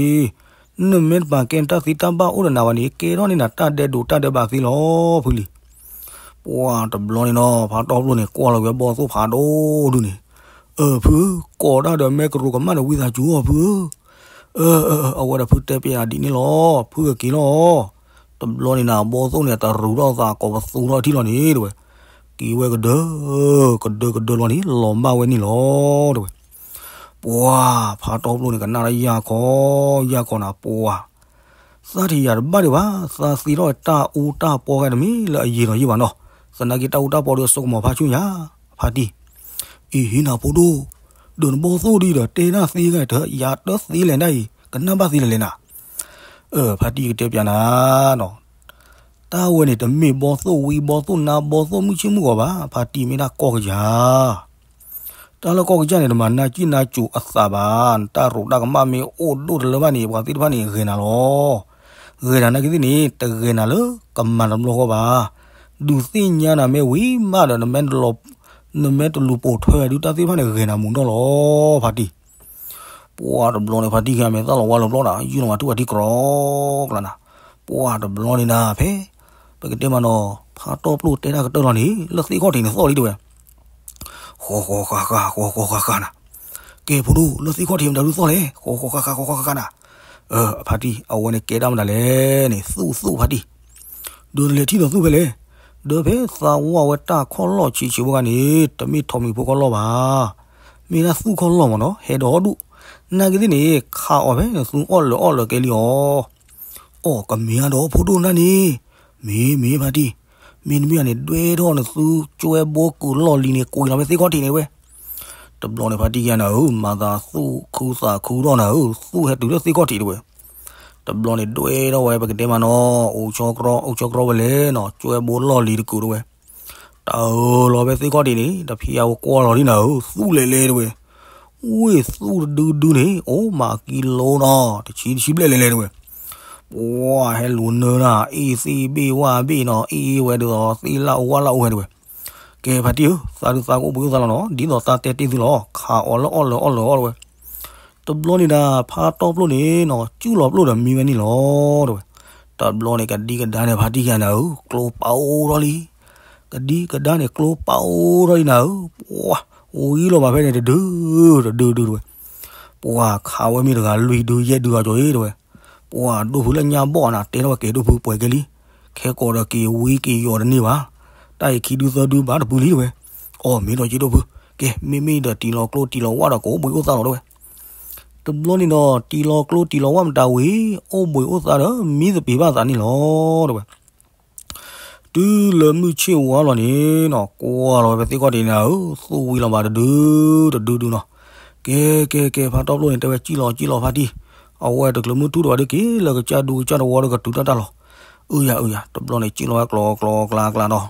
ၤ, နမ့ၢ်တပာ်ကဲတၢ်သ့တၢ်ဘၣ်အိၣ်ဒီးနၤဘၣ်န့ၣ် ကဲထီၣ်န့ၢ်နၤတၢ်ဒဲးဒိးတၢ်ဒဲးဘးသ့လီၤ ဖုလံၤ. ပှၤတဘျီန့ၣ်နီၤ ဖါတီပျိန့ၣ် ကွၢ်လီၤဝဲဘီသိၣ်ဖးဒိၣ်ဒုန့ၣ်, အၢ ဖုဧၢ, ကိးတၢ်ဒီးမဲကရိကမၣ်န့ၣ် ဝံသးစူၤအီၤ ဖုဧၢ, အၢ အၢ အဝဲဒီးဖုတဲပျးဒ်န့ၣ်လီၤ, ဖုကက့ၤလီၤ. တဘျီန့ၣ်နၤ ဘီသိၣ်န့ၣ် တရူးထီၣ်သးကိးပသူထီၣ်ထံလီၤန့ၣ်တဝဲ, က့ၤဝဲကဒၢ, ကဒၢကဒၢလီၤန့ၣ် လီၤမၢ်ဝဲန့ၣ်လီၤတဝဲ. ပှၤဖါတီပျိန့ၣ် ကနၣ်လၢယၢ်ခီ, ယၢ်ခီနၤ ပှၤ သးထံၣ်ယၤတဘၣ်ဒံးဘၣ်, သးသ့ထီၣ်တၢ်အူတၢ်ပီဂၤတမ့ၢ်လၢအယံာ်ဒီးယံာ်ဘၣ်နီၤ, သနာ်က့တၢ်အူတၢ်ပီဒီးစိကမီၤဖးဆူညါ, ဖါတံၢ်, အ့ဟ့နၤဖိဒိၣ်, ဒီးနဘီသိၣ်ဒ်ဒီး တဲဒၣ်သ့ဂၤတၢ် ယၤတသ့လဲၣ်ဒၣ်အံၤ ကနၣ်ဘၣ်သ့လဲၣ်လဲၣ်နၤ. အၢ ဖါတံၢ်ကတဲပျးနၤနီၤ, တၢ်ဝဲန့ၣ်တမ့ၢ်ဘီသိၣ်ဝံဘီသိၣ်နါဘီသိၣ်မုၢ်ဆ့ၣ်မုၢ်ဂီၤဘၣ်, ဖါတံၢ်မ့ၢ်ဒၣ်ကီၢ်ကယၤ တၢ်လၢကီၢ်ကစၢ်န့ၣ် တမၤနၢ်ကံၣ်နၢ်ကိၤအသးဘၣ်, နတၢ်ရူးတၢ်ကမၣ်မ့ၢ်အိၣ်ဒိၣ်တလၢဘၣ်န့ၣ် ပှၤသ့ၣ်တဖၣ်န့ၣ်ဂဲၤနၤလီၤ. ဂဲၤနၤနာ်က့သ့ၣ်န့ၣ် တဂဲၤနၤလၢကမၤတဘျီဃီဘၣ်. ဒုးသ့ၣ်ညါနၤမ့ၢ်ဝံၤမးဒီး နမ့ၢ်တလူၤပိာ်ထွဲဒုးတၢ်သ့ၣ်တဖၣ်န့ၣ် ဂဲၤနၤမူၤဒီၣ်လီၤ ဖါတံၢ်. ပှၤတဘျီန့ၣ် ဖါတံၢ်ခံဂၤမဲာ်သၣ်လီၤဝါလီၤပျီနၤ ယုၢ်လီၤမၤထူၣ်ဖါတံၢ်ကြီကြီနၤ. ပှၤတဘျီန့ၣ်နၤ ဖဲ ပကတဲမးနီၤ ဖါတီပျိတဲတၢ်ကတၢၢ်လီၤန့ၣ် လၢသ့ၣ်ခီၣ်ထံးန့ၣ်သီၣ်လံတဝဲ ဃီဃီဃာ်ဃာ် ဃီဃီဃာ်ဃာ်နၤ. ကဲဖိဒိၣ် လၢသ့ၣ်ခီၣ်ထံးမတၤဒုးသီၣ်လဲၣ် ဃီဃီဃာ်ဃာ် ဃီဃီဃာ်ဃာ်နၤ. အၢ ဖါတံၢ် အဝဲန့ၣ်ကဲဒၣ်မတၤလဲၣ်န့ၣ် သူၣ်သူၣ်ဖါတံၢ်. ဒီးနလဲၤထံၣ်ဒီးသူၣ်ဖဲလဲၣ်. ဒီးဖဲသးဝါဝဲတၢ်ခီၣ်လီၢ်ဆံးဆံးဖိဂၤန့ၣ် တမ့ၢ်ထိးမံၤဖိခီၣ်လီၢ်ဘၣ်. မ့ၢ်ဒၣ်သူၣ်ခီၣ်လီၢ်မးနီၤ ဟဲဒီးဒူၣ်. နာ်က့သ့ၣ်န့ၣ် ခးအီၤဖဲနသူအီၣ်လၢာ်အီၣ်လၢာ်ကဲလံအီၤ အီၣ်ကမ့ၢ်အါဒီးဖိဒိၣ်နၢ်န့ၣ်, မ့ၢ်မ့ၢ်ဖါတံၢ်, မ့တမ့ၢ်န့ၣ် ဒွဲၣ်ထီၣ်နသူကၠွဲဘိကုာ်လီၢ်လံၤန့ၣ် ကွံာ်လီၤဖဲသ့ၣ်ခီၣ်ထံးန့ၣ်ဝဲ. တဘျီန့ၣ်ဖါတံၢ်ယၤနၤဧၢ မၤသးသူၣ်ခုသးခုထီၣ်နၤဧၢ သူၣ်ဟဲတုၤလၢသ့ၣ်ခီၣ်ထံးတဝဲ. တဘျီန့ၣ်ဒွဲၣ်ထီၣ်ဝဲပကတဲမးနီၤ အိၣ်ဆီကြီ အိၣ်ဆီကြီဝဲလဲၣ်နီၤ ကၠွဲဘိလီၢ်လံၤတကုာ်တဝဲ တၢ်အၢၣ်လီၤဖဲသ့ၣ်ခီၣ်ထံးန့ၣ် တဖံးအဝဲကွၢ်လီၤလံနၤဧၢ သူၣ်လဲၤလဲၤတဝဲ. ဝ့ၢ်သူၣ်တဒုဒုန့ၣ် အိၣ်မးကံလိနီၤ တဆံတဆံဘျဲၣ်လဲၤလဲၤတဝဲ. ပှၤဟဲလူၤနၢနၤ အ့ၣ်သ့ၣ်ဘ့ၣ်ဝၣ်ဘ့ၣ်နီၤ အ့ၣ်ဝဲဒ်သိးသ့ၣ်လၣ်အိၣ်ဝၣ်လၣ်အိၣ်ဝဲတဝဲ. ကဲဖါတံၢ်ဧၢ သးဒုးသးကအိၣ်ဘှံးအိၣ်သးလီၤနီၤ ဒ်သိးသးတဲတ့ၢ်သုလီၤ ခးအီၤလၢအီၣ်လၢာ်အီၣ်လၢာ်အီၣ်တဝဲ. တဘျီန့ၣ်ဒၣ် ဖါတီပျိန့ၣ်နီၤ စူၢ်လီၤပျိၢ်ဒီးမံဝဲန့ၣ်လီၤတဝဲ. တဘျီန့ၣ်ကဒံကဒါန့ၣ် ဖါတံၢ်ယၤနၤဧၢ ကျိပာ်အိၣ်ထီၣ်လံ. ကဒံကဒါန့ၣ် ကျိပာ်အိၣ်ထီၣ်လံနၤဧၢ ပှၤ ဝံၤလီၤဘၣ်ဖဲန့ၣ် တဒု တဒုဒုတဝဲ. ပှၤခးဝဲမ့ၢ်တဂၤလွံၢ်ဒုယဲၢ်ဒုအကီၤအံၤတဝဲ. ပှၤဒိၣ်ဖုလၢညါဘီၣ်နၤ တဲထီၣ်ဝဲက့ၤဒိၣ်ဖုပှဲၤကဲလံ. ခဲကိးဒီးက့ၤဝံက့ၤယီၤတန့ၢ်ဘၣ်. တၢ်အံၤခံဒုသၢဒုဘၣ်တပူၤလံတဝဲ. အီၣ်မ့ၢ်ဒီးက့ၤဒိၣ်ဖု, ကဲ မ့မ့ၢ်ဒီးတံၤလီၤကျိတံၤလီၤဝၣ်ဒီးကအိၣ်ဘှံးအိၣ်သးလီၤတဝဲ. တဘျီန့ၣ်ဒီး တံၤလီၤကျိတံၤလီၤဝၣ်မတၤဝံၤ အိၣ်ဘှံးအိၣ်သးဒီး မံသပ့ၤဘၣ်သးန့ၣ်လီၤတဝဲ. တုၤလၢမုၢ်ဆ့ၣ်ဝါလီၤန့ၣ်နီၤ ကွၢ်လီၤဝဲဖဲသ့ၣ်ခီၣ်ထံးန့ၣ်ဧၢ သူၣ်ဝံၤလီၤဘၣ်တဒု တဒုဒုနီၤ. ကဲ ကဲ ကဲ ဖါတီပျိန့ၣ် တဲဝဲစံၣ်လီၤစံၣ်လီၤဖါတံၢ်, အဝဲတချုးမုၢ်ထူၣ်တဝဲဒုးက့ၤလၢကစၢ်ဒူကစၢ်တဝီဒီးကတုၤတၢ်တၢ်လီၤ. အုယၤ အုယၤ တဘျီန့ၣ် စံၣ်လီၤဝဲကျီကျီကျါကျါနီၤ.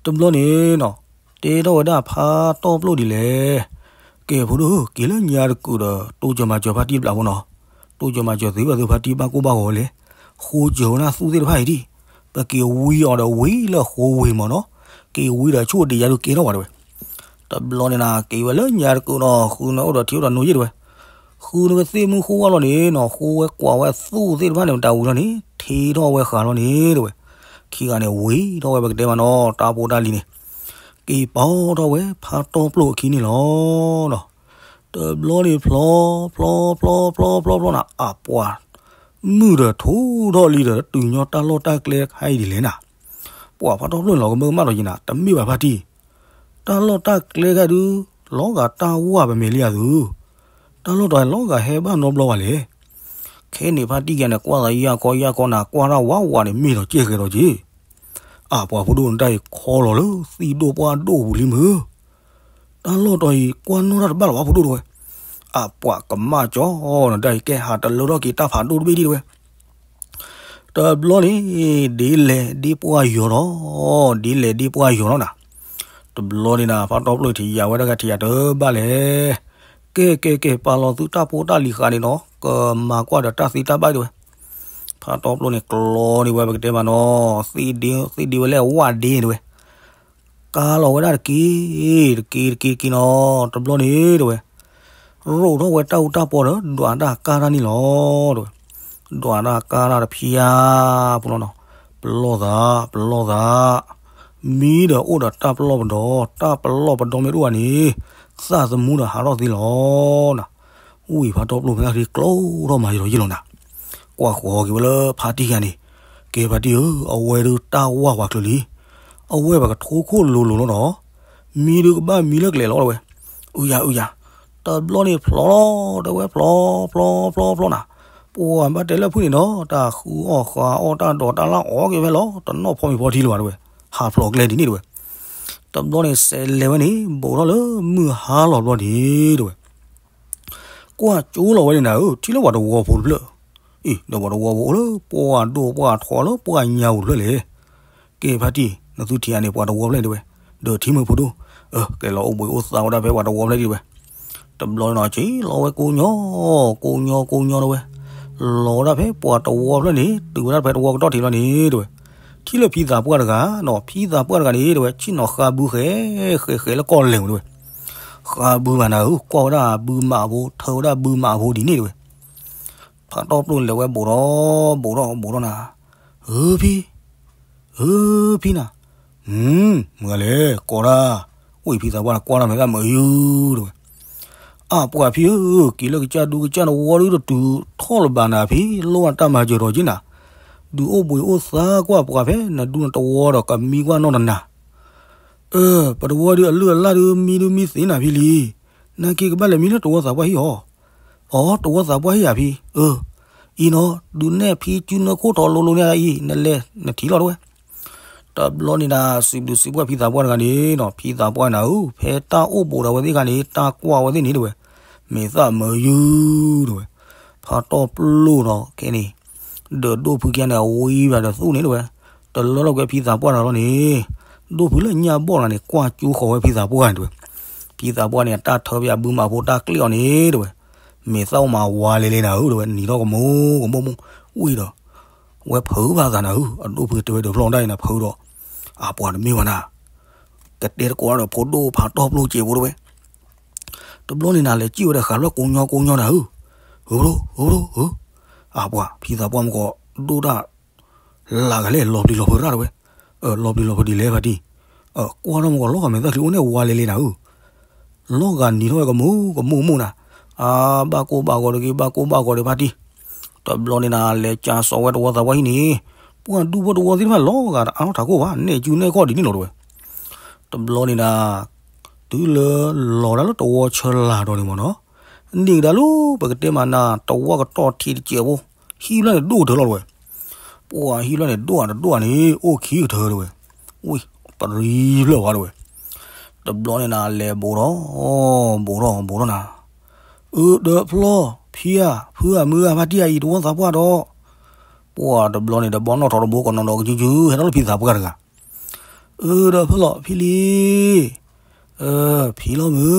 တဘျီန့ၣ်နီၤ တဲထီၣ်ဝဲဒၣ်ဖါတီပျိဒ်လဲၣ်. ကဲဖိဒိၣ်ဧၢ က့ၤလၢညါတကုာ်ဒီး တိစၢၤမၤစၢၤဖါတံၢ်တဘျီဖိနီၤ. တိစၢၤမၤစၢၤသ့ဘၣ်သုဖါတံၢ်ဘၣ်ကိၢ်ဘၣ်ဂီၤဝဲလဲၣ်. ဃိစၢၤဝဲဒၣ်သူၣ်သ့ၣ်တဖၣ်အံၤဒံး, ပက့ၤဝံအီၤဒီးဝံလၢဃိဝ့ၤမးနီၤ. က့ၤဝံဒီးဆိၣ်ဒံးယါဒုးကဲထီၣ်ဝဲတဝဲ. တဘျီန့ၣ်နၤ က့ၤဝဲလၢညါတကုာ်နီၤ ဃုနအိၣ်ဒီးထံအိၣ်ဒီးနိယ့ၢ်တဝဲ. ဃုနဝဲသ့ၣ်မုၢ်ဃိဝါလီၤန့ၣ်နီၤ ဃိဝဲကွၢ်ဝဲသူၣ်သ့ၣ်တဖၣ်န့ၣ် မတၤဝံၤလီၤန့ၣ် ထံထီၣ်ဝဲဃာ်လီၤန့ၣ်တဝဲ. ခံဂၤန့ၣ်ဝံထီၣ်ဝဲပကတဲမးနီၤ တၢ်ဖိတၢ်လံၤန့ၣ် က့ၤပီထီၣ်ဝဲဖါတီပျိအခံန့ၣ်လီၤ. တဘျီန့ၣ်ဖျီ ဖျီ ဖျီ ဖျီ ဖျီ ဖျီနၤ အပှၤ မုၢ်ဒီးထူထီၣ်လံဒီး တုၤညီတၢ်လီၢ်တၢ်ကျဲခါအံၤဒ်လဲၣ်နၤ. ပှၤဖါတီပျိန့ၣ်လီၤကမၢကမၣ်ဒီးယနၤ တမ့ၢ်ဘၣ်ဖါတံၢ်, တၢ်လီၢ်တၢ်ကျဲခါဒုး လီၤဂာ်တၢ်ဝၢ်ပမဲာ်လံဧါသု, တၢ်လီၢ်တၢ်လီၤဂာ်ဟဲဘၣ်နီတဘျီဘၣ်လဲၣ်. ခဲန့ၣ်ဖါတံၢ်ကဲန့ၣ် ကွၢ်သးယၢ်ခီယၢ်ခီနၤ ကွၢ်တၢ်ဝးဝးန့ၣ် မ့ၢ်ဒီးကဲဃဲၤဒီးက့ၤ အပှၤဖိဒိၣ်နတၢ်အံၤခီလီၤလၢသံၣ်ဒိၣ်ပှၢ်ဒိၣ်ပူၤလံမုၢ်. တၢ်လီၢ်တီၤအံၤ ကွၢ်နီၣ်တၢ်တဘၣ်လၢၤဘၣ်ဖိဒိၣ်တဲဝဲ. အပှၤကမၣ်ကၠီနီၤ တၢ်အံၤကဲဟးတလၢထီၣ်က့ၤတၢ်ဖးဒိၣ်တဘ့ၣ်ဒံးတဲဝဲ. တဘျီန့ၣ် ဒ်လဲၣ်ဒ်ပှၢ်ယီၤလီၤ, ဒ်လဲၣ်ဒ်ပှၢ်ယီၤလီၤနၤ. တဘျီန့ၣ်နၤ ဖးတီၢ်ပျိၢ်ထံၣ်ယၤဝဲတဂၤထံၣ်ယၤတဘၣ်လဲၣ်. ကဲကဲကဲ ပာ်လီၤသုတၢ်ဖိတၢ်လံၤဃာ်န့ၣ်နီၤ ကမၤကွၢ်ဒီးတၢ်သ့တၢ်ဘၣ်တဲဝဲ. ဖးတီၢ်ပျိၢ်န့ၣ် ကျီန့ၢ်ဝဲပကတဲမးနီၤ သ့ဒ့ဝဲလၢအဝၣ်ဒ့တဲဝဲ. ကါလီၤဝဲဒၣ်တက့ၢ်, တက့ၢ်တက့ၢ်တက့ၢ်နီၤ တဘျီန့ၣ်တဲဝဲ. ရိးထီၣ်ဝဲတၢ်အူတၢ်ပီဒီး ဒွးတၢ်ကါတၢ်န့ၣ်လီၤတဲဝဲ. ဒွးတၢ်ကါတၢ်တဖျါဖိလီၤနီၤ. ပလီၢ်သး ပလီၢ်သး, မံဒီးအိၣ်ဒီးတၢ်ပလီၢ်ပဒီ, တၢ်ပလီၢ်ပဒီမ့ၢ်တအိၣ်ဘၣ်န့ၣ် သၣ်သမူဒီးဟးထီၣ်သ့လီၤနၤ. ဝံၤဖးတီၢ်ပျိၢ် ဖဲတၢ်ချံကျိထီၣ်မၤယံာ်လီၤယံာ်လီၤနၤ. ကွၢ်ဃီၤက့ၤဝဲလၢဖါတံၢ်ဂၤန့ၣ်, ကဲဖါတံၢ်ဧၢ, အဝဲဒုးတၢ်ဝၢ်ပှၤချုးလံ, အဝဲပှၤကထိခိၣ်လိၤလိၤလီၤနီၤ. မံဒုးကဘၣ်မံလၢကျဲလီၤတဲဝဲ. အုယၤအုယၤ, တဘျီန့ၣ်ဖျီလီၤတဲဝဲ ဖျီဖျီဖျီဖျီနၤ. ပှၤဘၣ်တဲလၢဖုၣ်န့ၣ်ဒီး တၢ်ဃုအီၣ်ဃုအီၣ် တၢ်ဒိးတၢ်လၢအီၣ်က့ၤဝဲလီၤ တနီၣ်ဖီမ့ၤဖီထံလၢၤဘၣ်တဲဝဲ. ဟးဖျိးကျဲဒ်န့ၣ်တဲဝဲ. တဘျီန့ၣ်စဲးလဲၤဝဲန့ၣ် ဘူးထီၣ်လၢမုၢ်ဟါလီၤဘျီန့ၣ်တဲဝဲ. ကွၢ်ကၠိလီၤဝဲန့ၣ်နၤဧၢ, ထံၣ်လၢပှၤတဝီဖိတဖျၢၣ်. အံၤ ဒီးပှၤတဝီဖိအိၣ်လၢပှၢ်ဒိၣ်ပှၢ်ထီလၢပှၢ်ညါပူၤတဖျၢၣ်လဲၣ်. ကဲဖါတံၢ် နသုထံၣ်အန့ၣ် ပှၤတဝီဖျၢၣ်န့ၣ်တဲဝဲ. ဒီးထံမုၢ်ဖိဒိၣ်, ကဲလီၤအိၣ်ဘှံးအိၣ်သါဝဲဒၣ်ဖဲပှၤတဝီဖျၢၣ်ဒံးတဲဝဲ. တဘျီန့ၣ်နီၤ က့ၤလီၤဝဲကိးညီ, ကိးညီကိးညီတဲဝဲ. လီၤဝဲဒၣ်ဖဲပှၤတဝီဖျၢၣ်န့ၣ် တုၤဝဲဒၣ်ဖဲတဝီကတီၢ်ထံးလီၤန့ၣ်တဲဝဲ. ထံၣ်လၢဖံသးပှၢ်တဂၤနီၤ, ဖံသးပှၢ်တဂၤန့ၣ်တဲဝဲ ဆ့ၣ်နီၤဃါဘုဃဲဃဲဃဲလၢကီၢ်လဲၤဝဲတဲဝဲ. ဃါဘုမးနၤဧၢ, ကွၢ်ဝဲဒၣ်ဘုမးဖိ ထၢဝဲဒၣ်ဘုမးဖိဒ်န့ၣ်တဲဝဲ. ဖးတီၢ်ပျိၢ်လဲၤဝဲဘူးထီၣ် ဘူးထီၣ်ဘူးထီၣ်နၤ. ဧၢဖံ, ဧၢဖံနၤ, မုၢ်ဂၤလဲၣ် ကိးတၢ်, အိၣ်ဖံသးပှၢ်နၤကွၢ်တၢ်မဲာ်သၣ်မုာ်ယုတဲဝဲ. အါပှၤဖံဧၢ, က့ၤလၢကစၢ်ဒူကစၢ်တဝီဒုတတုၤထီၣ်လၢၤဘၣ်နၤဖံ, လိၣ်ဘၣ်တၢ်မၤစၢၤထီၣ်က့နၤ. ဒုးအိၣ်ဘှံးအိၣ်သါကွၢ်ပှၤဖဲ နဒူနတဝီဒီးကမံကွၢ်နီၢ်တနၤ. အၢ ပတဝီဒုအလုၢ်အလၢ်ဒုမံဒုမံသ့နၤဖံလံ. နာ်က့ကဘၣ်လဲၤမံလၢတဝီသးပှၢ်ဟံၣ်အီၤ. အိ တဝီသးပှၢ်ဟံၣ်ဧါဖံ, အၢ, အံၤနီၤ ဒုးနဲၣ်ဖံကုနၢခိၣ်ထီလိၤလိၤန့ၣ်အံၤ နလဲၤနထံၣ်လီၤတဲဝဲ. တဘျီန့ၣ်နၤ စံးဘျုးစံးပှၢ်ဖံသးပှၢ်တဂၤန့ၣ်နီၤ, ဖံသးပှၢ်နၤဧၢ, ဖဲတၢ်အိၣ်ဘူးဒီးဝဲသ့ၣ်တခါန့ၣ် တၢ်ကွၢ်ဝဲသ့ၣ်န့ၣ်တဲဝဲ, မဲာ်သၣ်မုာ်ယုတဲဝဲ. ဖးတီၢ်ပျိၢ်နီၤ ခဲန့ၣ် ဒီးဒိၣ်ဖုကဲန့ၣ် အဝံဘၣ်ဒီးသူၣ်န့ၣ်တဲဝဲ, တလၢလီၤကွဲဖံသးပှၢ်တဂၤလီၤန့ၣ်, ဒိၣ်ဖုလၢညၣ်ဘီၣ်တဂၤန့ၣ် ကွၢ်ကၠိဃီၤဝဲဖံသးပှၢ်န့ၣ်တဲဝဲ. ဖံသးပှၢ်န့ၣ် အတၢ်ထၢဖဲအဘုမးဖိတၢ်ကျ့ၣ်အီၤန့ၣ်တဲဝဲ, မဲာ်သၣ်အိၣ်မးဝါလဲလဲနၤဧၢတဲဝဲ, နံၤထီၣ်ကမိၢ်ကမိၢ်မိၢ်, ဝံၤဒီး ဝဲဖုးဘၣ်သးနၤဧၢ, အဒိၣ်ဖုတဲဝဲဒီးဖျီၣ်ဒၣ်အံၤနၤဖုးဒီး, အပှၤတမ့ၢ်ဝဲနၤ, ကတဲတကိးဒီးဖိဒိၣ်ဖးတီၢ်ပျိၢ်စဲးဖိတဲဝဲ. တဘျီန့ၣ်နၤ လဲၤစံၣ်ဝဲဒီးဃးလၢကိးညီကိးညီနၤဧၢ, ဧၢဘျိဧၢဘျိဧၢ, အပှၤဖံသးပှၢ်မ့ၢ်ကီး ဒိၣ်တၢ် လၢ်ဂၤလဲၣ် လီၤပျံၤလီၤဖုးရၣ်တဲဝဲ, လီၤပျံၤလီၤဖုးဒ်လဲၣ်ဖါတံၢ်, ကွၢ်ထီၣ်မ့ၢ်ကီးလီၤဂာ်မဲာ်သၣ်ချံအိၣ်န့ၣ်ဝါလဲလဲနၤဧၢ, လီၤဂာ်နံၤထီၣ်ဝဲကမိၢ်ကမိၢ်မိၢ်နၤ, အါ ဘၣ်ကိၢ်ဘၣ်ဂီၤတဂ့ၤ ဘၣ်ကိၢ်ဘၣ်ဂီၤဒီးဖါတံၢ်, တဘျီန့ၣ်နၤ လဲၤကၠါစီၤဝဲတဝီသးပှၢ်ဟံၣ်န့ၣ်, ပှၢ်ဒူၣ်ဖိတဝီသ့ၣ်တဖၣ်လီၤဂာ်တအါထီၣ်ထးခိၣ်ဘၣ် နဲၣ်ကူနဲၣ်ခီၣ်ဒ်န့ၣ်လီၤတဲဝဲ. တဘျီန့ၣ်နၤ တုၤလၢလီၤဒၣ်လၢတဝီဆၢလၤဒီးန့ၣ်မ့ၢ်နီၤ, န့ၢ်ကဒါလၢပကတဲမးနၤ တဝီကတီၢ်ထံးတစဲးဖိ, ဟံၣ်ဖျၢၣ်န့ၣ်ဒိၣ်ကတၢၢ်လီၤတဲဝဲ, ပှၤဟံၣ်ဖျၢၣ်န့ၣ်ဒိၣ်အတဒိၣ်န့ၣ် အိၣ်ခံကတၢၢ်တဲဝဲ, ဝံၤ ပရံဖျၢၣ်ဝဲတဲဝဲ. တဘျီန့ၣ်နၤ လဲၤဘူးထီၣ် ဘူးထီၣ်ဘူးထီၣ်နၤ, အၢ ဒီးဖျီၣ် ဖံဧၢ ဖုဧၢ မုၢ်ဧၢ ဖါတံၢ်ဧါ အံၤတဝီသးပှၢ်ဒီး, ပှၤတဘျီန့ၣ် တဘီနီၣ်ထီၣ်တဘိကနီၤနီၤကစုကစု ဟဲထီၣ်လၢဖံသးပှၢ်တဂၤ အၢ ဒီးဖျီၣ်ဖံလံ, ဖံလီၤမုၢ်,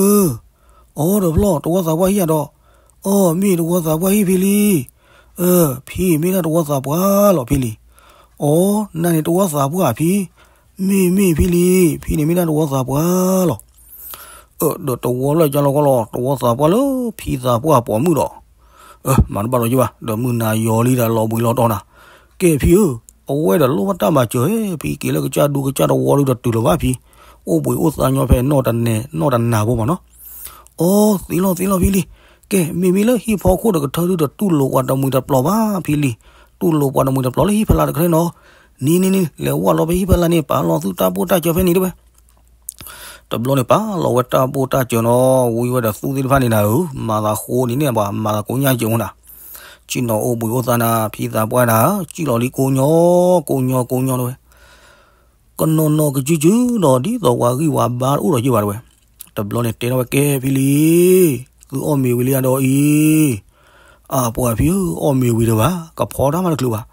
အိ ဒီးဖျီၣ် တဝီသးပှၢ်ဟံၣ်ဧါဒီး, အိ မ့ၢ်တဝီသးပှၢ်ဟံၣ်ဖံလံ, အၢ ဖံမ့ၢ်ဒၣ်တဝီသးပှၢ်လီၤဖံလံ, အိ နၤန့ၣ်တဝီသးပှၢ်ဖံ, မ့ၢ်မ့ၢ်ဖံလံ, ဖံန့ၣ်မ့ၢ်ဒၣ်တဝီသးပှၢ်လီၤ. အၢ ဒီးတဝီဖျၢၣ်ကၢလီၤကီလီၤ တဝီသးပှၢ်လၢဖံသးပှၢ်ပိာ်မုၣ်ဒီး, အၢ မၤတဘၣ်လီၤယဘၣ် ဒီးမုၢ်နၤယီၤလံဒီးလီၤဘှံးလီၤတီၤနၤ, ကဲဖံဧၢ, အဝဲဒီးလိၣ်ဘၣ်တၢ်မၤစၢၤ ဖံက့ၤလၢကစၢ်ဒူကစၢ်တဝီဒုတတုၤလၢၤဘၣ်ဖံ, အိၣ်ဘှံးအိၣ်သါညီဖဲနီၢ်တနဲၣ် နီၢ်တနၤဖိမ့ၢ်နီၤ, အိ သ့လီၤသ့လီၤဖံလံ, ကဲ မ့မ့ၢ်လၢဟံၣ်ဖီခိၣ်တကထၢဒုတတူၢ်လိာ်ပှၤတမှံၤတပျီၤဘၣ်ဖံလံ, တူၢ်လိာ်ပှၤတမှံၤတပျီၤလၢဟံၣ်ဖဲလၢ်တကထၢနီၤ, နံၤနံၤနံၤ လဲၤဝဲလီၤဖဲဟံၣ်ဖဲလၢ်န့ၣ် ပာ်လီၤသုတၢ်ဘိၣ်တၢ်စၢၤဖဲန့ၣ်တဲဝဲ. တဘျီန့ၣ် ပာ်လီၤဝဲတၢ်ဘိၣ်တၢ်စၢၤနီၤ, ဝံၤဝဲဒီးသူသ့ၣ်တဖၣ်န့ၣ်နၤဧၢ, မၤသးဃိန့ၣ်န့ၣ် ပှၤမၤသးကိညၢ်စၢၤမူနၤ, ဆ့ၣ်နီၤအိၣ်ဘှံးအိၣ်သါနၤ ဖံသးပှၢ်နၤ, စံၣ်လီၤလံကိညီ ကိညီကိညီတဲဝဲ, ကနီၤနီၤကစုကစုဒီး ဒ်သိးပှၤဂံၢ်ပှၤဘါတအိၣ်ဒီးယဘၣ်တဲဝဲ. တဘျီန့ၣ်တဲထီၣ်ဝဲ ကဲဖံလံ, သုအီၣ်မ့ၤဝံၤလံဧါဒီးအံၤ, အပှၤဖံဧၢ, အီၣ်မ့ၤဝံၤတဘၣ်, ကဖီတၢ်မးတချုးဘၣ်,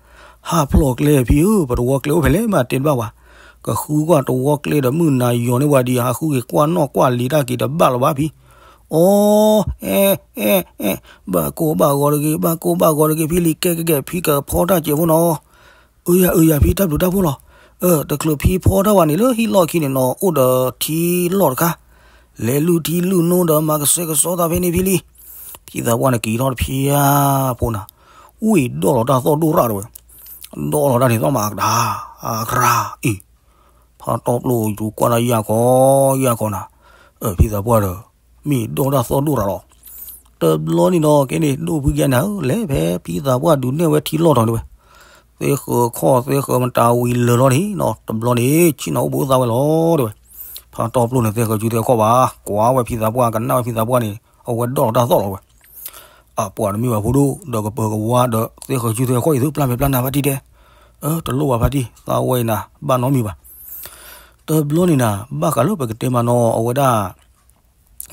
ဟးဖျိးကျဲဖံဧၢ, ပတဝီကျဲအိၣ်ဖဲလဲၣ်မးတဲတဘၣ်ဝဲ, ကဃုကွၢ်တဝီကျဲဒီးမုၢ်နၤယီၤန့ၢ်ဝဲဒံး ဟးဃုက့ၤကွၢ်နီၣ်ကွၢ်လံၤတၢ်က့ၤတဘၣ်လၢၤဘၣ်ဖံ, အီ, အဲ, အဲ, အဲ, ဘၣ်ကိၢ်ဘၣ်ဂီၤတဂ့ၤ, ဘၣ်ကိၢ်ဘၣ်ဂီၤတဂ့ၤဖံလံ, ကဲကဲကဲ ဖံကဖီတၢ်စဲးဖိနီၤ အၢယၤ အၢယၤ ဖံတၢ်ဘျုးတၢ်ဖှိၣ်လီၤ. တချုးဖံဖီတၢ်ဝဲန့ၣ်လၢဟံၣ်လီၢ်ခံန့ၣ်နီၤ အိၣ်ဒီးထံလီၢ်တခါ, လဲၤလုၢ်ထံလုၢ်နိဒီးမၤကဆှဲကဆှီသးဖဲန့ၣ်ဖံလံ. ဖံသးပှၢ်န့ၣ်က့ၤထီၣ်တဖျၢၣ်ဖိနၤ, ဝံၣ်ဒီၣ်လီၤတၢ်သီၣ်ဒိၣ်ရၣ်တဝဲ, ဒီၣ်လီၤတၢ်န့ၣ်သီၣ်မးအကဒါ, အကရၢအံၤ ဖးတီပျိယူၤကွၢ်တၢ်ယၢ်ခီ, ယၢ်ခီနၤ, ဖံသးပှၢ်ဒီး မ့ၢ်ဒီၣ်တၢ်သီၣ်ဒိၣ်ရၣ်လီၤ. တဘျီန့ၣ်ဒီး ကဲန့ၣ် ဒိၣ်ဖုကဲနၤဧၢ, လဲၤဖဲဖံသးပှၢ်ဒုးနဲၣ်ဝဲထံလီၢ်တီၤတဲဝဲ, သဲဃၢၤခီၣ်သဲဃၢၤမတၤဝံၤလၢာ်လီၤန့ၣ်နီၤ, တဘျီန့ၣ် ဆ့ၣ်နီၤအိၣ်ဘှံးအိၣ်သါဝဲလီၤတဲဝဲ. ဖးတီပျိန့ၣ် သဲဃၢၤဆူသဲခီၣ်ဘၣ်, ကွၢ်ဝဲဖံသးပှၢ် ကနၣ်ဝဲဖံသးပှၢ်န့ၣ် အဝဲဒီၣ်လီၤတၢ်သီၣ်လီၤဝဲ. အပှၤတမ့ၢ်ဘၣ်ဖိဒိၣ် ဒီးကပၢၤကဝါဒီးသဲဃၢၤဆူသဲခီၣ်အံၤ သုပျၢ်မဲာ်ပျၢ်နါဖါတံၢ်တဲ, တလိၣ်ဘၣ်ဖါတံၢ် သးဝဲအံၤနၤ ဘၣ်နီတမံၤဘၣ်. တဘျီန့ၣ်နၤ ဘၣ်ဃးလၢပကတဲမးနီၤ အဝဲဒၣ်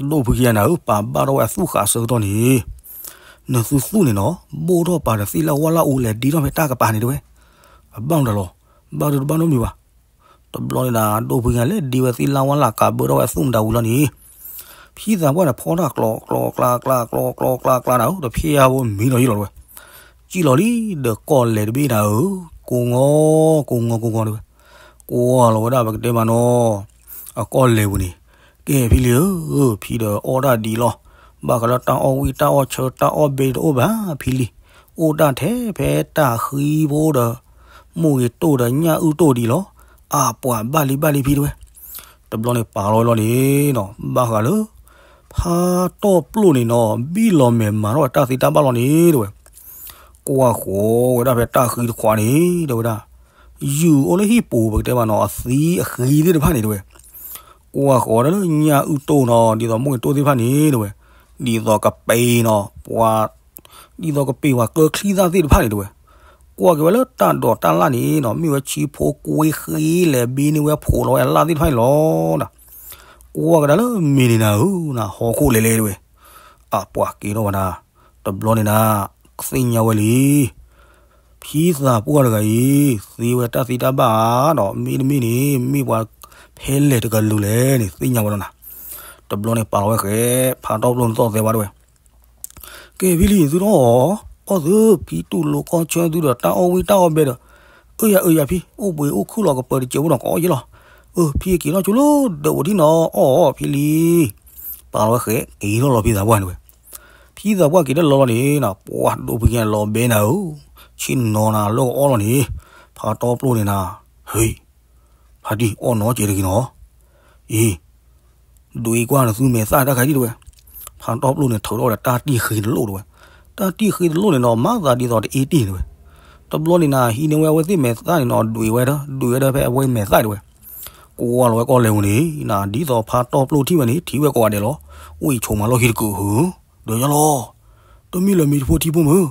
ဒိၣ်ဖုကဲနၤဧၢ, ပာ်ဘၣ်ထီၣ်ဝဲအသူၣ်ဃာ်အဆၢကတီၢ်န့ၣ်, နသုသူၣ်န့ၣ်နီၤ ဘိၣ်ထီၣ်ပာ်ဒီးသ့ၣ်လၣ်ဝၣ်လၣ်အူလဲၤဒ့ထီၣ်ဖဲတၢ်ကပၤန့ၣ်တဲဝဲ, အဘၣ်မတၤလီၤ, ဘၣ်ဒုးတဘၣ်နီတမံၤဘၣ်. တဘျီန့ၣ်နၤ ဒိၣ်ဖုကဲနၤ လဲၤဒ့ဝဲသ့ၣ်လၣ်ဝၣ်လၣ်ကးဘၢထီၣ်ဝဲအသူၣ်မတၤဝံၤလီၤန့ၣ်, ဖံသးပှၢ်န့ၣ် ဖီတၢ်ကျီကျီကျါကျါ ကျီကျီကျါကျါနၤဧၢ, တဖျၢၣ်ဖိမံလီၤယံလီၤတဲဝဲ. စံၣ်လီၤလံ ဒီးကီၢ်လဲၤတဘ့ၣ်နၤဧၢ, ကိးငီၤ ကိးငီၤ ကိးငီၤတဲဝဲ. ကွၢ်လီၤဝဲဒၣ်ပကတဲမးနီၤ အကီၢ်လဲၤပူၤန့ၣ်, ကဲဖံလံဧၢ, ဖံဒီးအီၣ်တၢ်ဒံးလီၤ. ဘၣ်ဃးလၢတၢ်အီၣ်ဝံၣ် တၢ်အီၣ်ဆၢ တၢ်အီၣ်ဘဲတအိၣ်ဘၣ်ဖံလံ. အိၣ်တၢ်ထဲဖဲတၢ်ဃံဖိဒီး မိၢ်ဂ့ၤတိၢ်ဒီးညၣ်အုၣ်တိၢ်ဒံးလီၤ. အပှၤဘၣ်လံဘၣ်လံဖံတဲဝဲ. တဘျီန့ၣ်ပာ်လီၤဝဲလီၤန့ၣ်နီၤ ဘၣ်ဃးလၢ ဖါတီၣ်ပျိၣ်န့ၣ်နီၤ ဘံၣ်လီၤမဲာ်မၤထီၣ်ဝဲတၢ်သ့တၢ်ဘၣ်လီၤန့ၣ်တဲဝဲ. ကွၢ်ဃီၤဝဲဒၣ်ဖဲတၢ်ဃံတခွးန့ၣ် တဲဝဲဒၣ်, ယုၢ်အိၣ်လၢဟံၣ်ပူၤ ပကတဲမးနီၤ အသံအဃံသ့ၣ်တဖၣ်န့ၣ်တဲဝဲ. ကွၢ်ဃီၤဒၣ်လၢညၣ်အုၣ်တိၢ်နီၤ ဒ်သိးမိၢ်ဂ့ၤတိၢ်သ့ၣ်တဖၣ်န့ၣ်တဲဝဲ, ဒ်သိးကပ့ၤနီၤ ပှၤ ဒ်သိးကပ့ၤပှၤကၢချံသၣ်သ့ၣ်တဖၣ်န့ၣ်တဲဝဲ. ကွၢ်က့ၤဝဲလၢတၢ်ဒိးတၢ်လၣ်န့ၣ်နီၤ မ့ၢ်ဝဲဆံဖိကွ့ဃ့လဲၤဘ့န့ၢ်ဝဲဖိးလီၤဝဲအလၣ်သ့ၣ်တဖၣ်န့ၣ်လီၤ. ကွၢ်ကဒါလၢမ့ၢ်န့ၣ်နၤဧၢ, နဟီၣ်ခိၣ်လဲၤလဲၤတဲဝဲ. အပှၤက့ၤထီၣ်ဝဲဒၣ်, တဘျီန့ၣ်နၤ, သ့ၣ်ညါဝဲလံ ဖံသးပှၢ်တဂၤအံၤ သ့ဝဲတၢ်သ့တၢ်ဘၣ်ဧါဒီး မ့တမ့ၢ်န့ၣ် မ့ၢ်ပှၤဖဲလဲၣ်တကလုာ်လဲၣ်န့ၣ် သ့ၣ်ညါဝဲလီၤနၤ. တဘျီန့ၣ်ပာ်လီၤဝဲဃဲ, ဖါတီၣ်ပျိၣ်န့ၣ်သီၣ်သဲဝဲတဲဝဲ, ကဲဖံလံ သုထီၣ်အီၣ်, အီၣ်သု, ဖံတူၢ်လိာ်ကီၢ်ဆၢသုဒီးတၢ်အီၣ်ဝံၣ်တၢ်အီၣ်ဘဲဒီး, အၢယၤ အၢယၤဖံ, အိၣ်ဘှံးအိၣ်ခုၣ်လီၤ ကပၢၤတစဲးဖိနီၤ ကအီၣ်ယဲလီၤ. အၢ ဖံက့ၤထီၣ်ဆိလၢဒၢးဝဲဒၣ်နီၤ အီၣ်အီၣ်ဖံလံ. ပာ်လီၤဝဲဃဲ က့ၤထီၣ်လီၤဖံသးပှၢ်န့ၣ်ဝဲ. ဖံသးပှၢ်က့ၤတလီၤလီၤန့ၣ်နီၤ ပှၤဒိၣ်ဖုကဲနၤလီၤဘဲနၤဧၢ, ဆ့ၣ်နီၤနၤလၢကအီၣ်လီၤန့ၣ်, ဖါတီၣ်ပျိၣ်န့ၣ်နၤ, ဟ့ၣ်, ဖါတံၢ်အီၣ်နီၤကဲတဂ့ၤနီၤ, အံၤ ဒွးကွၢ်နသုမဲာ်သၣ်တခါဒံးတဲဝဲ. ဖါတီၣ်ပျိၣ်န့ၣ်ထုးထီၣ်ဒီးတၢ်တံၢ်ဃ့တလိၣ်တဲဝဲ. တၢ်တံၢ်ဃ့တလိၣ်န့ၣ်နီၤ မၤသးဒ်သိးတအ့ၣ်တ့ၢ်တဲဝဲ. တဘျီန့ၣ်နၤ ဟံးန့ၢ်ဝဲအဝဲသ့ၣ်မဲာ်သၣ်န့ၣ်နီၤ ဒွးဝဲဒီး ဒွးဝဲဒီးဖဲအဝဲမဲာ်သၣ်တဲဝဲ. ကွၢ်လီၤဝဲကီၢ်လဲၤပူၤန့ၣ်နၤ ဒ်သိးဖါတီၣ်ပျိၣ်ထံၣ်ဝဲန့ၣ် ထံၣ်ဝဲကိးဂၤဒဲးလီၤ. ဝံၣ်ဆိးမၤလီၢ်ခံတကုးဧၢ, ဒီးယလီၤ တမ့ၢ်လၢမ့ၢ်တဖိထံဖိမုၢ်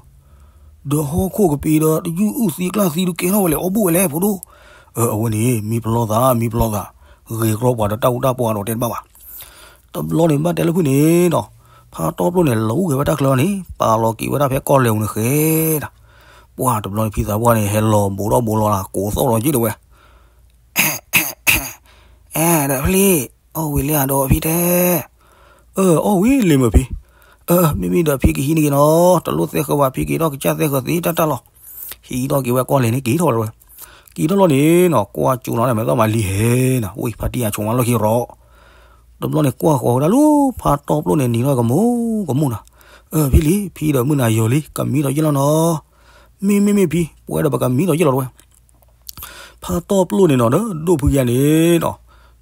ဒီးဟီၣ်ခိၣ်ကပ့ၤဒီးတယုၢ်အုၣ်သံကျၢ်သံဒုးကဲထီၣ်ဝဲလဲၣ် အီၣ်ဘူၣ်ဝဲလဲၣ်ဖိဒိၣ်. အဝဲန့ၣ် မံပလီၢ်သး မံပလီၢ်သး, ဂ့ၤကြီပှၤဒီးတၢ်အူတၢ်ပှၤဒီးတဲတဘၣ်ဘၣ်. တဘျီန့ၣ်ဘၣ်တဲလၢဖုၣ်န့ၣ်ဒီး ဖါတီၣ်ပျိၣ်န့ၣ် လီၤအူၣ်ဂဲၤဝဲတၢ်ချၢန့ၣ် ပာ်လီၤက့ၤဝဲဒၣ်ဖဲကီၢ်လဲၤပူၤန့ၣ်ဃဲဒၣ်. ပှၢ်တဘျီန့ၣ်ဖံသးပှၢ်န့ၣ် ဟဲလီၤဘူးထီၣ်ဘူးလီၤလၢကိးသီၣ်လီၤက့ၤတဲဝဲ. အဲ ဒီးဖံလံ, အီၣ်ဝံၤလံဧါဒီးဖံတဲ. အၢ အီၣ်ဝံၤလံမုၢ်ဖံ. အၢ မ့မ့ၢ်ဒီးဖံကဟံးန့ၢ်က့ၤနီၤ တလိၣ်သဲဃၢၤဘၣ် ဖံက့ၤထီၣ်ကစၢ်သဲဃၢၤသ့တၢ်တၢ်လီၤ. ဟံးထီၣ်က့ၤဝဲကီၢ်လဲၤန့ၣ်က့ၤထီၣ်ဝဲ. က့ၤထီၣ်လီၤန့ၣ်နီၤ ကွၢ်ကၠိလီၤန့ၣ် မဲာ်သီၣ်မၤလံဟဲနၤ ဝံၣ်ဖါတံၢ်အဆိးမၤလီၢ်ခံရီၤ. တဘျီန့ၣ်ကွၢ်ဃီၤဝဲဒၣ်လၢ ဖါတီၣ်ပျိၣ်န့ၣ် နံၤထီၣ်ကမူကမူနၤ. အၢ ဖံလံ ဖံဒီးမုၢ်နၤယီၤလံ ကမံဒီးယဲၢ်လီၤနီၤ. မ့မ့ၢ်မ့မ့ၢ်ဖံ ပဝဲဒီးပကမံဒီးယဲၢ်လီၤတဝဲ. ဖါတီၣ်ပျိၣ်န့ၣ်နီၤ ဒီးဒိၣ်ဖုကဲန့ၣ်နီၤ,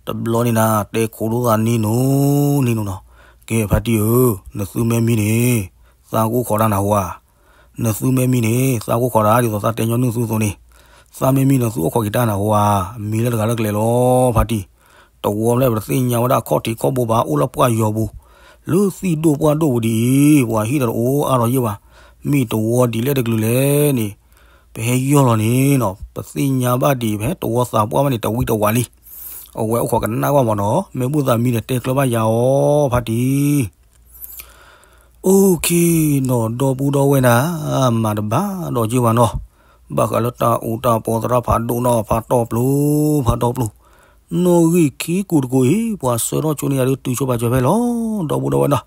တဘျီန့ၣ်နၤ တဲခိးဒိၣ်သးနံၤနူနံၤနူနီၤ, ကဲဖါတံၢ်ဧၢ, နသုမ့ၢ်မံန့ၣ် သးကအိၣ်ခိးတၢ်နၢ်ဟူဧါ. နသုမ့ၢ်မံန့ၣ် သးကအိၣ်ခိးတၢ် ဒ်သိးသးတဲညီနုၢ်သုအသိးန့ၣ်, သးမ့ၢ်မံန့ၣ် သုအိၣ်ခိးက့ၤတၢ်နၢ်ဟူဧါ, မံလၢတဂၤလၢကျဲလီၤ ဖါတံၢ်. တဝီဖျဲၣ်ပတသ့ၣ်ညါဝဲဒၣ်ခီၣ်ထံးခီၣ်ဘိဘၣ် အိၣ်လၢပှၢ်ယီၤပူၤ, လၢသံၣ်ဒိၣ်ပှၢ်ဒိၣ်ပူၤဒ်အံၤ, ပှၤဟံၣ်ဒီးတအိၣ်အါထီၣ်ယဲၢ်ဘၣ်, မ့ၢ်တဝီဒ်လဲၣ်တကလုာ်လဲၣ်န့ၣ်, ပဟဲယီၢ်လီၤန့ၣ်နီၤ ပသ့ၣ်ညါဘၣ်ဒံး ပဟဲတဝီသးပှၢ်ဘၣ်န့ၣ် တဝံတဝးလံ. အဝဲအိၣ်ခိးကနၣ်ကွၢ်မးနီၤ, မ့ၢ်ဘူၣ်သးမံဒီးတဲကျၢၤဘၣ်ယၤအီၤဖါတံၢ်. အိၣ်ခ့နီၤ ဒီပုၢ်ဒီဝဲၢ်နၤ, မၤတဘၣ်ဒီးက့ၤဝဲနီၤ, ဘၣ်ဃးလၢတၢ်အူတၢ်ပီသရၣ်ဖးဒိၣ်နီၤ ဖးတီပျိ ဖးတီပျိ, နီၣ်ဂံၢ်ခံကူတကိးအံၤ ပှၤဆှၢထီၣ်ဆိန့ၢ်ယၤဒုးတုၤဆိပာ်စၢၤဖဲလီၤ, ဒီပုၢ်ဒီဝဲၢ်နီၤ.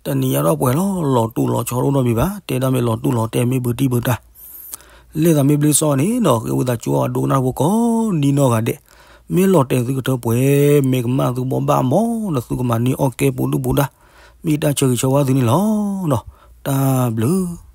တနံၤညါဒီးပှဲၤလီၤ လီၤတူၢ်လီၤဆီတအိၣ်နီတမံၤဘၣ်, တဲဒၣ်မ့ၢ်လီၤတူၢ်လီၤတဲာ်မ့ၢ်ဘုတံၢ်ဘုတၢ် လဲၤသးမ့ၢ်ဘျ့စီန့ၣ်ဒီး ဃ့ဝံသးစူၤအဒိကနၣ်တဖိကိးဒ်နီၢ်ဂၤဒဲး, မ့ၢ်လီၤတဲာ်သုကထၢပှဲၤ, မ့ၢ်ကမၣ်သုကဘီဘၣ်မးဒီး သုကမၤန့ၢ်အီၣ်ကဲပူၤဒုၣ်ပူၤဒါ, မ့ၢ်တၢ်ဆၢဂ့ၤဆၢဝါသုန့ၣ်လီၤ. တၢ်ဘျုး